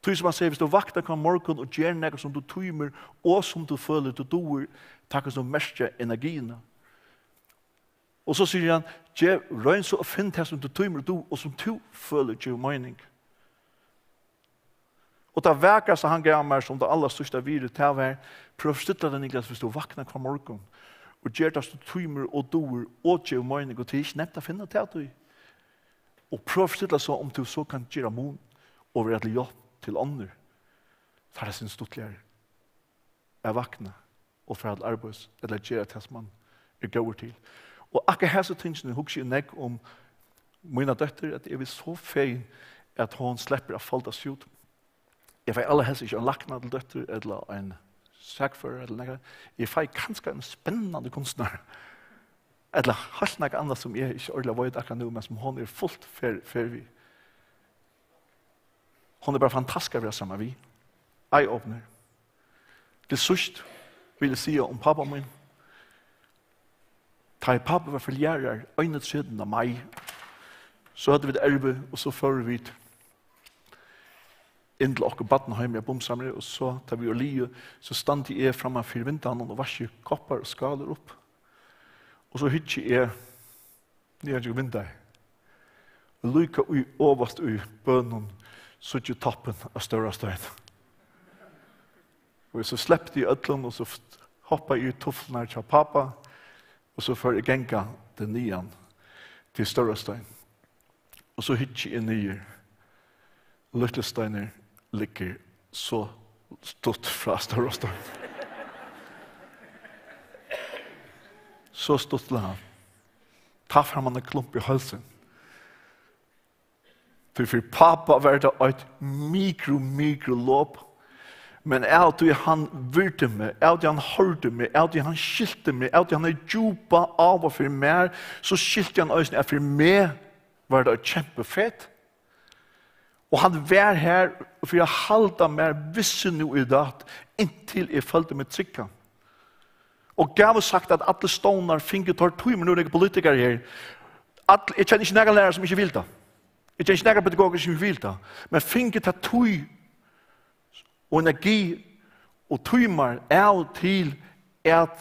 Tí sum hann sigur, viss tú vaknar hvønn morgun og ger nakað, sum tú tímir, og sum tú følir, tú dugir, tað kann so merkja energiina. Og so sigur hann: "Ger, royn so at finna tað, sum tú tímir, og dugir, og sum tú følir gevur meining." Og tað vakrasta, hann gav mær, sum tað allarstørsta virði, tað var: prøv at stilla teg, Niklas, viss tú vaknar hvønn morgun, og ger tað, sum tú tímir og dugir, og gevur meining, og tað er ikki nemt at finna tað, tí. Og prøv at stilla so, um tú so kann gera mun og vera til hjálp til onnur. Tað er sindur stuttligari at vakna og fara til arbeiðis ella gera tað, sum mann er góður til. Og akkurát hasi tingini hugsi eg nógv um mína dóttur, at eg vil so fegin, at hon sleppur at folda seg út. Eg fái allarhelst ikki ein lækna til dóttur, ella ein sakførara, ella nakað. Eg fái kanska ein spennandi kunstnara, ella heilt nakað annað, sum eg ikki ordiliga veit akkurát nú, men sum hon er fult fer, fer við. Hon er bara fantastisk at vera saman við. Eye-opener. Til síðst vil eg siga um pápa mín. Tá ið pápi var fylliarar einogtretivta mai, so høvdu vit erva, og so fóru vit inn til okkara barnaheim í Bumsamri, og so, tá vit vóru liðug, so standi eg framman fyri vindeygað og vaski koppar og skálir upp. Og so hyggi eg niðan gjøgnum vindeygað. Og líka í ovast í bønum síggi eg toppin av Stóra Stein. Og so slepti eg øllum, og so f-, hoppaði eg í tuflurnar hjá pápa, og so fór eg gangandi niðan til Stóra Stein. Og so hyggi eg niður. Lítli Steinur liggur so stutt frá Stóra Stein. So stutt til hann. Tá fær mann ein klump í hálsin. Tí fyri pápa var tað eitt mikro, mikro lop. Men av tí hann virdi meg, av tí hann hoyrdi meg, av tí hann skilti meg, av tí hann hevði djúpa áhuga fyri mær, so skilti hann eisini, at fyri meg var tað eitt kempifet. Og hann var har fyri at halda mær við seg nú í nátt, inntil eg føldi meg tryggan. Og gav og sagt, at allir stovnar fingu teir tímar, nú eru nakrir politikarar her. All, eg kenni ikki nakran lærara, sum ikki vil tað. Eg kenni ikki nakran pedagogar, sum ikki vil tað. Men fingu ta tíð og energi og tímar av til, at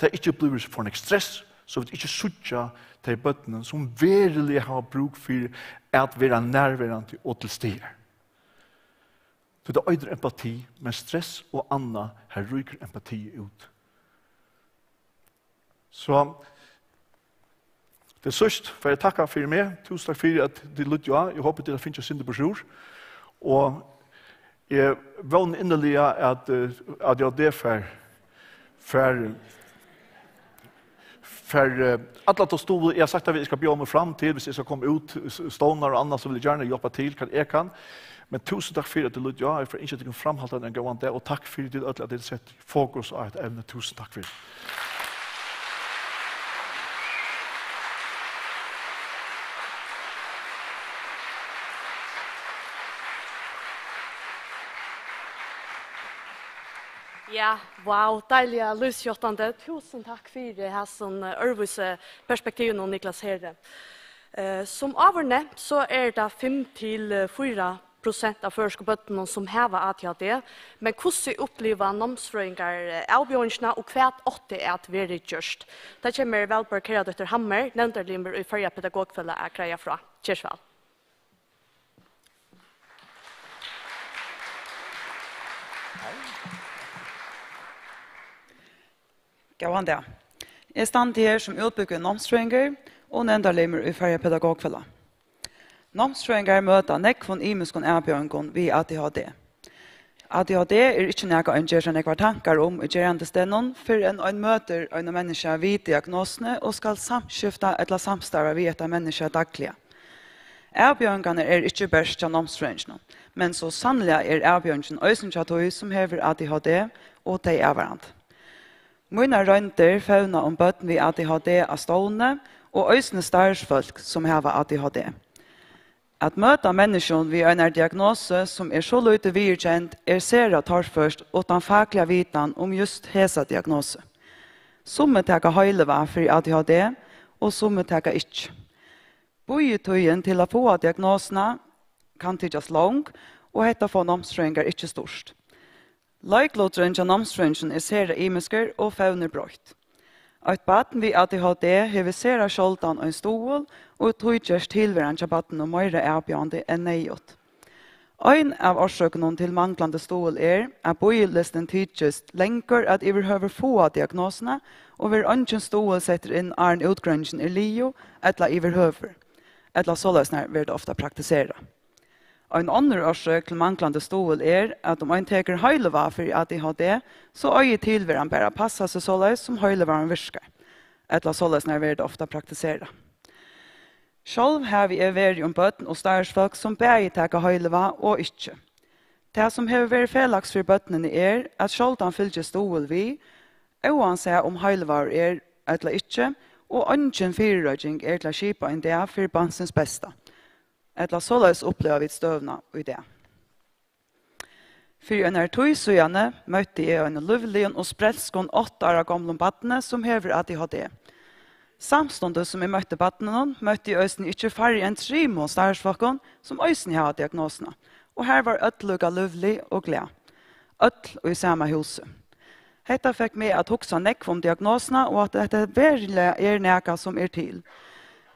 tað ikki blívur for nógv stress, so vit ikki síggja tey børnini, sum veruliga hava brúk fyri at vera nærverandi og til staðar. Tí tað eitur empati, men stress og annað, har rýkur empati út. So, til síðst fari eg takka fyri meg. Túsund takk fyri, at tit lýddu á. Eg hopi, tit hava fingið eitt sindur brochure. Og eg vóni inniliga, at, eh, A D H D fær, fær, fær, eh, alla ta stuðul. Eg havi sagt, at eg skal bjóða meg fram til, viss eg skal koma út, s-, stovnar og annað, so vil eg gjarna hjálpa til, hvat eg kann. Men túsund takk fyri, at tit lýddu á. Eg fari at ynskja tykkum framhaldandi ein góðan dag, og takk fyri, tit øll, at tit settu fokus á eitt evni. Túsund takk fyri. Ja, wow, deiliga lívsjáttandi. Túsund takk fyri hasum, eh, øðrvísi perspektivinum, Niklas Heri. Eh, sum áður nevnt, so er tað fimm til, eh, fýra prosent av føroysku børnunum, sum hava A D H D, men hvussu uppliva námsfrøðingar, eh, avbjóðingina, og hvat átti at verið gjørt? Tað kemur Valborg Harðardóttir Hammer, nevndarlimur í Føroya Pedagogfelag, at greiða frá. Ger so væl. Góðan dag. Eg standi her sum útbúgvin námsfrøðingur og nevndarlimur í Føroya Pedagogfelag. Námsfrøðingar møta nógvum ymiskum avbjóðingum við A D H D. A D H D er ikki nakað, ein ger sær nógvar tankar um í gerandisdegnum, fyrr enn ein møtir einum menniskja við diagnosuni og skal samskifta ella samstarva við hetta menniskja dagliga. Avbjóðingarnar eru ikki bert hjá námsfrøðinginum, men so sanniliga er avbjóðingin eisini hjá tí, sum hevur A D H D, og tey avvarðandi. Mínar royndir fevna um børn við A D H D á stovni og eisini starvsfólk, sum hava A D H D. At møta menniskjum við einari diagnosu, sum er so lítið viðurkend, er sera torført uttan fakliga vitan um júst hesa diagnosu. Summi taka heilivág fyri A D H D, og summi taka ikki. Bíðitíðin til at fáa diagnosuna kann tykjast long, og hetta fáa námsfrøðingar ikki stýrt. Leikluturin hjá námsfrøðinginum er sera ymiskur og fevnir breitt. Eitt barn við A D H D hevur sera sjáldan ein stuðul, og tí gerst tilveran hjá barninum meira avbjóðandi enn neyðugt. Ein av orsøkunum til manglandi stuðul er, at bíðilistin tykist langur at yvirhøvur fáa diagnosuna, og verður eingin stuðul settur inn, áðrenn útgreiðingin er liðug, ella yvirhøvur, ella soleiðis nær verður tað ofta praktiserað. Ein onnur orsøk til manglandi stuðul er, at um ein tekur heilivág fyri A D H D, so eigur tilveran bara at passa seg soleiðis, sum heilivágurin virkar, ella soleiðis nær verður tað ofta praktiserað. Sjálv havi eg verið um børn og starvsfólk, sum bæði taka heilivág og ikki. Tað, sum hevur verið felags fyri børnini, er, at sjáldan fylgir stuðul við, óansæð um heilivágur er ella ikki, og eingin fyrireiking er til at skipa ein dag fyri barnsins besta. Ella soleiðis uppliva vit støðuna í dag. Fyri einari tíð síðani møtti eg einum lívligum og sprelskum átta ára gomlum barni, sum hevur A D H D. Samstundis sum eg møtti barninum, møtti eg eisini ikki færri enn trimum starvsfólkum, sum eisini hava diagnosuna, og har var øll líka lívlig og glað. Øll í sama húsi. Hetta fekk meg at hugsa nógv um diagnosuna, og at hetta veruliga er nakað, sum er til.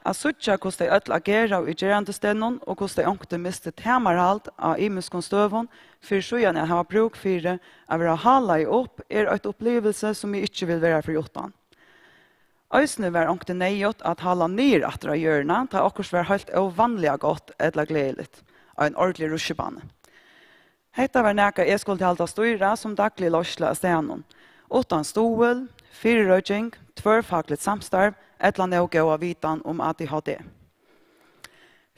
At síggja, hvussu tey øll ageraðu í gerandisdegnum, og hvussu tey onkuntíð mistu tamarhald á ymiskum støðum, fyri síðan at hava brúk fyri at verða hálað upp, er eitt upplivilsi, sum eg ikki vil vera fyri uttan. Eisini var onkuntíð neyðugt at hála niður aftur á jørðina, tá okkurt var heilt óvanliga gott ella gleðiligt. Ein ordiligur rutsjibani. Hetta var nakað, eg skuldi halda stýra sum daglig leiðsla á staðnum, uttan stuðul, fyrireiking, tvørfakligt samstarv ella nóg góða vitan um A D H D.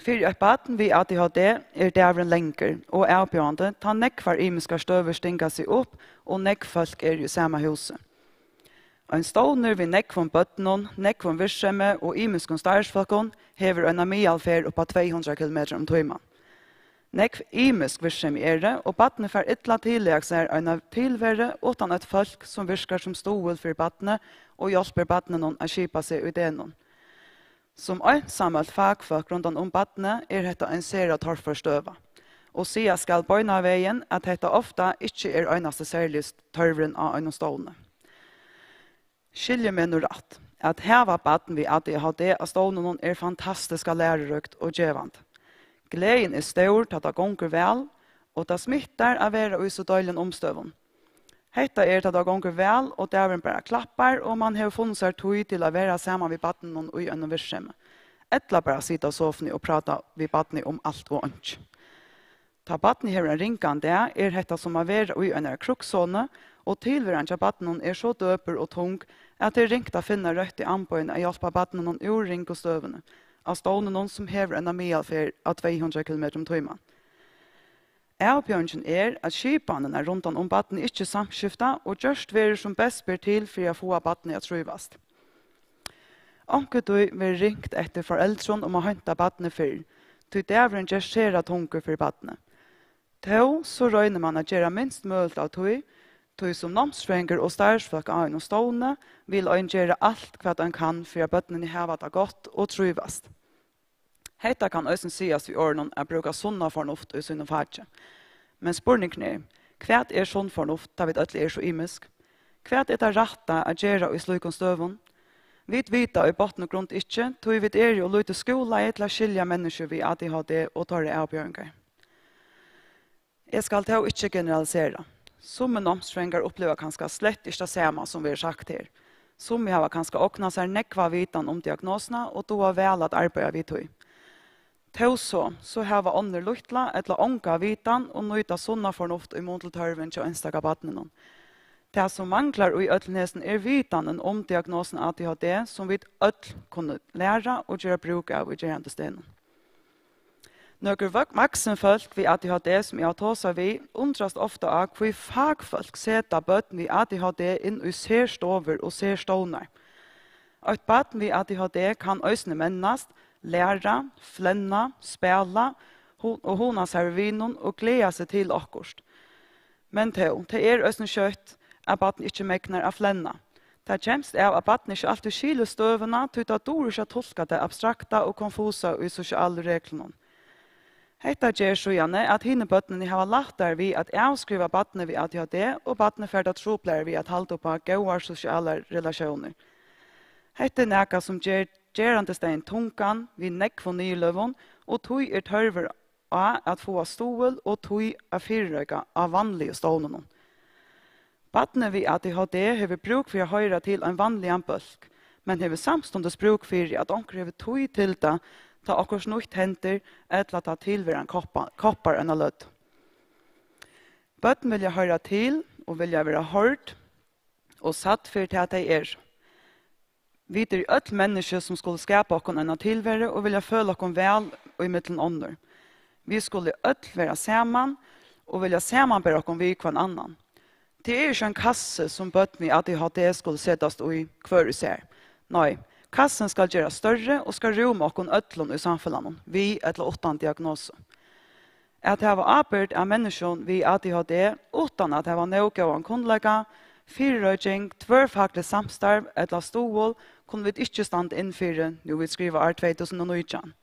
Fyri eitt barn við A D H D er dagurin langur og avbjóðandi, tá nógvar ymiskar støður stinga seg upp og nógv fólk eru í sama húsi. Ein stovnur við nógvum børnum, nógvum virksemi og ymiskum starvsfólkum hevur eina miðalferð upp á tvey hundrað kilometrar um tíman. Nógv ymisk virksemi eru, og barnið fær illa tilaga sær eina tilveru uttan eitt fólk, sum virkar sum stuðul fyri barnið og hjálpir barninum at skipa seg í degnum. Sum einsamøll fakfólk rundan um barnið er hetta ein sera torfør støða, og siga skal beinanvegin, at hetta ofta ikki er einasti serligi tørvurin á einum stovni. Skiljið meg nú rætt, at hava barn við A D H D á stovninum er fantastiskt læruríkt og gevandi. Gleðin er stór, tá tað gongur væl, Og tað smittar at vera í so deiligum umstøðum. Hetta er, tá tað gongur væl, og dagurin bara klappar, og mann hevur funnið sær tíð til at vera saman við barninum í einum virksemi, ella bara sita á sofuni og práta við barnið um alt og einki. Tá barnið hevur ein ringan dag, er hetta sum at vera í einari krukksonu, og tilveran hjá barninum er so døpur og tung, at tað er ringt at finna røttu amboðini at hjálpa barninum úr ringu støðuni, á stovninum, sum hevur eina miðalferð á tvey hundrað kilometrar um tíman. Avbjóðingin er, at skipanirnar rundan um barnið ikki samskifta og gjørt verður, sum best ber til, fyri at fáa barnið at trívast. Onkuntíð verður ringt eftir foreldrum um at heinta barnið fyrr, tí dagurin gerst sera tungur fyri barnið. Tó so roynir mann at gera minst møguligt av tí, tí sum námsfrøðingur og starvsfólk á einum stovni vil ein gera alt, hvat ein kann, fyri at børnini hava tað gott og trívast. Hetta kann eisini sigast við orðunum at brúka sunna fornuft í sínum faki. Men spurningurin er, hvat er sunn fornuft, tá vit øll eru so ymisk? Hvat er tað rætta at gera í slíkum støðum? Vit vita í botn og grund ikki, tí vit eru ov lítið skúlaði til at skilja menniskju við A D H D og teirra avbjóðingar. Eg skal tó ikki generalisera. Summir námsfrøðingar uppliva kanska slett ikki tað sama, sum verður sagt her. Summi hava kanska ognað sær nógva vitan um diagnosuna og duga væl at arbeiða við tí. Tó so, so hava onnur lítla ella onga vitan og nýta sunna fornuft í mun til tørvin hjá einstaka barninum. Tað, sum manglar í øllum hesum, er vitanin um diagnosuna A D H D, sum vit øll kunnu læra og gera brúk av í gerandisdegnum. Nøkur vak-, vaksin fólk við A D H D, sum eg havi tosað við, undrast ofta á, hví fakfólk seta børn við A D H D inn í serstovur og serstovnar. Eitt barn við A D H D kann eisini mennast, læra, flenna, spæla hu-, og hugna sær við vinum og gleða seg til okkurt. Men tó, tað er eisini skjótt, at barnið ikki megnar at flenna. Tað kemst av, at barnið ikki altíð skilur støðuna, tí tað dugir ikki at tulka tað abstrakta og konfusa í sosialu reglunum. Hetta ger síðani, at hini børnini hava lættari við at avskriva barnið við A D H D, og barnið fær tað truplari við at halda upp á góðar sosialar relatiónir. Hetta er nakað, sum ger gerandisdagin tungan við nógvum niðurløgum, og tí er tørvur á at fáa stuðul og tíð at fyrireika á vanligu stovnunum. Barnið við A D H D hevur brúk fyri at hoyra til ein vanligan bólk, men hevur samstundis brúk fyri, at onkur hevur tíð til tað, tá okkurt nýtt hendir, ella tá tilveran koppa-, koppar eina løtu. Børn vilja hoyra til og vilja vera hoyrd og sædd fyri tað, tey eru. Vit eru øll menniskju, sum skulu skapa okkum eina tilveru og vilja føla okkum væl ímillum onnur. Vit skulu øll vera saman og vilja samanbera okkum við hvønn annan. Tað er ikki ein kassi, sum børn við A D H D skulu setast í hvør í sær. Nei, kassin skal gerast størri og skal rúma okkum øllum í samfelagnum, við ella uttan diagnosu. At hava ábyrgd av menniskjum við A D H D uttan at hava nóg góðan kunnleika, fyrireiking, tvørfakligt samstarv ella stuðul kunnu vit ikki standa inn fyri, nú vit skriva ár tvey túsund og nítjan.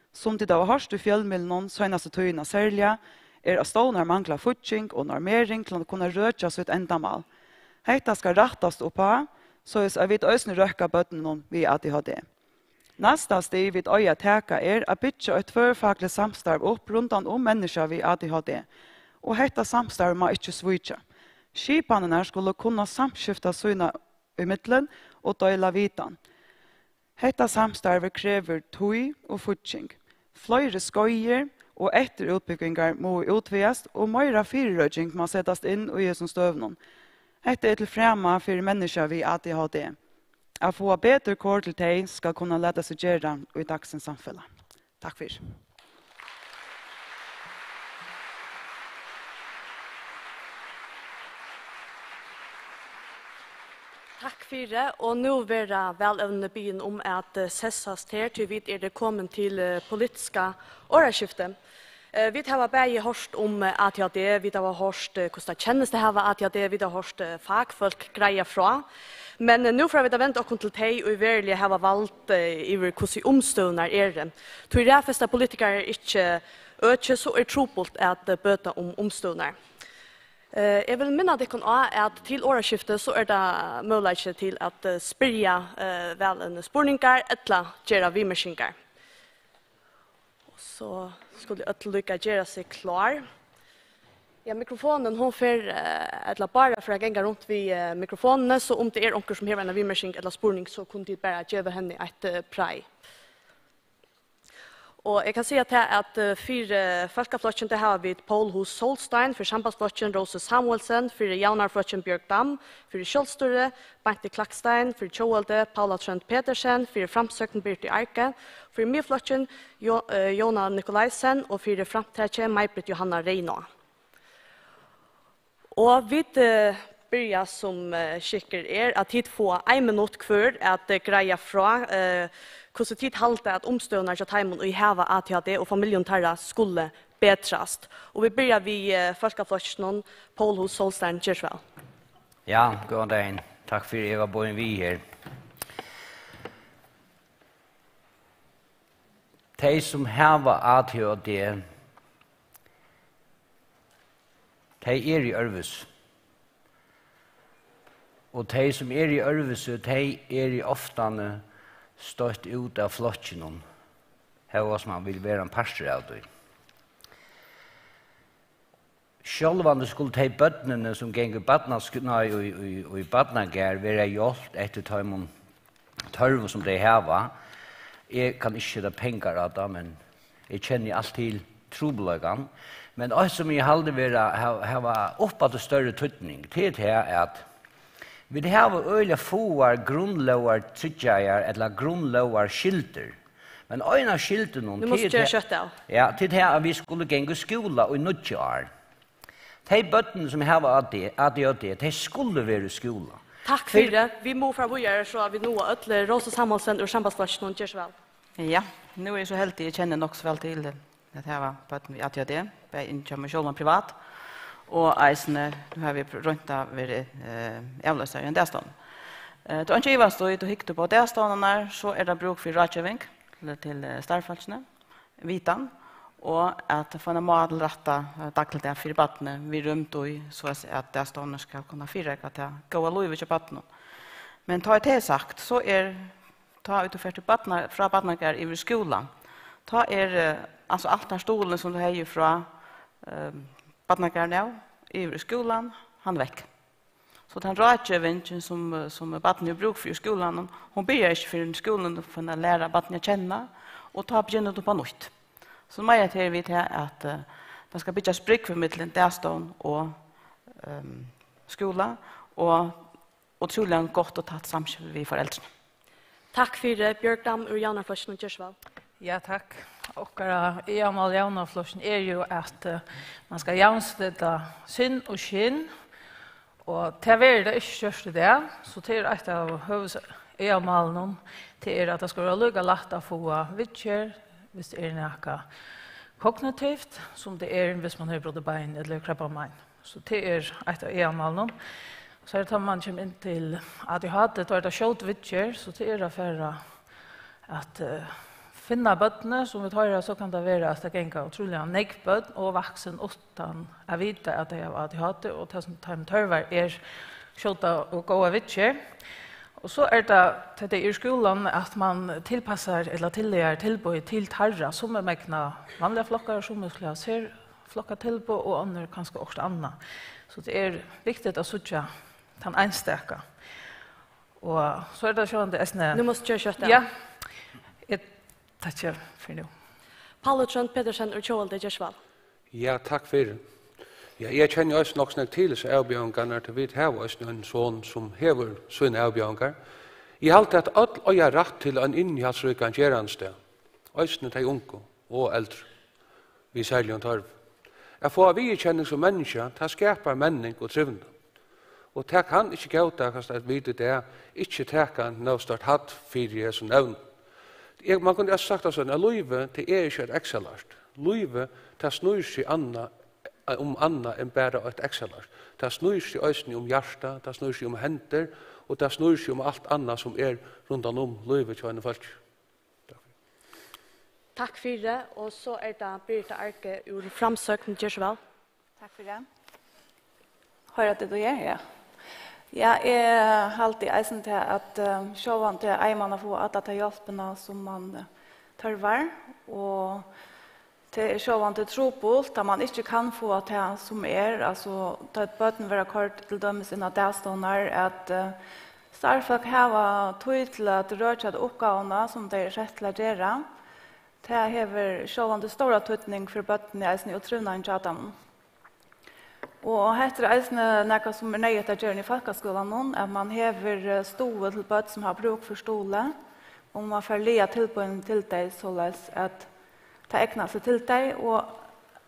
Sum tit hava hoyrt í fjølmiðlunum seinastu tíðina serliga, er, at stovnar mangla fígging og normering til at kunna røkja sítt endamál. Hetta skal rættast upp á, soleiðis at vit eisini røkka børnunum við A D H D. Næsta stig, vit eiga at taka, er at byggja eitt tvørfakligt samstarv upp rundan um menniskja við A D H D, og hetta samstarv má ikki svíkja. Skipanirnar skulu kunna samskifta sína ímillum og deila vitan. Hetta samstarvið krevur tíð og fígging. Fleiri skeiðir og eftirútbúgvingar mugu útvegast, og meira fyrireiking má setast inn í hesum støðunum. Hetta er til frama fyri menniskja við A D H D. At fáa betur kor til tey skal kunna lata seg gera í dagsins samfelag. Takk fyri. Takk fyri, og nú verða vælevnini biðin um at, eh, sessast her, tí vit eru komin til, eh, politiska orðaskifti. Eh, vit hava bæði hoyrt um, eh, A D H D, vit hava hoyrt, eh, hvussu tað kennist at hava A D H D, vit hava hoyrt, eh, fakfólk greiða frá. Men, eh, nú fara vit at venda okkum til tey, ið veruliga hava vald, eh, yvir hvussu umstøðurnar eru. Tí raðfesta politikarar ikki økið, so er trupult at, eh, bøta um umstøðurnar. Eh, eg vil minna tykkum á, at til orðaskifti, so er tað møguleiki til at, eh, spyrja, eh, vælevni spurningar ella gera viðmerkingar. Og so skulu øll líka gera seg klár. Ja, mikrofonin, hon fer, eh, ella bara fer at ganga runt við, eh, mikrofonini, so um tað er onkur, sum hevur eina viðmerking ella spurning, so kunnu tit bara geva henni eitt, eh, prei. Og eg kann siga tað, at, eh, fyri Fólkaflokkin, tað hava vit Poul Huss Solstein, fyri Sambandsflokkin, Rósa Samuelsen, fyri Javnaðarflokkin, Bjørg Dam, fyri Sjálvstýri, Beintu Klakstein, fyri Tjóðveldi, Paula Trónd Petersen, fyri Framsókn, Birgit Arge, fyri Miðflokkin, Jo-, eh, Jóna Nicolaisen, og fyri Framtakið, Maibritt Johanna Reynoa. Og vit, eh, byrja sum, eh, skikkur er, at tit fáa ein minutt hvør at, eh, greiða frá, eh, hvussu tit halda, at umstøðurnar hjá teimum, ið hava A D H D, og familjum teirra skulu betrast. Og vit byrja við, eh, Fólkaflokkinum. Poul Huss Solstein, ger so væl. Ja, góðan dagin. Takk fyri, eg var boðin við her. Tey, sum hava A D H D, tey eru øðrvísi. Og tey, sum eru øðrvísi, tey eru oftani støtt út av flokkinum, hóast man vil vera ein partur av tí. Sjálvandi skulu tey børnini, sum ganga í barnask-, nei, í, í, í barnagarð, verða hjálpt eftir teimum tørvum, sum tey hava. Eg kann ikki seta pengar á tað, men eg kenni alt til trupulleikan. Men eitt, sum eg haldi vera, ha-, hava uppaftur størri týdning, tað er tað, at vit hava øgiliga fáar grundlógartryggjaðar ella grundlógarskyldur. Men ein av skyldunum, Nú mást tað er gera tað, skjótt av. Ja, tað er tað, at vit skulu ganga í skúla í níggju ár. Tey børnini, sum hava A D, A D H D, tey skulu vera í skúla. Takk fyri tað. Vit mugu fara víðari, so at vit náa øll. Rósa Samuelsen úr Sambandsflokkinum, ger so væl. Ja, nú eri eg so heldig, eg kenni nokk so væl til at hava børn við A D H D, bæði inni hjá mær sjálvum privat, og eisini, nú havi eg roynt at vera, eh, avloysari í ein dagstovn. Eh, tað er einki at ivast í, tú hyggur upp á dagstovnarnar, so er tað brúk fyri ráðgeving til, til, eh, starvsfólkini, vitan, og at fáa eina málrætta, eh, dagligdag fyri barnið við rúmd í, so at, at dagstovnarnir skal kunna fyrireika tað góða lívið hjá barninum. Men tá er tað sagt, so er, tá ið tú fert til barna-, frá barnagarð yvir í skúla, tá er, eh, altso, alt tann stuðulin, sum tú hevði frá, eh, barnagarðinum av, yvir í skúlan, hann vekk. So tann ráðgevingin, sum, sum barnið hevur brúk fyri í skúlanum, hon byrjar ikki fyrr enn skúlin fer at læra barnið at kenna, og tá begynnar tað upp á nýtt. So meira til við tað, at, eh, tað skal byggjast brúgv millum dagstovn og, ehm, skúla, og ótrúliga gott og tætt samskifti við foreldrini. Takk fyri, Bjørg Dam úr Javnaðarflokkinum, ger so væl. Ja, takk. Okkara aðalmál í Javnaðarflokkinum er jú, at, eh, man skal javnstilla sinn og skinn, og tað verður tað ikki gjørt í dag, so tað er eitt av høvuðsaðalmálunum, tað er, at tað skal vera líka lætt at fáa viðgerð, viss tað er nakað kognitivt, sum tað er, viss man hevur brotið bein ella krabbamein. So tað er eitt av aðalmálunum. So er tað, tá man kemur inn til A D H D, tá er tað skjót viðgerð, so tað er at fara at, eh, finna børnini, sum vit hoyra, so kann tað vera, at tað ganga ótrúliga nógv børn og vaksin uttan at vita, at tey hava A D H D, og tað, sum teimum tørvar, er skjóta og góða viðgerð. Og so er tað, tá tey eru í skúlanum, at man tilpassar ella tillagar tilboð til teirra, sum er megna vanligar flokkar, sum er flokkatilboð og onnur kanska okkurt annað. So tað er viktigt at síggja tann einstaka. Og so er tað sjálvandi eisini Nú mást gera skjótt av. Ja. Eg takki fyri nú. Paula Trónd Petersen úr Tjóðveldi, ger so væl. Ja, takk fyri. Ja, eg kenni eisini nokk so nógv til hesar avbjóðingarnar, tí vit hava eisini ein son, sum hevur sínar avbjóðingar. Eg haldi, at øll eiga rætt til ein innihaldsríkan gerandisdag, eisini tey ungu og eldru við serligum tørvi. At fáa viðurkenning sum menniskja, tað skapar menning og trivnað. Og tað kann ikki góðtakast, at vit í dag ikki taka nóg stórt hatt fyri hesum evnum. Eg, man kundi eisini sagt tað soleiðis, at lívið, tað er ikki eitt Excel-ark. Lívið, tað snýr seg annað, um annað enn bara eitt Excel-ark. Tað snýr seg eisini um hjarta, tað snýr seg um hendur, og tað snýr seg um alt annað, sum er rundan um lívið hjá einum fólki. Takk fyri. Takk fyri, og so er tað Birgitta Arge úr Framsókn, ger so væl. Takk fyri. Hoyra tit tað her? Ja. Ja, eg haldi eisini tað, at, eh, sjálvandi eigur man at fáa alla ta hjálpina, sum man, eh, tørvar, og Tað er sjálvandi trupult, tá man ikki kann fáa tað sum er, altso, tá børn verða koyrd til dømis inn á dagstovnar, at, eh, starvsfólk hava tíð til at røkja ta uppgávuna, sum tey eru sett til at gera. Tað hevur sjálvandi stóran týdning fyri børnini eisini og trivnaðin hjá teimum. Og hetta er eisini nakað, sum er neyðugt at gera í fólkaskúlanum, at man hevur, eh, stuðul til børn, sum hava brúk fyri stuðli, og man fær lagað tilboðini til tey, soleiðis at tað egnar seg til tey, og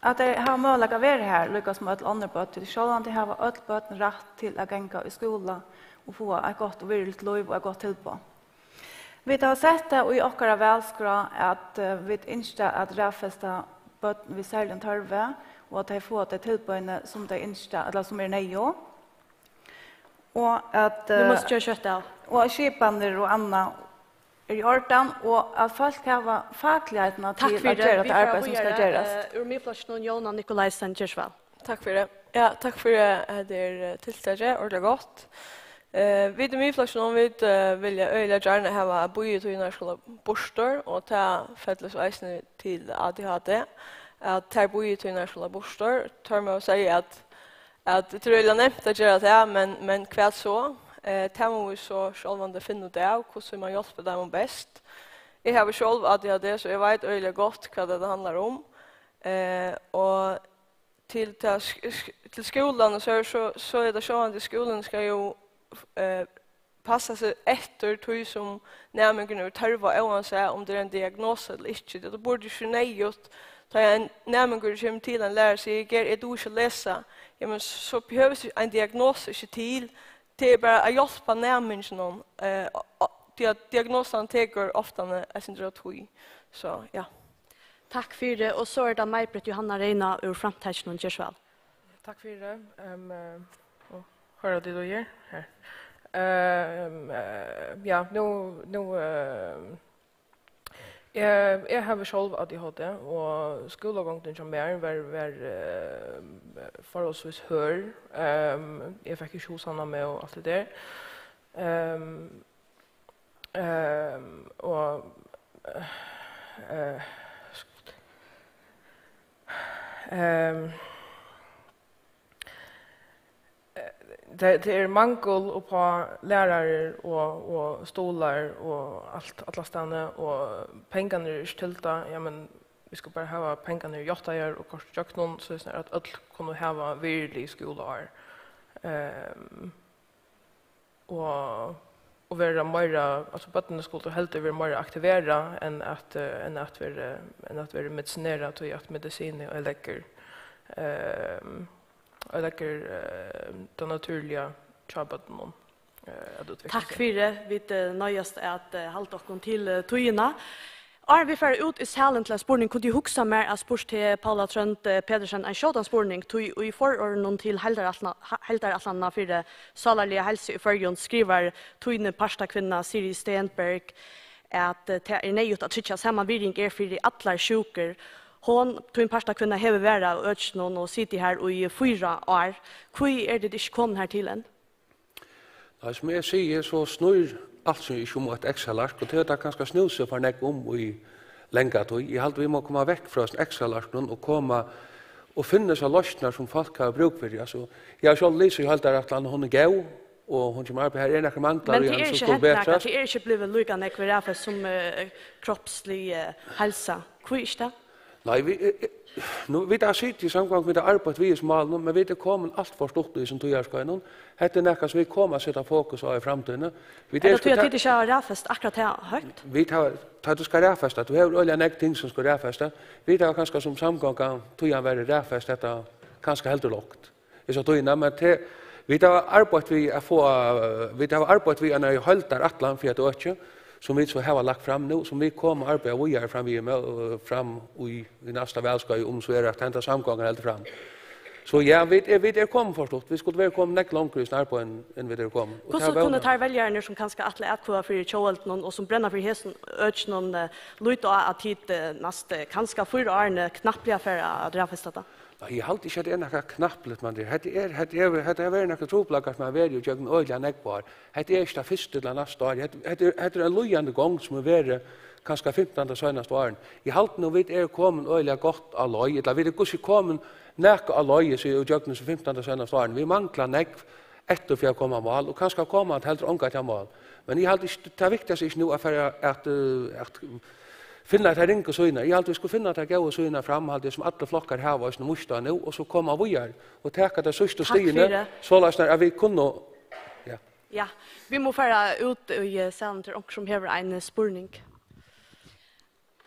at tey hava møguleika at vera har, líka sum øll onnur børn. Tí sjálvandi hava øll børn rætt til at ganga í skúla og fáa eitt gott og virðiligt lív og eitt gott tilboð. Vit hava sett tað í okkara valskrá, at, eh, vit ynskja at raðfesta børn við serligum tørvi, og at tey fáa tey tilboðini, sum tey ynskja, ella sum er neyðug. Og at, Nú má eh, skjóta skjótt av. Og at skipanir og annað er í ordan, og at fólk hava fakligheitina Takk til at fyri. Gera Vit tað fara arbeiði, sum skal víðari, gerast. Eh, úr Miðflokkinum, Jóna Nikolaisen, ger so væl. Takk fyri. Ja, takk fyri, eh, hetta er, eh, tiltakið, ordiliga gott. Eh, vit í Miðflokkinum, vit, eh, vilja øgiliga gjarna hava, at bíðitíðirnar skulu burtur, og tað fellur so eisini til A D H D, at tær bíðitíðirnar skulu burtur. Tør man siga, at, at tað er øgiliga nemt at gera tað, men, men hvat so? Eh, tað mugu vit so sjálvandi finna út av, hvussu man hjálpir teimum best. Eg havi sjálv A D H D, so eg veit øgiliga gott, hvat tað handlar um. Eh, og til ta sk-, sk-, til skúlan, og so, so, so er tað sjálvandi, skúlin skal jú, eh, passa seg eftir tí sum næmingurin hevur tørv á, óansæð um tað er ein diagnosa ella ikki. Tað burdi ikki verið neyðugt, tá ein næmingur kemur til ein lærara og sigur: "Ger, eg dugi ikki at lesa." Jamen, so behøvist ein diagnosa ikki til. Tað er bara at hjálpa næminginum, eh, og, og, tí at diagnosan tekur ofta eitt sindur av tíð. So, ja. Takk fyri, og so er tað Maj-Britt Johanna Reina úr Framtakinum, ger so væl. Takk fyri, ehm, eh, og hoyra tit og her? Her. Ehm, eh, ja, nú, nú, eh, eg, eg havi sjálv A D H D, og skúlagongdin hjá mær var, var, eh, forholdsvis hørð. Ehm, eg fekk ikki hugsavnað meg og alt tað har. Ehm, ehm, og, eh, eh, skot. Ehm, eh, tað, tað er mangul uppá lærarar og, og stólar og alt, allastaðni, og pengarnir eru ikki til tað. Ja, men vit skulu bara hava pengarnir játtaðar og koyrt ígjøgnum, so at øll kunnu hava virðilig skúlaár. Ehm, og, og vera meira, altso, børnini skuldu heldur vera meira aktiverað enn at, eh, enn at vera, enn at vera medisinerað, tí at medisin er, leggur, ehm, leggur, eh, tað natúrliga hjá børnunum, eh, at útvikla seg. Takk fyri. Vit, eh, noyðast at, eh, halda okkum til, eh, tíðina. Áðrenn vit fara út í salin til ein spurning, kundi eg hugsað mær at spurt teg, Paula Trønd, eh, Petersen, ein skjótan spurning, tí í fororðinum til heildarætlan-, ha-, heildarætlanina fyri sálarliga heilsu í Føroyum skrivar tín partakvinna Sirið Stenberg, at, eh, tað er neyðugt at tryggja sama virðing er fyri allar sjúkur. Hon, tín partakvinna, hevur verið á økinum og sitið har í fýra ár. Hví eru tit ikki komin har til enn? Nei, sum eg sigi, so snýr alt seg ikki um eitt Excel-ark, og tað er tað kanska snúð seg for nógv um í langa tíð. Eg haldi, vit má koma vekk frá hesum Excel-arkunum og koma og finna hesar loysnirnar, sum fólk hava brúk fyri. Altso, eg havi sjálv lisið í heildarætlan, og hon er góð, og hon kemur arbeiði. Har eru nakrir manglar í henni, sum skulu betrast. Men tað er ikki hent nakað, tað er ikki blivið líka nógv raðfest sum, eh, kropslig, eh, heilsa. Hví ikki tað? Nei, vit, eh, eh, nú, vit hava sitið í samgongu, vit hava arbeitt við hesum málunum, men vit eru komin alt for stutt í hesum tíðarskeiðinum. Hetta er nakað sum vit koma at seta fokus á í framtíðini. Vit Er tað tí, at tit ikki hava raðfest akkurát tað høgt? Vit hava, tá tú skal raðfesta, tú hevur øgiliga nógv ting sum skal raðfesta. Vit hava kanska sum samgonga tíðin verið raðfest hetta kanska heldur lágt. Eg sá tíðina, men te, vit hava arbeitt við at fáa, vit hava arbeitt við eina heildarætlan fyri eitt øki, sum vit so hava lagt fram nú, sum vit koma at arbeiða víðari fram við, eh, fram í, í næsta valskeiði, um so er at henda samgongan heldur fram. So ja, vit er, vit er komin for stutt. Vit skuldu verið komin nógv longur í starvsbeiðinum enn vit eru komin. Og Hvussu tað var kunnu teir veljararnir, sum kanska ætla at atkvøða fyri tjóðveldinum og sum brenna fyri hesum økinum, eh, líta á, at tit, eh, næstu, eh, kanska fýra árini knappliga fara at raðfesta tað? Nei, eg haldi ikki, at tað er nakað knappliga, man, tað, hetta er, hetta er, hetta hevur verið nakrar trupulleikar, sum hava verið í gjøgnum øgiliga nógv ár. Hetta er ikki tað fyrsta ella næsta ár. Hetta, hetta er, hetta er ein líðandi gongd, sum hevur verið kanska fimtan tey seinastu árini. Eg haldi nú, vit eru komin øgiliga gott á leið, ella vit eru hvussu komin nakað á leið, so eg gjøgnum so fimtan tey seinastu árini. Vit mangla nógv eftir fyri at koma á mál, og kanska koma at heldur ongantíð á mál. Men eg haldi ikki, tað viktigasta er ikki nú at fara at, eh, at finna tær ringu síðuna. Eg haldi, vit skulu finna tær góðu síðuna fram, haldi eg, sum allir flokkar hava eisini víst á nú, og so koma víðari og taka tey síðstu Takk stigini, fyri. Soleiðis at vit kunnu, ja. Ja, vit mugu fara út í, eh, salin til onkur sum hevur ein, eh, spurning.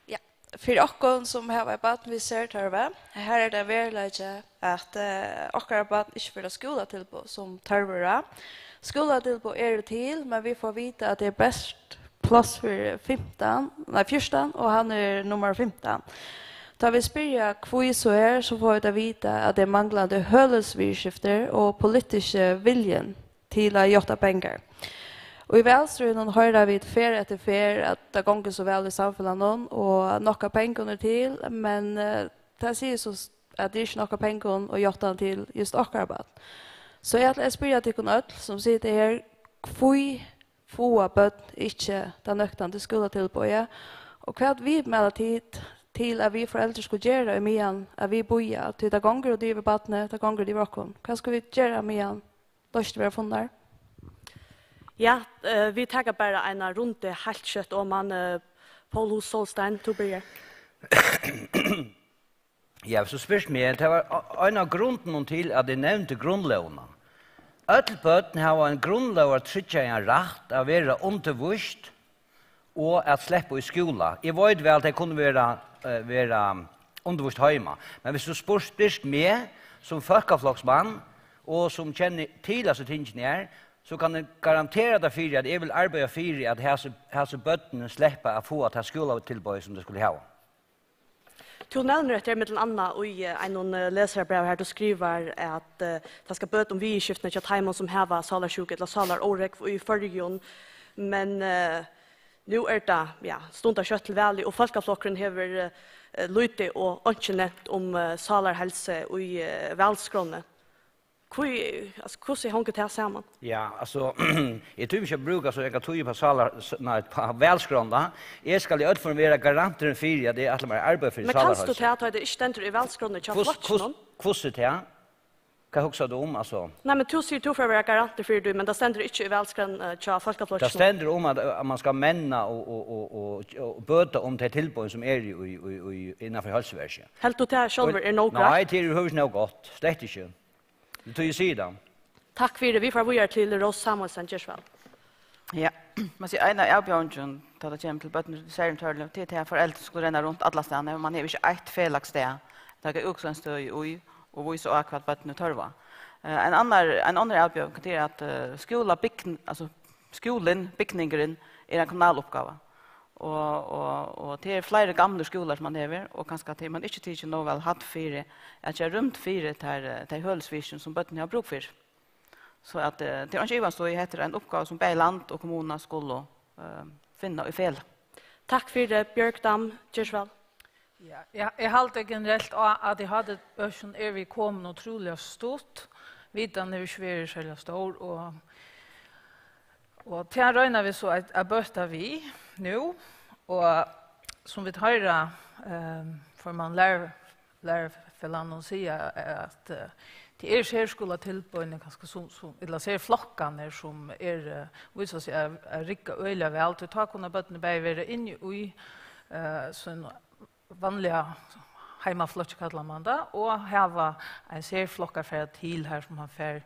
Ja, fyri okkum sum hava eitt barn við sertørvi, her er tað veruleiki, at, eh, okkara barn ikki fær tað skúlatilboð, sum tørvur á. Skúlatilboð eru til, men vit fáa vita, at tað er bert pláss fyri fimtan, nei, fjúrtan, og hann er nummar fimtan. Tá vit spyrja, hví so er, so fáa vit at vita, at tað er manglandi hølisviðurskifti og politiski viljin til at játta pengar. Og í valstríðinum hoyra vit ferð eftir ferð, at tað gongur so væl í samfelagnum, og at nokk av pengum er til, men, eh, tað sigur so, s-, at tað er ikki nokk av pengum og játtan til júst okkara barn. So eg ætli at spyrja tykkum øll, sum sita her, hví fáa børn ikki tað nøktandi skúlatilboðið, og hvat viðmæla tit til, at vit foreldur skulu gera, í meðan at vit bíða, tí tað gongur út yvir barnið, tað gongur út yvir okkum. Hvat skulu vit gera, meðan loysnir verða funnar? Ja, eh, vit taka bara eina rundu heilt skjótt oman, eh, Poul Huss Solstein, tú byrjar. Ja, hvis tú spyrt meg, tað var ein av grundunum til, at eg nevndi grundlógina. Øll børn hava ein grundlógartryggjaðan rætt at vera undirvíst og at sleppa í skúla. Eg veit væl, tey kunnu vera, eh, vera undirvíst heima, men hvis tú spurt, spyrt meg sum fólkafloksmann og sum kenni til hasi tingini her, so kann eg garantera tað fyri, at eg vil arbeiða fyri, at hasi, hasi børnini sleppa at fáa tað skúlatilboð, sum tey skulu hava. Tú nevnir hetta her millum annað í, eh, einum, eh, lesarabrævi, har tú skrivar, at, eh, tað skal bøta um viðurskiftini hjá teimum, sum hava sálarsjúku ella sálarórógv í Føroyum. Men, eh, nú er tað, ja, stundar skjótt til valið, og Fólkaflokkurin hevur, eh, lítið og einki nevnt um, eh, sálarheilsu í, eh, valskránni. Hví, altso, hvussu hongur tað saman? Ja, altso, eg tími ikki at brúka so nógva tíð upp á sálar-, s-, nei, upp á valskránna. Eg skal í øllum førum vera garanturin fyri, at eg ætli mær at arbeiða fyri sálarheilsu. Men kanst tú tað, tá tað ikki stendur í valskránni hjá flokkinum? Hvussu, hvussu tað? Hvat hugsar tú um, altso? Nei, men tú sigur, tú fert at vera garantur fyri tí, men tað stendur ikki í valskránni, eh, hjá Fólkaflokkinum. Tað stendur um, at, at man skal menna og, og, og, og, og bøta um tey tilboðini, sum eru í, í, í, innanfyri heilsuverkið. Heldur tú, tað sjálvur er nóg greitt? Nei, tað er yvirhøvur ikki nóg gott. Slett ikki. Tað er tí eg sigi tað. Takk fyri. Vit fara víðari til Rós Samuelsen, ger so væl. Ja, man sigur, ein av avbjóðingunum, tá tað kemur til børn við serligum tørvi, tað er, at foreldur skulu renna runt allastaðni, man hevur ikki eitt felags stað at taka útgangspunkt í og vísa á, hvat børnini tørva. Eh, ein annar, ein annar avbjóðing, tað er, at, eh, skúlabygn-, altso, skúlin, bygningurin, er ein kommunal uppgáva. Og, og, og tað eru fleiri gamlir skúlar, sum man hevur, og kanska tað er man ikki tikin nóg væl hædd fyri at gera rúm fyri tær, eh, tey hølisviðurskiftini, sum børnini hava brúk fyri. So at, eh, tað er einki at ivast í, hetta er ein uppgáva, sum bæði land og kommuna skulu, eh, finna í felag. Takk fyri, Bjørg Dam, ger so væl. Ja, eg, eg haldi generelt á, at í H D-økinum eru vit komin ótrúliga stutt. Vitan hevur ikki verið serliga stór, og, og tað royna vit so at, at bøta við nú. Og sum vit hoyra, eh, formann lær-, lærarafelagnum siga, at, eh, tað eru serskúlatilboðini, kanska sum, sum, ella serflokkarnir, sum er, eh, vísa seg at, at rigga øgiliga væl, tí tá kunnu børnini bæði vera inni í, eh, sín vanliga heimaflokki, kallar man tað, og hava ein serflokk at fara til har, sum man fær,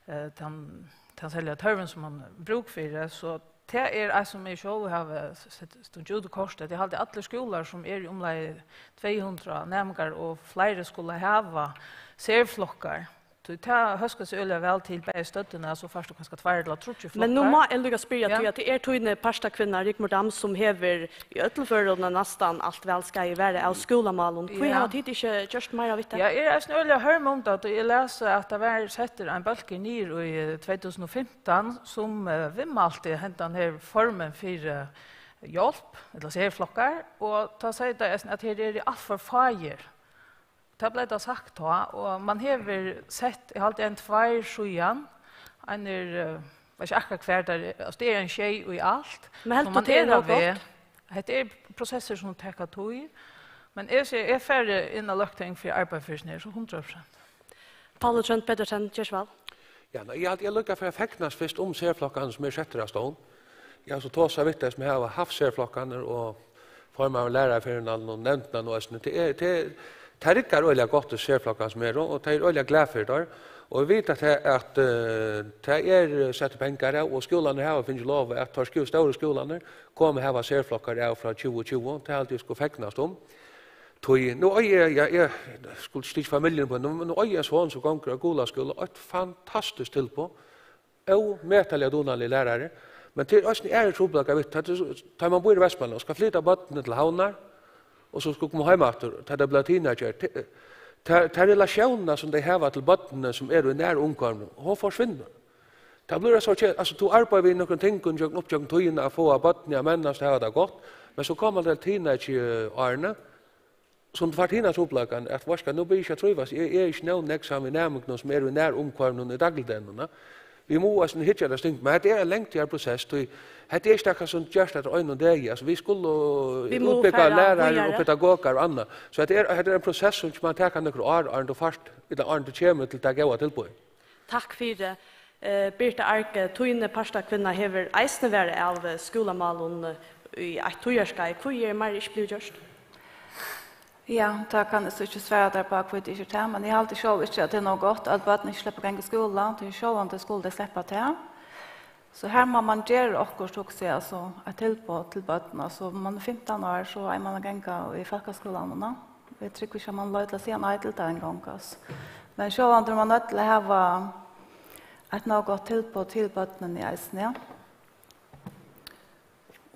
eh, tann, tann serliga tørvin, sum man brúk fyri. So tað er eitt, sum eg sjálv havi s-, sett, stungið út í kortið, at eg haldi, allir skúlar, sum eru umleið tvey hundrað næmingar og fleiri, skulu hava serflokkar. Tí tað hóskar seg øgiliga væl til bæði støddina, so fært tú kanska tveir ella tríggir flokkar. Men nú má eg líka spyrja, ja, tí at tað er tín partakvinna, Rigmor Dam, sum hevur í øllum førum næstan alt valskeiðið verið av skúlamálum. Hví, ja, hava tit ikki gjørt meira við tað? Ja, eg eri eisini øgiliga harm um tað, og eg las, at tað var settur ein bólkur niður í, eh, tvey túsund og fimtan, sum, eh, viðmælti hendan her formin fyri, eh, hjálp, ella serflokkar, og tá segði tað eisini, at her eru alt for fáir. Tað bleiv tað sagt tá, og man hevur sett, eg haldi, ein tveir síðan, ein er, eh, veit ikki akkurát hvar tað er, altso, tað er ein sjey í alt. Men heldur tú, tað er nóg gott? Hetta er prosessir, sum taka tíð, men eg sigi, eg fari inn á løgting fyri at arbeiða fyri hesum her, so hundrað prosent. Pauli Tróndur Petersen, ger so væl. Ja, nei, eg haldi, eg líka fyri at fegnast fyrst um serflokkarnar, sum eru settir av stovn. Eg havi so tosað við tey, sum hava havt serflokkarnar, og formaður lærarafelagið og nevndina nú eisini. Tað er, tað er, tað riggar øgiliga gott í serflokkarnar sum eru, og tey eru øgiliga glað fyri teir. Og vit vita at, at, eh, tað er sett pengar av, og skúlarnir hava fingið lov, at teir skú-, stóru skúlarnir koma hava serflokkar av frá tjúgu tjúgu. Tað haldi eg skuldi fegnast um. Tí nú eigi eg, ja, eg skuldi ikki tikið familjuna upp á, nú, nú eigi eg ein son sum gongur á Gulaskúla, eitt fantastiskt tilboð. Ómetaliga dugnaligur lærari, men tað er eisini aðrir trupulleikar við, tá tú, tá man býr í Vestmanna og skal flyta børnini til Havnar, og so skal koma heim aftur, tá tey blíva teenager, tað, tað, tað relatiónina, sum tey hava til børnini, sum eru í nærumhvørvinum, hon forsvinnur. Tað blívur so ke-, altso, tú arbeiðir við nøkrum tingum gjøgnum, upp gjøgnum tíðina at fáa børnini at mennast og hava tað gott, men so koma tey til teenage-árini, sum fært hina trupulleikan, at, veitst tú hvat, nú byrji eg ikki at trívast, eg, eg eri ikki nóg nógv saman við næmingunum, sum eru í nærumhvørvinum í dagligdegnum, na. Vit mugu eisini hyggja at slíkum, men hetta er ein langtíðarprosess, tí hetta er ikki nakað sum gerst eftir einum degi. Altso, vit skulu Vit mugu útbúgva fara lærarar og víðari. Pedagogar og annað. So hetta er, hetta er ein prosess, sum man taka nøkur ár, áðrenn tú fært, ella áðrenn tú kemur til tað góða tilboðið. Takk fyri. Eh, Birta Arge, tín partakvinna hevur eisini varið av, eh, skúlamálum, eh, í eitt tíðarskeið. Hví er meira ikki blivið gjørt? Ja, tað kann eg so ikki svara tær uppá, hví tað ikki er tað, men eg haldi sjálv ikki, at tað er nóg gott, at børn ikki sleppa at ganga í skúla. Tí sjálvandi skulu tey sleppa tað. So her má man gera okkurt, hugsi eg, altso eitt tilboð til børn. Altso, um man er fimtan ár, so eigur man at ganga í fólkaskúlanum, na. Eg trúgvi ikki, at man loyvir til at siga nei til tað eingong, altso. Men sjálvandi er man noydd til at hava eitt nóg gott tilboð til børnini eisini, ja.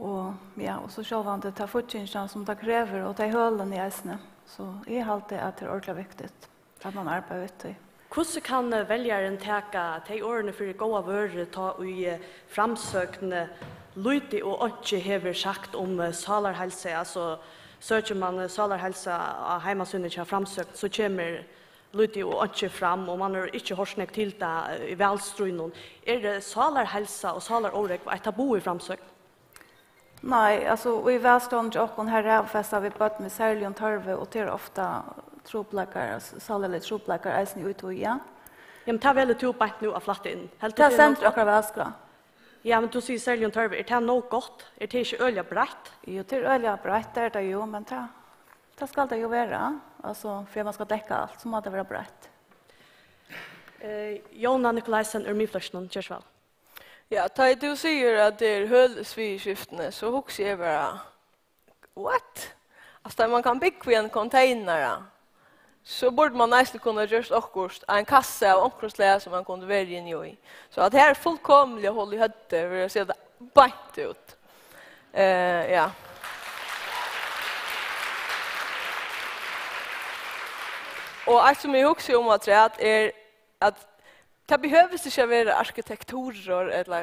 Og, ja, og so sjálvandi ta fíggingina, sum tað krevur, og tey hølini eisini. So eg haldi, at tað er ordiliga viktigt, at man arbeiðir við tí. Hvussu kann, eh, veljarin taka tey orðini fyri góða vørðu, tá ið, eh, Framsókn, eh, lítið og einki hevur sagt um, eh, sálarheilsu? Altso, søkir man, eh, sálarheilsa á heimasíðuni hjá Framsókn, so kemur lítið og einki fram, og man hevur ikki hoyrt nógv til tað, eh, í valstríðnum. Er, eh, sálarheilsa og sálarórógv eitt tabu í Framsókn? Nei, altso, í valskránni hjá okkum, har raðfesta vit børn við serligum tørvi, og tað eru ofta trupulleikar, s-, sálarligir trupulleikar eisini í tí, ja. Jamen, tað velur tú beint nú at flætta inn. Heldur Tað tú stendur í okkara valskrá. Ja, men tú sigur serligum tørvi. Er tað nóg gott? Er tað ikki øgiliga breitt? Jú, tað er øgiliga breitt, tað er tað jú, men tað, tað skal tað jú vera. Altso, fyri at man skal dekka alt, so má tað vera breitt. Eh, Jóna Nikolaisen úr Miðflokkinum, ger so væl. Ja, tá ið tú sigur, at tað er høl í sviðuskiftini, so hugsi eg bara, what? Altso, tá man kann búgva í ein container, so burdi man eisini kunna gjørt okkurt, ein kassa av onkrum slag, sum man kundi verið inni í. So at her er fullkomiliga hol í høvdið, vil eg siga tað beint út. Eh, ja. Og eitt, sum eg hugsi um afturat, er, at tað behøvist ikki at vera arkitekturar ella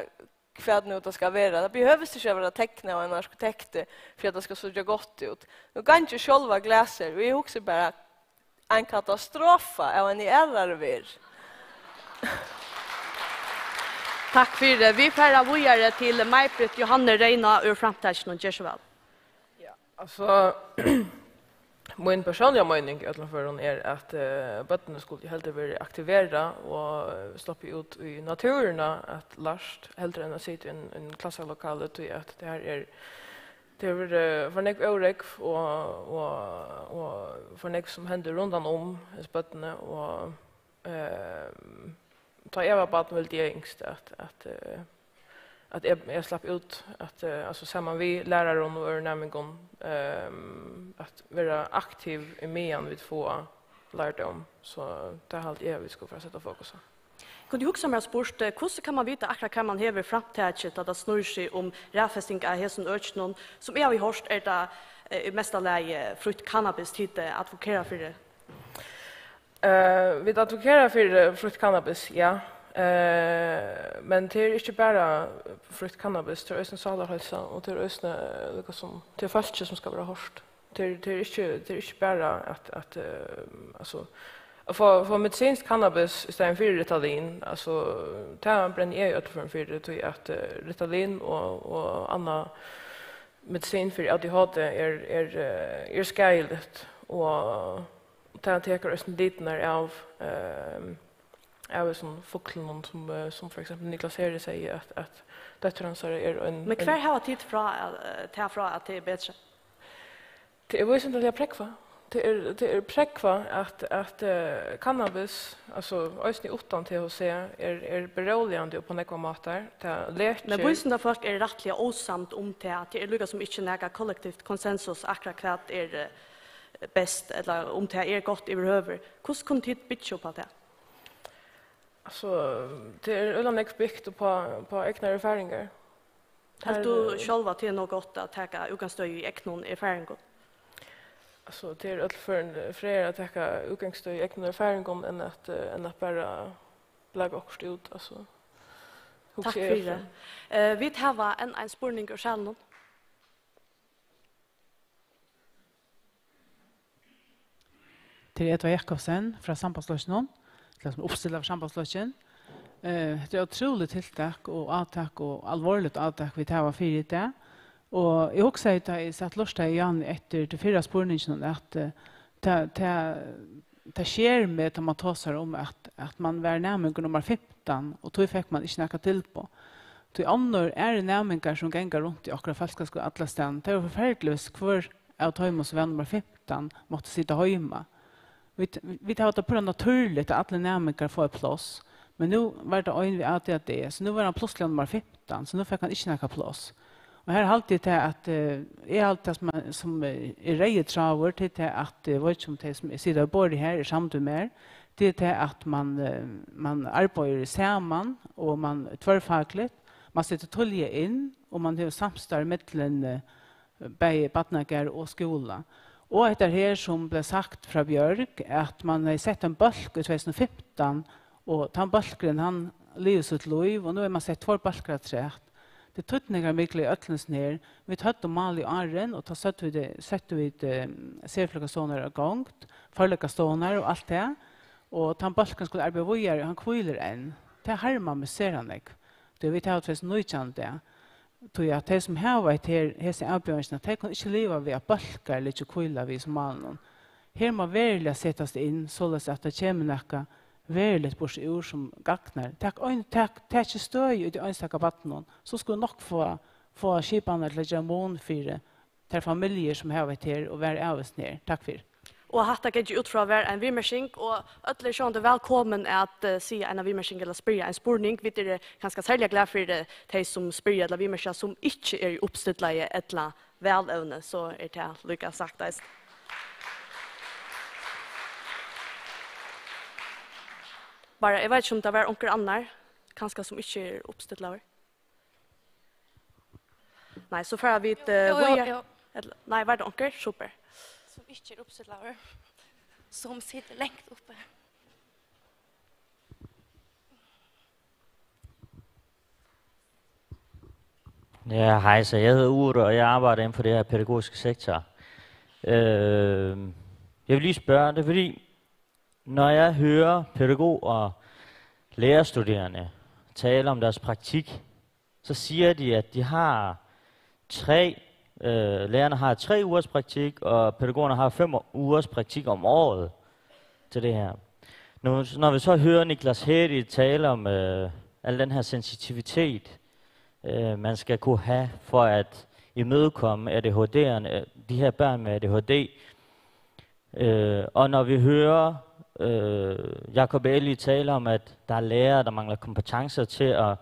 hvat nú tað skal vera. Tað behøvist ikki at vera teknað av einum arkitekti, fyri at tað skal síggja gott út. Nú gangi eg sjálv á glasi, og eg hugsi bara, ein katastrofa av eini aðrari verð. Takk fyri. Vit fara víðari til Maj-Britt Johanne Reyna úr Framtakinum. Ger so væl. Ja, altso, mín persónliga meining í øllum førum er, at, eh, børnini skuldu heldur verið aktiverað og sloppið út í náttúruna at lært, heldur enn at sita í ein, ein klassalokali, tí at tað her er, tað hevur verið for nógv órógv og, og, og for nógv, sum hendir rundan um hesi børnini, og, eh, tá eg var barn, vildi eg ynskt, at, at, eh, at eg, eg slapp út, at, eh, altso, saman við lærarum og øðrum næmingum, ehm, at vera aktiv, í meðan vit fáa lærdóm. So tað haldi eg, at vit skulu fara at seta fokus á. Kundi hugsað mær at spurt, eh, hvussu kann man vita akkurát, hvar man hevur framtakið, tá tað snýr seg um raðfesting av hesum økinum, sum eg havi hoyrt, er tað, eh, í mesta lagi frítt kannabis, tit, eh, advokera fyri? Eh, vit advokera fyri frítt kannabis, ja. Eh, men tað er ikki bara frítt kannabis, tað er eisini sálarheilsa, og tað er eisini, eh, líka sum, tað er fólkið, sum skal vera hoyrt. Tað er, tað er ikki, tað er ikki bara at, at, eh, altso, at fáa, fáa medisinsk kannabis í staðin fyri Ritalin, altso, tað brenni eg í øllum førum fyri, tí at, eh, Ritalin og, og annað medisin fyri A D H D er, er, eh, er skaðiligt, og tað tekur eisini litirnar av, eh, av hesum fuglinum, sum, eh, sum for eksempel Niklas Heri segði, at, at dóttir hansara er ein, Men ein hvar hava tit frá, eh, tað frá, at tað er betri? Tað er vísindaliga prógvað. Tað er, tað er prógvað, at, at, eh, kannabis, altso eisini uttan T H C, er, er beróligandi upp á nógvar mátar. Tað lekir. Men vísindafólk eru rættiliga ósamd um tað. Tað er líka sum ikki nakað kollektivt konsensus, akkurát hvat er, eh, best, ella um tað er gott yvirhøvur. Hvussu kunnu tit byggja upp á tað? Altso, tað er øgiliga nógv bygt upp á, upp á egnar erfaringar. Heldur tú sjálv, at tað er nóg gott at taka útgangsstøði í egnum erfaringum? Altso, tað er øll førini frægari at taka útgangsstøði í egnum erfaringum enn at, eh, enn at bara blaka okkurt út, altso, hugsi Takk eg fyri. frá. Eh, vit hava enn ein spurning úr salinum. Tað er Edvard Jakobsen frá Sambandsflokkinum, ella sum er uppstillari fyri Sambandsflokkin. Eh, hetta er ótrúligt tiltak og átak og alvorligt átak, vit hava fyri í dag. Og eg hugsaði, tá eg satt og lurtaði, Jan, eftir tí fyrra spurninginum, at, eh, tað, tað, tað sker meg, tá man tosar um, at, at man var næmingur nummar fimtan, og tí fekk man ikki nakað tilboð. Tí onnur, aðrir næmingar, sum ganga runt í okkara fólkaskúla allastaðni, tað var forferdiligt, viss hvør av teimum, sum var nummar fimtan, mátti sita heima. Vit, vit hava tað púra natúrligt, at allir næmingar fáa eitt pláss, men nú var tað ein við A D H D, so nú var hann plutsliga nummar fimtan, so nú fekk hann ikki nakað pláss. Og her haldi eg tað, at, eh, eg haldi tað, sum er, sum er reyði tráður, tað er tað, at, eh, veit ikki, um tey, sum sita við borðið her, eru samd við mær, tað er tað, at man, eh, man arbeiðir saman, og man tvørfagligt, man setir tíðliga inn, og man hevur samstarv millum, eh, bæði barnagarð og skúla. Og hetta her, sum bleiv sagt frá Bjørg, at man hevði sett ein bólk í tvey túsund og fimtan, og tann bólkurin, hann livir sítt lív, og nú hevur man sett tveir bólkar afturat. Tað er týdningarmikið í øllum hesum her. Vit høvdu málið áðrenn, og tá søgdu vit, settu vit, eh, serflokastovnar í gongd, forleikastovnar og alt tað. Og tann bólkurin skuldi arbeiða víðari, og hann hvílir enn. Tað harmar meg sera nógv. Tí vit hava tvey túsund og nítjan í dag. Tí at tey, sum hava hetta her, hesa avbjóðingina, tey kunnu ikki liva við, at bólkar liggja og hvíla við hesum málunum. Her má veruliga setast inn, soleiðis at tað kemur nakað veruligt burtur úr, sum gagnar. Tak ein, tak, takið støði í tí einstaka barninum, so skulu nokk fáa, fáa skipanir til at gera mun fyri tær familjur, sum hava hetta her og verða avvisnar her. Takk fyri. Og hatta gekk út frá at vera ein viðmerking, og øll eru sjálvandi vælkomin at, eh, siga eina viðmerking ella spyrja ein spurning. Vit eru kanska serliga glað fyri, eh, tey, sum spyrja ella viðmerkja, sum ikki eru uppstillaði ella valevni, so er tað líka sagt eisini. Bara, eg veit ikki, um tað var onkur annar, kanska sum ikki er uppstillaður. Nei, so fara vit, eh, Jú, jú, víðari. jú. Ella, nei, var tað onkur? Super. Sum ikki er uppstillaður, sum situr langt uppi. Ja, hej, så jeg hedder Ure, og jeg arbejder inden for det her pædagogiske sektor. Øh, jeg vil lige spørge, det er fordi, når jeg hører pædagog- og lærerstuderende tale om deres praktik, så siger de, at de har tre, øh, lærerne har tre ugers praktik, og pædagogerne har fem ugers praktik om året til det her. Nu, når vi så hører Niklas Hedi tale om, øh, al den her sensitivitet, øh, man skal kunne have for at imødekomme A D H D'erne, øh, de her børn med A D H D, øh, og når vi hører, øh, Jakob Ellemann-Jensen tale om, at der er lærere, der mangler kompetencer til at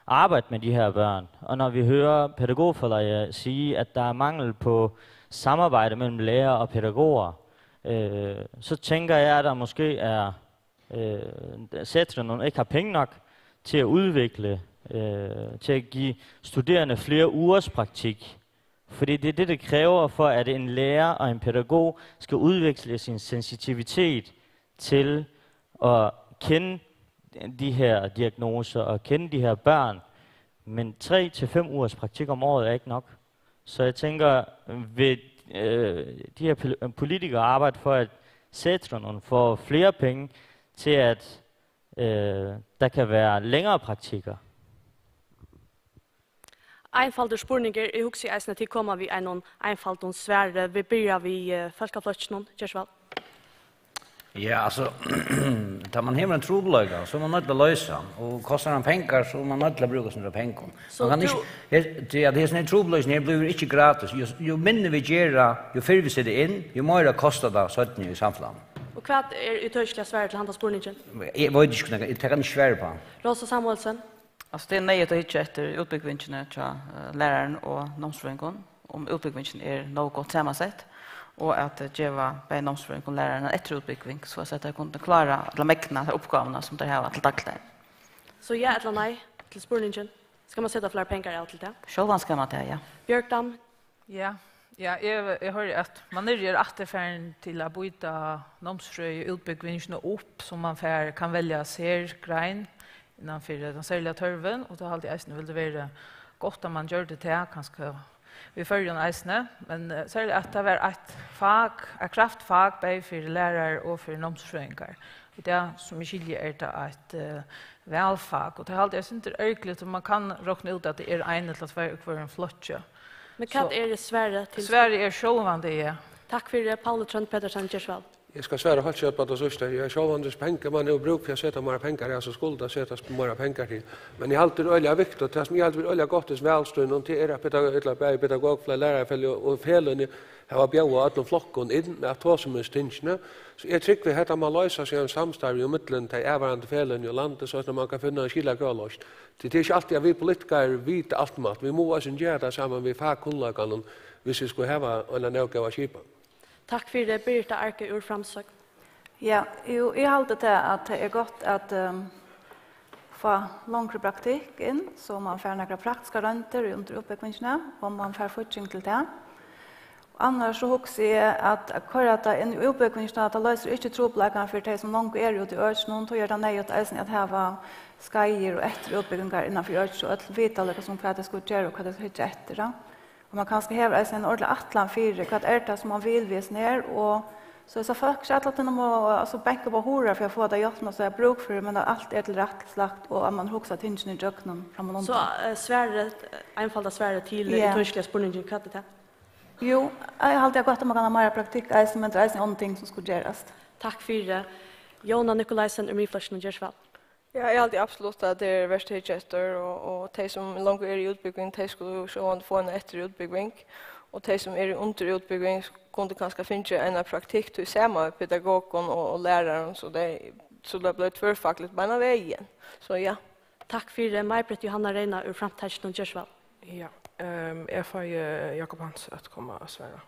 arbejde med de her børn, og når vi hører pædagogforlaget sige, at der er mangel på samarbejde mellem lærere og pædagoger, øh, så tænker jeg, at der måske er, øh, centrene ikke har penge nok til at udvikle, øh, til at give studerende flere ugers praktik. Fordi det er det, det kræver for, at en lærer og en pædagog skal udvikle sin sensitivitet til at kende de her diagnoser og kende de her børn. Men tre til fem ugers praktik om året er ikke nok. Så jeg tænker, vil, øh, de her pol-, politikere arbejde for, at centrene får flere penge til, at, øh, der kan være længere praktikker? Einfaldur spurningur. Eg hugsi eisini, at tit koma við einum einfaldum svari. Vit byrja við, eh, Fólkaflokkinum. Ger so væl. Ja, altso, tá man hevur ein trupulleika, so er man noydd til at loysa hann, og kostar hann pengar, so er man noydd til at brúka sínar pengar. So man kann tú ikki, her, tí at hesin her trupulleikin her blívur ikki gratis. Jú, jú minni vit gera, jú fyrr vit seta inn, jú meira kostar tað seinni í samfelagnum. Og hvat er í tøkiliga svarið til handa spurningin? Eg veit ikki, hvønn eg, tað kann eg ikki svara upp á. Rosa Samuelsen. Altso, tað er neyðugt at hyggja eftir útbúgvingini hjá, eh, lærarum og námsfrøðingum, um útbúgvingin er nóg gott samansett, og at, eh, geva bæði námsfrøðingum og lærarum eina eftirútbúgving, so at teir kunnu klára ella megna tær uppgávurnar, sum teir hava til dagligt. So ja ella nei til spurningin? Skal man seta fleiri pengar av til tað? Sjálvandi skal man tað, ja. Bjørg Dam? Ja, ja, eg, eg hoyri, at man niðri er aftur farin til at býta námsfrøðiútbúgvingina upp, so man fær, kann velja sergrein innan fyri tann serliga tørvin, og tað haldi eg eisini vildi verið gott, at man gjørdi tað, kanska í Føroyum eisini, men, eh, serliga at tað var eitt fak, eitt kravt fak, bæði fyri lærarar og fyri námsfrøðingar. Í dag, sum eg skilji, er tað eitt, eh, valfak, og tað haldi eg er sindur ergiligt, og man kann rokna út, at tað er ein ella tveir í hvørjum flokki. Men hvat So, er svarið til svarið er sjálvandi ja. Takk fyri, Pauli Tróndur Petersen, ger so væl. Eg skal svara heilt skjótt á tað síðsta. Ja, sjálvandi, hvis pengar, man hevur brúk fyri at seta meira pengar, ja, so skuldi tað setast meira pengar til. Men eg haldi, tað er øgiliga viktigt, og tað sum eg haldi, er øgiliga gott, er vælstøðin, og tað er at pedag-, ella bæði pedagogfelag, lærarafelag og, og feløgini hava bjóðað øllum flokkum inn at tosa um hesi tingini. So eg trúgvi, hetta má loysa seg í einum samstarvi í millum tey avvarðandi feløgini í landi, so at man kann finna eina skilagóða loysn. Tí tað er ikki altíð, at vit politikarar vita alt um alt. Vit mugu eisini gera tað saman við fakkunnleikanum, hvis vit skulu hava eina nóg góða skipan. Takk fyri, Birgitta Arge úr Framsókn. Ja, jú, eg haldi tað, at tað er gott at, ehm, fáa longri praktikk inn, so man fær nakrar praktiskar royndir í undir útbúgvingini, og man fær fígging til tað. Annars so hugsi eg, at at koyra tað inn í útbúgvingina, tað loysir ikki trupulleikan fyri tey, sum longu eru úti í økinum, tí er tað neyðugt eisini at hava skeiðir og eftirútbúgvingar innan fyri økið, so øll vita líka sum, hvat tey skulu gera og hvat tey skulu hyggja eftir, ja. Og man kanska hevur eisini eina ordiliga ætlan fyri, hvat er tað, sum man vil við hesum her, og so, so fólk ikki alla tíðina má, altso, banka upp á hurðar fyri at fáa ta hjálpina, sum tey hava brúk fyri, men at alt er til rætt lagt, og at man hugsar tingini ígjøgnum frammanundan. So, eh, svarið, eh, einfalda svarið til, eh, Ja. Í tøkiliga spurningin, hvat er tað? Jú, eg haldi, at gott, at man kann hava meira praktikk eisini, men tað er eisini onnur ting, sum skulu gerast. Takk fyri. Jóna Nikolaisen úr Miðflokkinum, ger so væl. Ja, eg haldi absolutt, at tað er vert at hyggja eftir, og, og tey, sum longu eru í útbúgving, tey skulu sjálvandi fáa eina eftirútbúgving, og tey, sum eru undir útbúgving, kundu kanska fingið eina praktikk, tí sama við pedagogum og, og lærarum, so tey, so tað bleiv tvørfagligt beinan vegin. So ja. Takk fyri. Maj-Britt Jóhanna Reyna úr Framteikinum, ger so væl. Ja, ehm, eg fái, eh, Jakob Hans at koma at svara.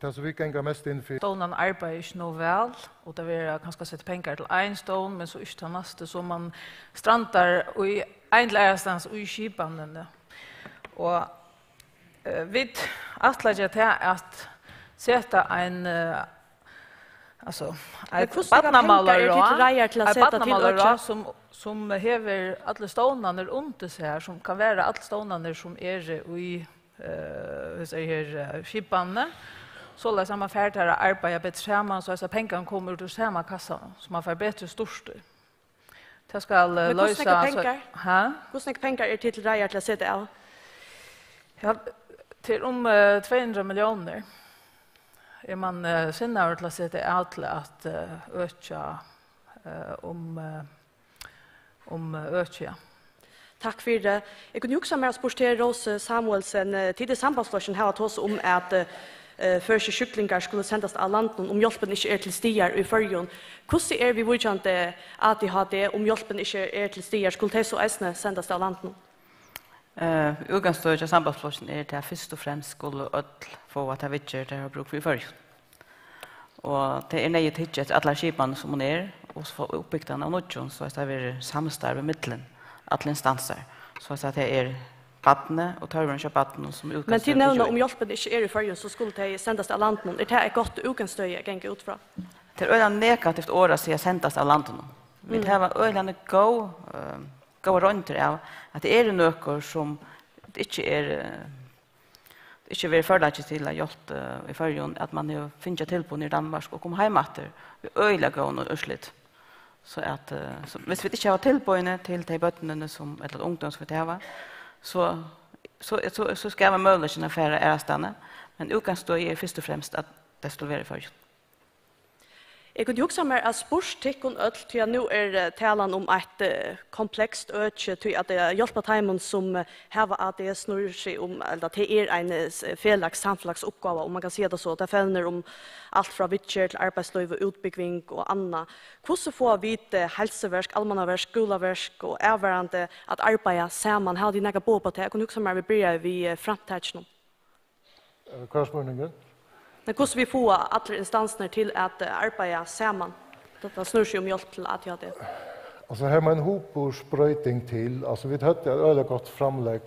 Tað, sum vit ganga mest inn fyri. Stovnan arbeiðir ikki nóg væl, og tað verður kanska sett pengar til ein stovn, men so ikki til næstu, so man strandar í ein til aðrastaðni í skipanini. Og, eh, vit ætla okkum tað at seta ein, eh, altso, Men eitt hvussu nógvar pengar eru tit barnamálaráð, reiðar til at eitt seta til barnamálaráð økið? Sum, sum hevur allar stovnarnar undir sær, sum kann vera allar stovnarnar, sum eru í eh, hesar her, eh, skipanini, soleiðis at man fær tær at arbeiða betur saman, soleiðis at pengarnir koma úr tí sama kassanum, so man fær betri stýrt í. Tað skal, eh, Men hvussu nógvar loysa, so pengar? Ha? Hvussu nógvar pengar eru tit reiðar til at seta av? Ja, tað er um, eh, tvey hundrað milliónir. Er man, eh, sinnaður til at seta av til at, eh, økja, eh, um, eh, um, eh, økið, ja. Takk fyri. Eg kundi hugsað mær at spurt teg, Rósa Samuelsen, eh, tit í Sambandsflokkinum hava tosað um, at, eh, eh, føroyskir sjúklingar skulu sendast av landinum, um hjálpin ikki er til staðar í Føroyum. Hvussu er viðvíkjandi A D H D, um hjálpin ikki er til staðar, skulu tey so eisini sendast av landinum? Eh, útgangsstøðið hjá Sambandsflokkinum er tað, fyrst og fremst skulu øll fáa ta viðgerð, tey hava brúk fyri í Føroyum. Og tað er neyðugt at hyggja eftir allari skipanini, sum hon er, og so fáa uppbygt hana av nýggjum, so at tað verður samstarv ímillum allar instansar, so at tað er barnið og tørvurin hjá barninum sum er Men tit útgangspunktur nevna, fyri um hjálpin ikki er í Føroyum, so skulu tey sendast av landinum. Er tað eitt gott útgangsstøði at ganga út frá? Tað er øgiliga negativt orð at siga sendast av landinum. Vit Mm. hava øgiliga góð, eh, góðar royndir av, at tað eru nøkur, sum ikki er, eh, ikki verið førleikið til at hjálpa, eh, í Føroyum, at man hevur fingið tilboð niðri í Danmark og komið heim aftur við øgiliga góðum úrslitum. So at, eh, so, viss vit ikki hava tilboðini til tey børnini sum, ella ungdómar sum vit hava, so, so, so, so skal vera møguleikin at fara aðrastaðni, men útgangsstøðið er fyrst og fremst, at tey skulu vera í Føroyum. Eg kundi hugsað mær at spurt tykkum øll, tí at nú er, eh, talan um eitt, eh, komplekst øki, tí at, eh, hjálpa teimum sum, eh, hava A D S snýr seg um, ella tað er ein, eh, s-, felags-, samfelagsuppgáva, um man kann siga tað so. Tað fevnir um alt frá viðgerð til arbeiðslív og útbúgving og annað. Hvussu fáa vit, eh, heilsuverk, almannaverk, skúlaverk og avvarðandi at arbeiða saman? Hava tit nakað boð uppá tað? Eg kundi hugsað mær, at vit byrjaðu við, eh, framtakinum. Eh, hvat er spurningurin? Men hvussu vit fáa allar instansirnar til at, eh, arbeiða saman? Tað, tað snýr seg um hjálp til A D H D. Altso, her má ein hugburðsbroyting til. Altso, vit høvdu eitt øgiliga gott framlegg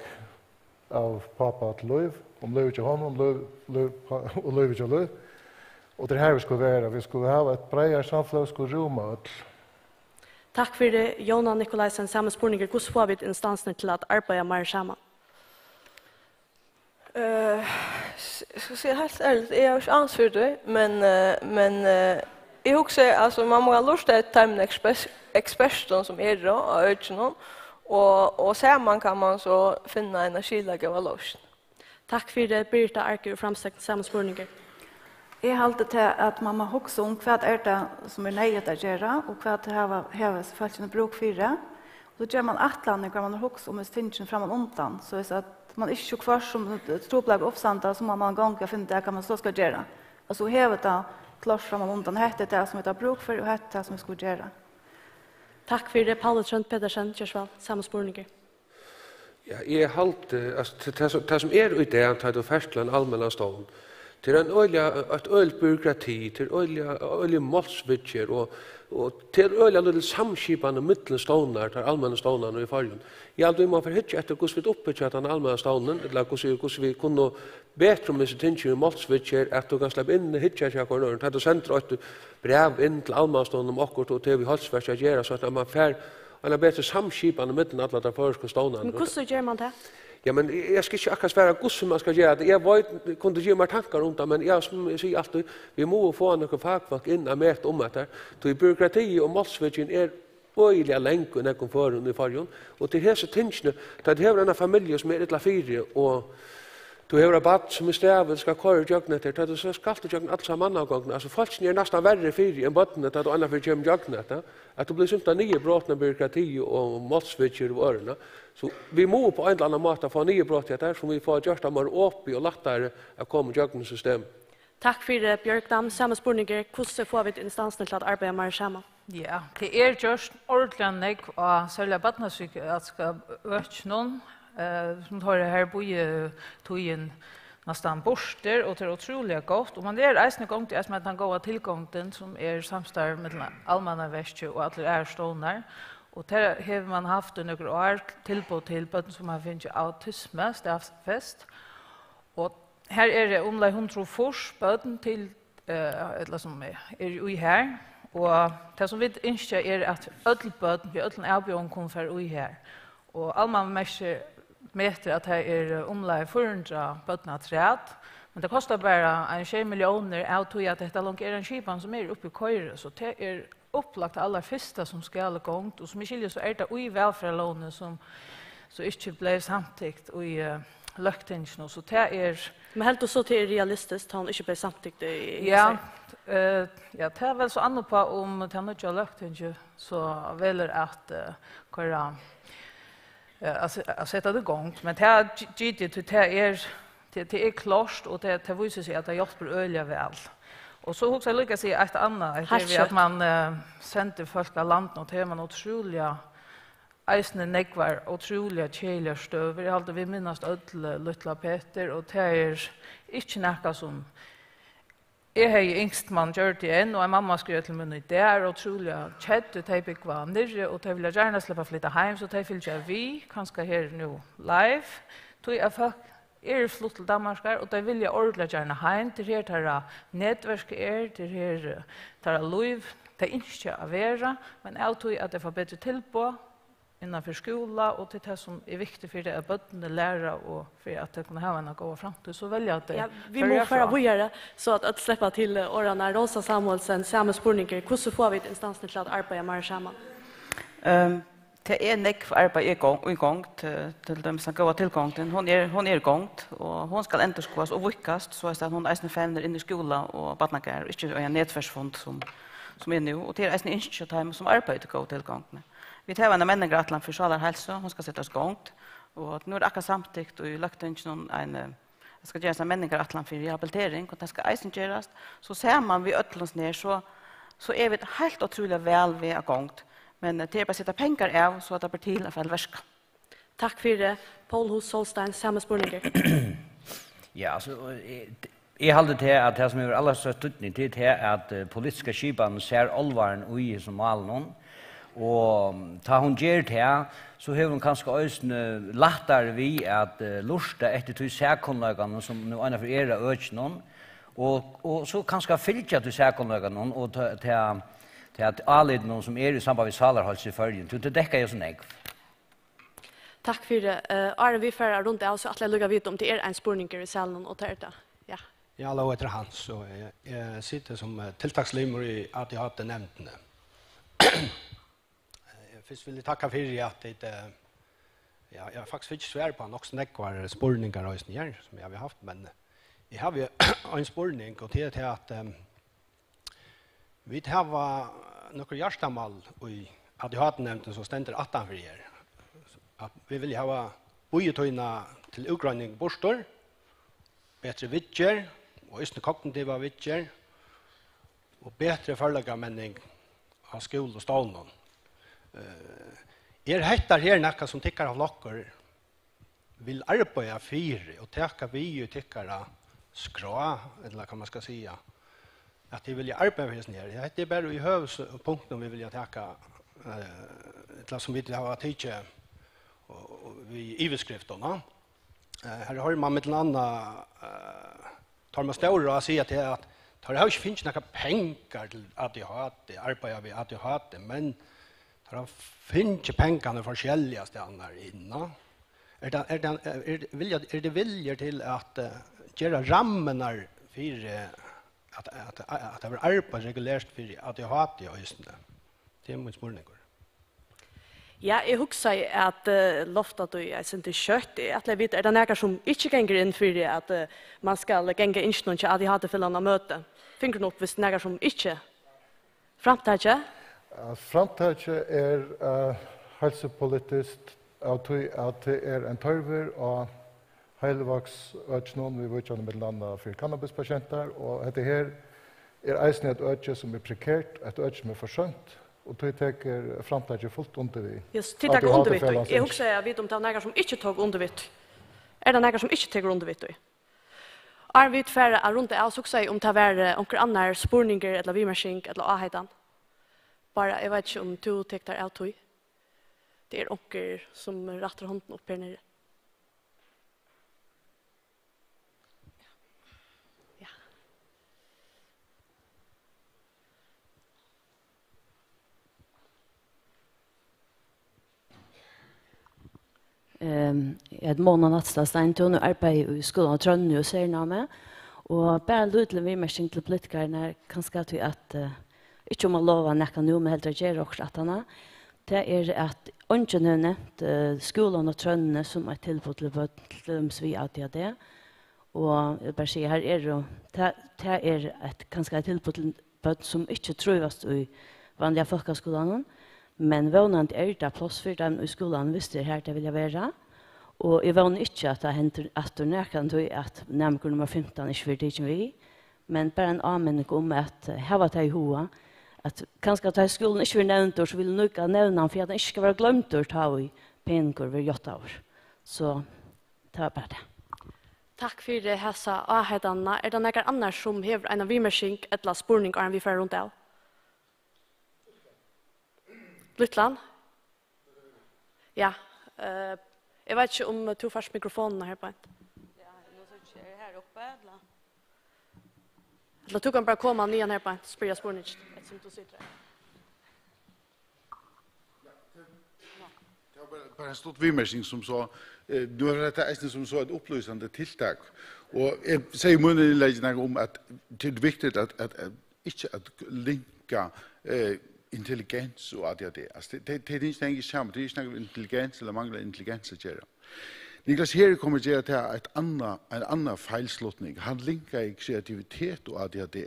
av Pápa til Lív, um lívið hjá honum, um lív, lív, og lívið hjá Lív. Og tað er her, vit skulu vera. Vit skulu hava eitt breiðari samfelag, vit skulu rúma øll. Takk fyri, Jóna Nikolaisen. Sami spurningur. Hvussu fáa vit instansirnar til at arbeiða meira saman? Eh, s-, skal siga heilt ærligt, eg havi ikki ans fyri tí, men, eh, men, eh, eg hugsi, altso, man má lurta eftir teimum ekspers-, ekspertum, sum eru á økinum, og, og saman kann man so finna eina skilagóða loysn. Takk fyri, Birgitta Arge úr Framsókn, sama spurningur. Eg haldi tað, at man má hugsa um, hvat er tað, sum er neyðugt at gera, og hvat hava, hava hesi fólkini brúk fyri. Og so ger man ætlanir, hvar man hevur hugsað um hesi tingini frammanundan, soleiðis at man ikki so hvørt sum trupulleikar uppstanda, so má man ganga og finna út av, hvat man so skal gera. Og so hevur tað klárt frammanundan, hetta er tað, sum vit hava brúk fyri, og hetta er tað, sum vit skulu gera. Takk fyri, Pauli Tróndur Petersen, ger so væl, sama spurningur. Ja, eg haldi, altso, tað, tað sum, tað sum er í dag, tá tú fert til ein almennan stovn, tað er ein øgiliga, eitt øgiligt byråkrati, tað er øgiliga, øgilig málsviðgerð, og, og tað er øgiliga lítil samskipan millum stovnar, tær almennu stovnarnar í Føroyum. Eg haldi, vit má fara at hyggja eftir, hvussu vit uppbyggja tann almenna stovnin, ella hvussu, hvussu vit kunnu betra um hesi tingini í málsviðgerð, at tú kanst sleppa inn og hyggja hjá hvørjum øðrum. Tá tú sendir eitt bræv inn til almannastovnina um okkurt, og tað hevur við heilsuverk at gera, so at man fær eina betri samskipan millum allar tær føroysku stovnarnar. Men hvussu ger man tað? Ja, men eg, eg skal ikki akkurát svara, hvussu man skal gera tað. Eg veit, kundi givið mær tankar um tað, men eg, sum eg sigi altíð, vit mugu fáa nøkur fakfólk inn at meta um hetta. Tí byråkrati og málsviðgerðin er øgiliga lang í nógvum førum í Føroyum, og til hesi tingini, tá tú hevur eina familju, sum er illa fyri, og tú hevur eitt barn, sum er strævið, skal koyra ígjøgnum hetta, tá tú so skalt ígjøgnum alla hesa mannagongdina. Altso, fólkini eru næstan verri fyri enn børnini, tá tú einaferð kemur ígjøgnum hetta, at tú blívur simpulthen niðurbrotin av byråkrati og málsviðgerð og øðrum. So vit mugu upp á ein ella annan máta fáa niðurbrotið hetta her, sum vit fáa gjørt tað meira opið og lættari at koma ígjøgnum systemið. Takk fyri, Bjørg Dam. Sami spurningur. Hvussu fáa vit instansirnar til at arbeiða meira saman? Ja, tað er gjørt ordiliga nógv á serliga barnapsykiatriska økinum, eh, sum teir her bíða tíðin næstan burtur, og tað er ótrúliga gott. Og man er eisini í gongd, eisini við tann góða tilgongdin, sum er samstarv millum Almannaverkið og allar aðrar stovnar. Og tað hevur man havt í nøkur ár, tilboð til børn, sum hava fingið autismu staðfest. Og her eru umleið hundrað og fýrs børn til, eh, ella sum er, eru í her. Og tað, sum vit ynskja, er, at øll børn við øllum avbjóðingum kunnu fara í her. Og Almannaverkið metir, at tað er, eh, umleið fýra hundrað børn afturat. Men tað kostar bara ein sjey milliónir, av tí at hetta longu er ein skipan, sum er uppi í koyri. So tað er upplagt tað allarfyrsta, sum skal í gongd, og sum eg skilji, so er tað í vælferðarlógini, sum so ikki bleiv samtykt í, eh, løgtinginum, so tað er. Men heldur tú so, tað er realistiskt, tá hon ikki bleiv samtykt í, í Ja, hesar? Eh, ja, tað er væl so an uppá, um tað nýggja løgtingið so velur at, eh, koyra, eh, at se-, at seta tað í gongd, men tað gi-, giti, tí tað er, tað, tað er klárt, og tað, tað vísir seg, at tað hjálpir øgiliga væl. Og so hugsi eg líka at siga eitt annað, hetta er við, at man, eh, sendir fólk av landinum, og tað er man ótrúliga, eisini nógvar ótrúliga keðiligar støður. Eg haldi, vit minnast øll, eh, lítla Petur, og tað er ikki nakað, sum eg hevði ynskt, man gjørdi enn, og ein mamma skrivar til mín í dag, er ótrúliga kedd, tey búgva niðri, og tey vilja gjarna sleppa at flyta heim, so tey fylgja við, kanska her nú live, tí at fólk eru flutt til Danmarkar, og tey vilja ordiliga gjarna heim. Tað er her, teirra netverk er, tað er her, eh, teirra lív, tey ynskja at vera, men av tí at tey fáa betri tilboð, innan fyri skúla, og til tað sum er viktigt fyri at børnini læra og fyri at tey kunnu hava eina góða framtíð, so velja tey Ja, vit mugu Føroyar fara frá. víðari, so at øll sleppa til, eh, orðanna. Rósa Samuelsen, sami spurningur. Hvussu fáa vit instansini til at arbeiða meira saman? Ehm, tað er nógv arbeiði í gong-, í gongd, eh, til dømis tann góða tilgongdin, hon er, hon er í gongd, og hon skal endurskoðast og víðkast, so at hon eisini fevnir inn í skúla og barnagarð, og ikki ein netverksfund sum, sum er nú, og tað er eisini ynski hjá teimum sum arbeiða í góðu tilgongdini. Vit hava eina menningarætlan fyri sálarheilsu, hon skal setast í gongd, og nú er akkurát samtykt í Løgtinginum ein, eh, tað skal gerast ein menningarætlan fyri rehabilitering, og tað skal eisini gerast. So saman við øllum sum er, so, so eru vit heilt ótrúliga væl við á gongd, men, eh, tað er bara at seta pengar av, so at tað ber til at fara til verka. Takk fyri. Poul Huss Solstein, sami spurningur. Ja, altso, eh, eg haldi til at tað sum hevur allarstørst týdning, tað er til at, eh, politiska skipanin sær álvarin í hesum málinum. Og tá hon ger tað, so hevur hon kanska eisini lættari við at, eh, lurta eftir tí sakkunnleikanum sum nú einaferð er á økinum. Og, og so kanska fylgja tí sakkunnleikanum og ta, ta, ta álitinum sum er í samband við sálarheilsu í Føroyum. Tí tað dekkar jo so nógv. Takk fyri. Eh, áðrenn vit fara at runda av, so ætli eg líka at vita um tað er ein spurningur í salinum, og tað er tað. Ja. Ja, hallo, eg eiti Hans, og eg, eg siti sum, eh, tiltakslimur í A D H D-nevndini. Eh, fyrst vil eg takka fyri at tit, eh, ja, eg havi faktiskt fingið svar á nokk so nógvar spurningar eisini her, sum eg havi havt, men, eh, eg havi ein spurning, og tað er til at, eh, Vit hava nøkur hjartamál í A D H D-nevndini, sum stendur aftanfyri her. At vit vilja hava bíðitíðina til útgreining burtur, betri viðgerð og eisini kognitiva viðgerð og betri førleikamenning á skúlum og stovnum. Eh, er hetta her nakað, sum tykkara flokkur vil arbeiða fyri og taka við í tykkara skrá, ella hvat man skal siga, at tit vilja arbeiða fyri hesum her. Hetta er bara í høvuðspunktum, vit vilja taka, eh, ella sum vit hava tikið, og, og við yvirskriftum, no? Eh, her hoyrir man millum annað, eh, teir stóru at siga til at teir hava ikki fingið nakrar pengar til A D H D, arbeiða við A D H D, men teir hava fingið pengarnar forskelliga staðnar inn, no? Er tað, er tað, er, vilja, er tað vilji til at, eh, gera rammarnar fyri, eh, at, at, at tað verður arbeitt regulert fyri A D H D eisini? Tað er mín spurningur. Ja, eg hugsaði at, eh, lofta tí eitt sindur skjótt. Eg ætli at vita, er tað nakar sum ikki gongur inn fyri at, eh, man skal ganga ynskjunum hjá A D H D-felagum á møti? Fingurin upp, viss nakar sum ikki Framtakið? Ja, framtakið er, eh, heilsupolitiskt av tí at tað er ein tørvur á heilivágsøkinum, viðvíkjandi millum annað fyri kannabispatientar, og hetta her er eisini eitt øki sum er prekert, eitt øki sum er forsømt, og tí tekur framtakið fult undir við. Júst, tit taka undir við tí. A D H D-felagsins. Eg hugsaði at vita um tað var nakar sum ikki tók undir við tí. Er tað nakar sum ikki tekur undir við tí? Áðrenn vit fara at runda av, so hugsaði eg um tað var, eh, onkur annar spurningur ella viðmerking ella áheitan. Bara, eg veit ikki um tú tekur tær av tí. Tað er onkur sum rættir hondina upp her niðri. Ja. Ehm, eg eiti Mona Natstad Steintun og arbeiði í Skúlanum á Trøðni og sernámi. Og bara ein lítil viðmerking til politikararnar, kanska tí at, eh, ikki um at lova nakað nú, men heldur at gera okkurt aftaná. Tað er, at eingin hevur nevnt, eh, Skúlan á Trøðni sum eitt tilboð til børn, til dømis við A D H D. Og eg vil bara siga, her eru, tað, tað er eitt, kanska eitt tilboð til børn, sum ikki trívast í vanliga fólkaskúlanum, men vónandi er tað pláss fyri teimum í skúlanum, viss tað er har, tey vilja vera. Og eg vóni ikki, at tað hendir aftur nakrantíð, at næmingur nummar fimtan ikki verður tikin við, men bara ein áminning um at, eh, hava tað í huga, at kanska tá skúlin ikki verður nevndur, so vil eg líka nevna hann, fyri at hann ikki skal vera gloymdur, tá ið peningur verður játtaður. So, tað var bara tað. Takk fyri hasa áheitanina. Er tað nakar annar, sum hevur eina viðmerking ella spurning, áðrenn vit fara at runda av? Lítlan? Ja. Eh, eg veit ikki, um tú fært mikrofonina her beint. Ja, nú síggi eg her uppi, ella? Ella tú kanst bara koma niðan her beint og spyrja spurning, eftirsum tú situr her. Ja, til, Bara ein stutt viðmerking sum so, eh, nú er hetta eisini sum so eitt upplýsandi tiltak. Og eg sigi í mínum innleggi nakað um, at tað er viktigt at, at, at ikki at linka, eh, intelligens og A D H D. Altso, tey, tey, tey tingini hanga ikki saman. Tað er ikki nakað við intelligens ella mangla intelligens at gera. Niklas Heri kemur at gera tað eitt annað, ein annan feilslutning. Hann linkar kreativitet og A D H D.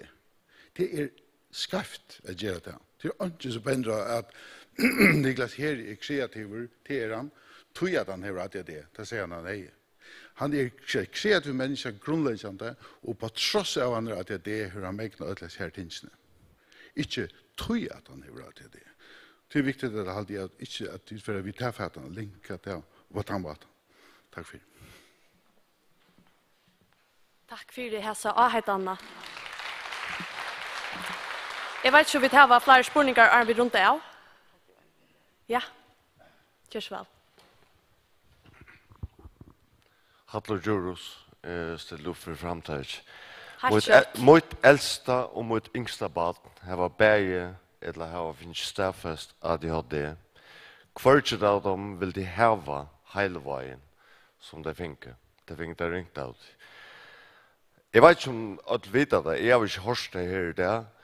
Tað er skeivt at gera tað. Tað er eingin sum bendir á, at Niklas Heri er kreativur, tað er hann, tí at hann hevur A D H D. Tað segði hann, hann hevði. Hann er kre-, kreativur menniskja grundleggjandi, og á tross av hann hevur A D H D, hevur hann megnað øll hesi her tingini. Ikki tí at hann hevur A D H D. Tað er viktigt, at halda í, at ikki, at vit fara við ta fatan, linka tað upp á tann mátan. Takk fyri. Takk fyri hesa áheitanina. Eg veit ikki, um vit hava fleiri spurningar, áðrenn vit runda av. Ja, ger so væl. Hallur Djurhuus, eh, stillir upp fyri Framtak. Heilt skjótt. Mítt e-, mítt elsta og mítt yngsta barn hava bæði ella hava fingið staðfest A D H D. Hvørgin av teimum vildi hava heilivágin, sum tey fingu. Tey fingu tað ringt av tí. Eg veit ikki, um øll vita tað, eg havi ikki hoyrt tað her í dag.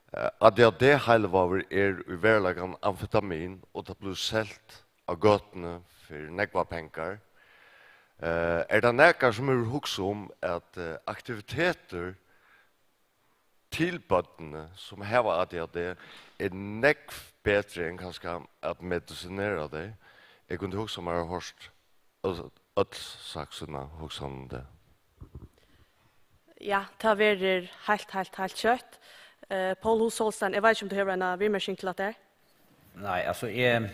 Eh, A D H D-heilivágur er í veruleikanum amfetamin, og tað blívur selt á gøtuni fyri nógvar pengar. Eh, er tað nakar, sum hevur hugsað um, at, eh, aktivitetur til børnini, sum hava A D H D, er nógv betri enn kanska at medisinera tey? Eg kundi hugsað mær at hoyrt øll, øll sagt sína hugsan um tað. Ja, tað verður heilt, heilt, heilt skjótt. Eh, Poul Huss Olsen, eg veit ikki, um tú hevur eina viðmerking til hatta her? Nei, altso, eg,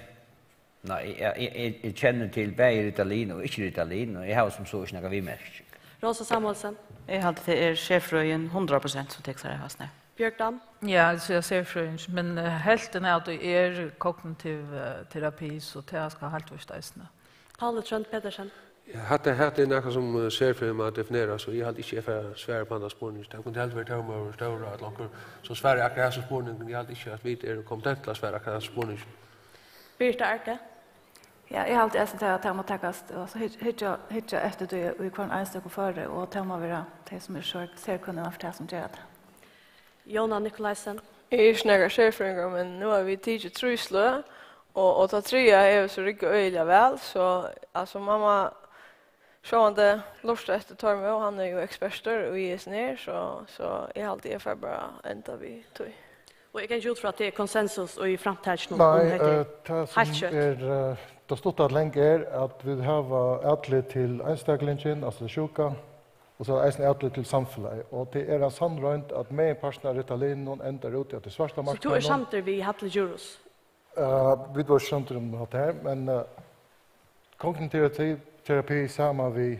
nei, eg, eg, eg, eg kenni til bæði Ritalin og ikki Ritalin, og eg havi sum so ikki nakað viðmerking. Rósa Samuelsen. Eg haldi, tað er serfrøðin hundrað prosent, sum tekur sær av hasum. Bjørg Dam. Ja, eg sigi serfrøðin, men, eh, helvtin av tí er kognitiv, eh, terapi, so tað skal heilt víst eisini. Pauli Tróndur Petersen. Ja, hatta, hatta er nakað, sum, eh, serfrøðin má definera, so eg haldi ikki, eg fari at svara upp á handa spurning. Tað kundi heldur verið Tómur Stóra ella onkur, sum svarar akkurát hasum spurninginum. Eg haldi ikki, at vit eru kompetent til at svara akkurát hasum spurninginum. Birgitta Arge. Ja, eg haldi eisini, at tað, tað má takast, og so hyggja, hyggja, hyggja eftir tí í hvørjum einstøkum føri, og tað má vera tey, sum eru sær-, serkønn innanfyri tað, sum gera tað. Jóna Nicolaisen. Eg eri ikki nakar serfrøðingur, men nú hava vit tikið trý sløg, og, og tað triðja hevur so riggað øgiliga væl, so, altso, man má sjálvandi lurta eftir Tormi, og hann er jú ekspertur í hesum her, so, so eg haldi, eg fari bara at enda við tí. Og eg gangi út frá, at tað er konsensus í framtakinum um Nei, hetta her. Eh, tað sum Heilt skjótt. Er, eh, tað stutta at langa er, at vit hava atlit til einstaklingin, altso sjúka, og so eisini atlit til samfelagið. Og tað er ein sannroynd, at meginparturin av Ritalinum endar úti á tí svarta So tú ert marknaðinum. Samdur við Halla Djurhuus? Eh, vit vóru ikki samdir um hatta her, men, eh, kognitiv terapi, terapi saman við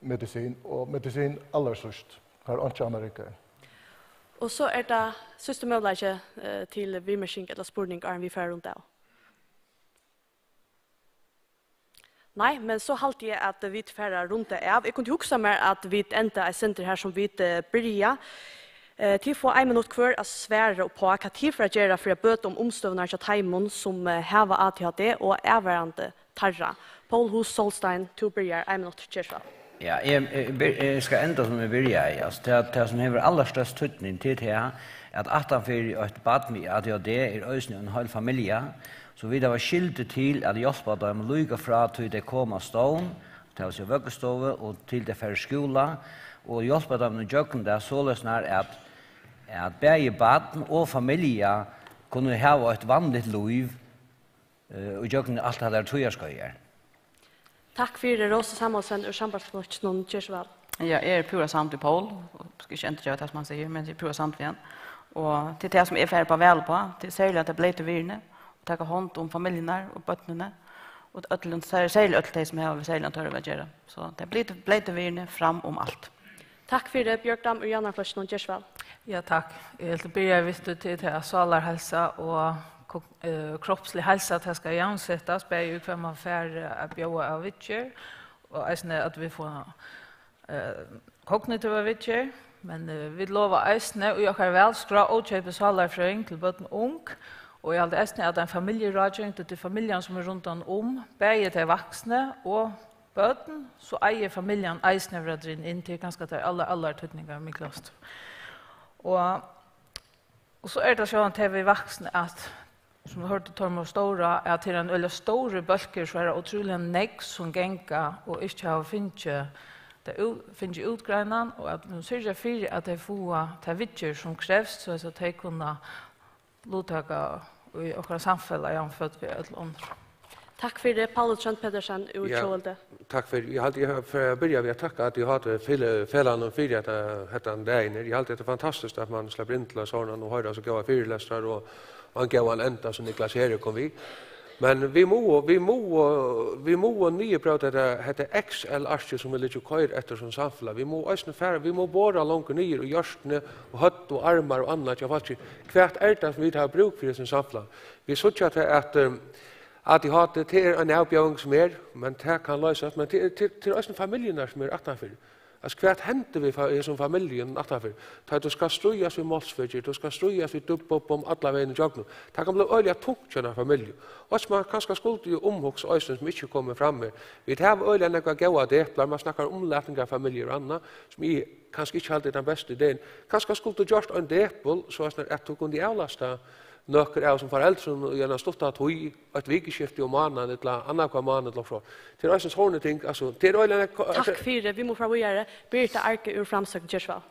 medisin, og medisin allarsíðst, har einki annað riggar. Og so er tað síðsti møguleiki, eh, til viðmerking ella spurning, áðrenn vit fara at runda av. Nei, men so haldi eg, at vit fara at runda av. Eg kundi hugsa mær, at vit enda eitt sindur har, sum vit, eh, byrja. Eh, tit fáa ein minutt hvør at svara upp á, hvat tit fara at gera fyri at bøta um umstøðurnar hjá teimum, sum, eh, hava A D H D og avvarðandi teirra. Poul Huss Olsen, tú byrjar, ein minutt, ger so væl. Ja, eg, eg, ber-, eg skal enda, sum eg byrjaði. Altso, tað, tað, sum hevur allarstørst týdning, tað er tað, at aftanfyri eitt barn við A D H D er eisini ein heil familja, so vit hava skyldu til at hjálpa teimum líka frá tí tey koma á stovn, tað vil siga vøggustovu, og til tey fara í skúla, og hjálpa teimum ígjøgnum tað, soleiðis nær at, at bæði barn og familja kunnu hava eitt vanligt lív, eh, ígjøgnum alt tað har tíðarskeiðið. Takk fyri, Rósa Samuelsen úr Sambandsflokkinum, ger so væl. Ja, eg eri púra samd við Poul, og skal ikki endurgeva tað, sum hann sigur, men eg eri púra samd við hann. Og tað er tað, sum eg fari upp á val uppá, tað er serliga tey bleytu virðini, og taka hond um familjurnar og børnini, og øllum, ser-, serliga øll tey, sum hava við serligan tørv at gera. So tey bleytu, bleytu virðini fram um alt. Takk fyri, Bjørg Dam úr Javnaðarflokkinum, ger so væl. Ja, takk. Eg helt at byrja við tí, til tað, at sálarheilsa og ko-, eh, kropslig heilsa, tað skal javnsetast, bæði í hvat man fær, eh, at bjóða av viðgerð, og eisini at vit fáa, eh, kognitiva viðgerð. Men, eh, vit lova eisini í okkara valskrá ókeypis sálarfrøðing til børn og ung, Og eg haldi eisini, at ein familjuráðgeving, tí tað er familjan, sum er rundan um, bæði tey vaksnu og børn, so eigur familjan eisini at vera dregin inn til kanska tey allar, allar týdningarmiklastu. Og, og so er tað sjálvandi tey við vaksnu, at, sum vit hoyrdu Tormod Stóra, at tað er ein øgiliga stórur bólkur, so er tað ótrúliga nógv, sum ganga og ikki hava fingið tað ú-, fingið útgreinan, og at vit syrgja fyri, at tey fáa ta viðgerð, sum krevst, so at tey kunna luttaka í okkara samfelag, javnframt við øll onnur. Takk fyri, Paul Trond Petersen úr Ja, Tjóðveldi. Takk fyri. Eg haldi, eg fer at byrja við at takka A D H D fele-, felagnum fyri at, eh, hetta dagin er. Eg haldi, tað er fantastiskt, at man sleppur inn til ein sovorðnan og hoyra so góðar fyrilestrar og, og ein góðan enda, sum Niklas Heri kom við. Men vit mugu, vit mugu, vit mugu niðurbróta hetta, hetta Excel-arkið, sum vit liggja og koyra eftir sum samfelag. Vit mugu eisini fara, vit mugu bora longur niður í hjørtuni og høvd og armar og annað hjá fólki. Hvat er tað, sum vit hava brúk fyri í hesum samfelag? Vit síggja tað, at, um, A D H D, tað er ein avbjóðing, sum er, men tað kann loysast, men tað er, tað, tað er eisini familjurnar, sum eru aftanfyri. Altso, hvat hendir við fa-, hesum familjum aftanfyri? Tá tú skal stríðast við málsviðgerð, tú skal stríðast við dubb, bubb, bum, allan vegin ígjøgnum. Tað kann blíva øgiliga tungt hjá eini familju. Og sum man kanska skuldi jo umhugsa eisini, sum ikki er komið fram her. Vit hava øgiliga nógvar góðar deplar, man snakkar um umlatingarfamiljur og annað, sum eg kanska ikki haldi er tann besta ideen. Kanska skuldi tú gjørt ein depil, so at, at tú kundi avlasta nøkur av sum foreldrum í eina stutta tíð, eitt vikuskifti um mánaðin, ella annanhvønn mánað, ella so. Tað er eisini sovorðin ting, altso, tað er øgiliga nógv ko-, Takk fyri, vit mugu fara víðari. Birgitta Arge úr Framsókn, ger so væl.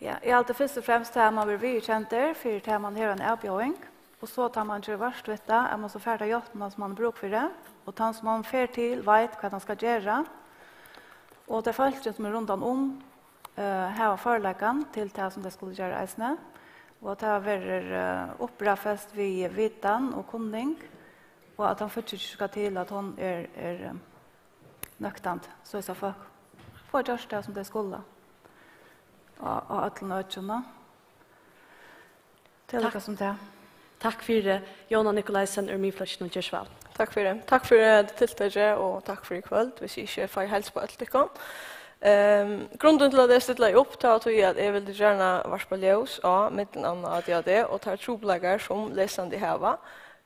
Ja, eg haldi fyrst og fremst, at man verður viðurkendur fyri tað, man hevur eina avbjóðing, og so, tá man ger vart við tað, at man so fær ta hjálpina, sum man hevur brúk fyri, og tann, sum man fer til, veit, hvat hann skal gera, og tey fólkini, sum eru rundan um, eh, hava førleikan til tað, sum tey skulu gera eisini, og at tað verður, eh, uppráðfest við vitan og kunning, og at hann fylgir ikki skal til, at hon er, er, eh, nøktandi, soleiðis at fólk fáa gjørt tað, sum tey skulu á, á øllum økinum. Tað er Takk. Líka sum tað. Takk fyri, Jóna Nikolaisen úr Miðflokkinum, ger so væl. Takk fyri. Takk fyri hetta tiltakið og takk fyri í kvøld, hvis eg ikki fái heilsað uppá øll tykkum. Ehm, grundin til, at eg stillaði upp, tað var tí, at eg vildi gjarna varpa ljós á millum annað A D H D og teir trupulleikar, sum lesandi hava.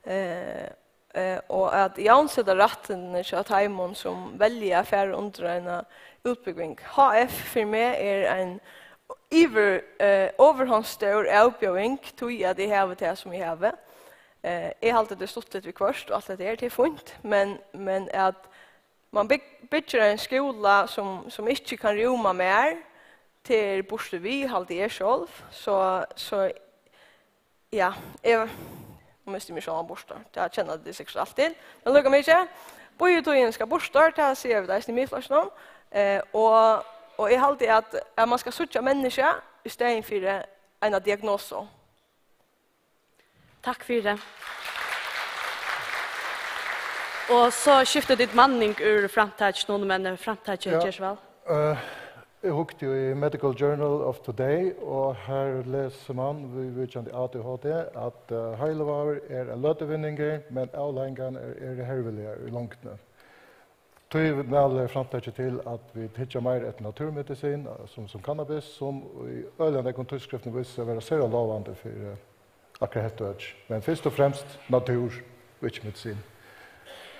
Eh, eh, og at javnseta rættindini hjá teimum, sum velja at fara undir eina útbúgving. H F fyri meg er ein yvir, eh, ovurhonds stór avbjóðing, tí at eg havi tað, sum eg havi. Eh, eg haldi, tað er stuttligt viðhvørt, og alt hetta her, tað er fínt, men, men at man byg-, byggir ein skúla, sum, sum ikki kann rúma mær, tað er burtur við, haldi eg sjálv. So, so, ja, eg, nú misti eg meg sjálvan burtur, tað kenna tit sikkurt alt til, men líka mikið, bíðitíðin skal burtur, tað siga vit eisini í Miðflokkinum, eh, og, og eg haldi, at, at man skal síggja menniskja í staðin fyri eina diagnosu. Takk fyri. Og so skifta tit manning úr framtakinum, men, eh, framtakið Ja. Ger so væl. Eh, eg hugdi í Medical Journal of Today, og har lesur man, viðvíkjandi A D H D, at, eh, heilivágur er ein løtuvinningur, men avleiðingarnar eru, eru herviligar í longdini. Tí mælir framtakið til, at vit hyggja meir eftir náttúrumedisin, sum, sum kannabis, sum í øgiliga nógvum tíðskriftum vísir seg at vera sera lovandi fyri akkurát hetta økið. Men fyrst og fremst náttúr og ikki medisin.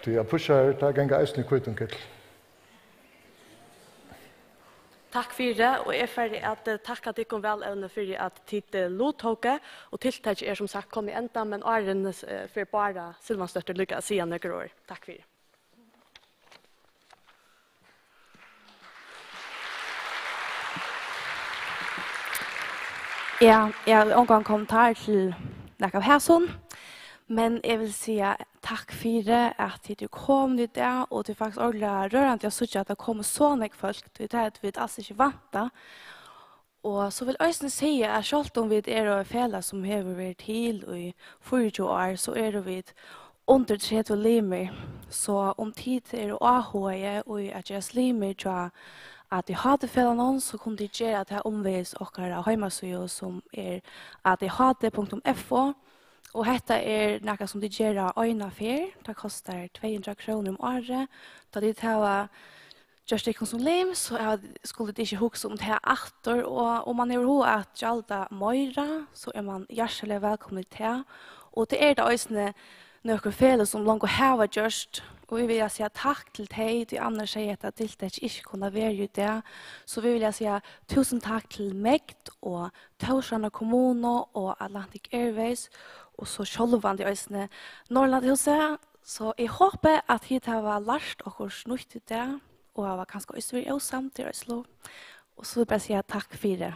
Tí at pusharar, teir ganga eisini í hvítum kitli. Takk fyri, og eg fari at, eh, takka tykkum, vælevni, fyri at tit, eh, luttóku, og tiltakið er sum sagt komið í enda, men áðrenn, eh, fer Bára Silvansdóttir líka at siga nøkur orð. Takk fyri. Ja, eg havi ongan kommentar til nakað av hasum, men eg vil siga takk fyri, at tit eru komin í dag, og tað er faktiskt ordiliga rørandi at síggja, at tað komu so nógv fólk, tí tað høvdu vit als ikki væntað. Og so vil eg eisini siga, at sjálvt um vit eru eitt felag, sum hevur verið til í fýraogtjúgu ár, so eru vit undir tretivu limir. So um tit eru áhugaði í at gerast limir hjá A D H D-felagnum, so kunnu tit gera tað umvegis okkara heimasíðu, sum er A D H D punktum F O. Og hetta er nakað, sum tit gera eina ferð. Tað kostar tvey hundrað krónur um árið. Tá tit hava gjørt tykkum sum lim, so hava, skulu tit ikki hugsa um tað aftur, og um man hevur hug at gjalda meira, so er man hjartaliga vælkomin í tað. Og tað eru tað eisini nøkur feløg, sum longu hava gjørt, og vit vilja siga takk til tey, tí annars hevði hetta tiltakið ikki kunnað verið í dag. So vit vilja siga túsund takk til MEGD og Tórshavnar kommunu og Atlantic Airways, og so sjálvandi eisini Norðurlandahúsið. So eg hopi, at tit hava lært okkurt nýtt í dag, og hava kanska eisini verið ósamdir, Oslo. Og so vil eg bara siga takk fyri.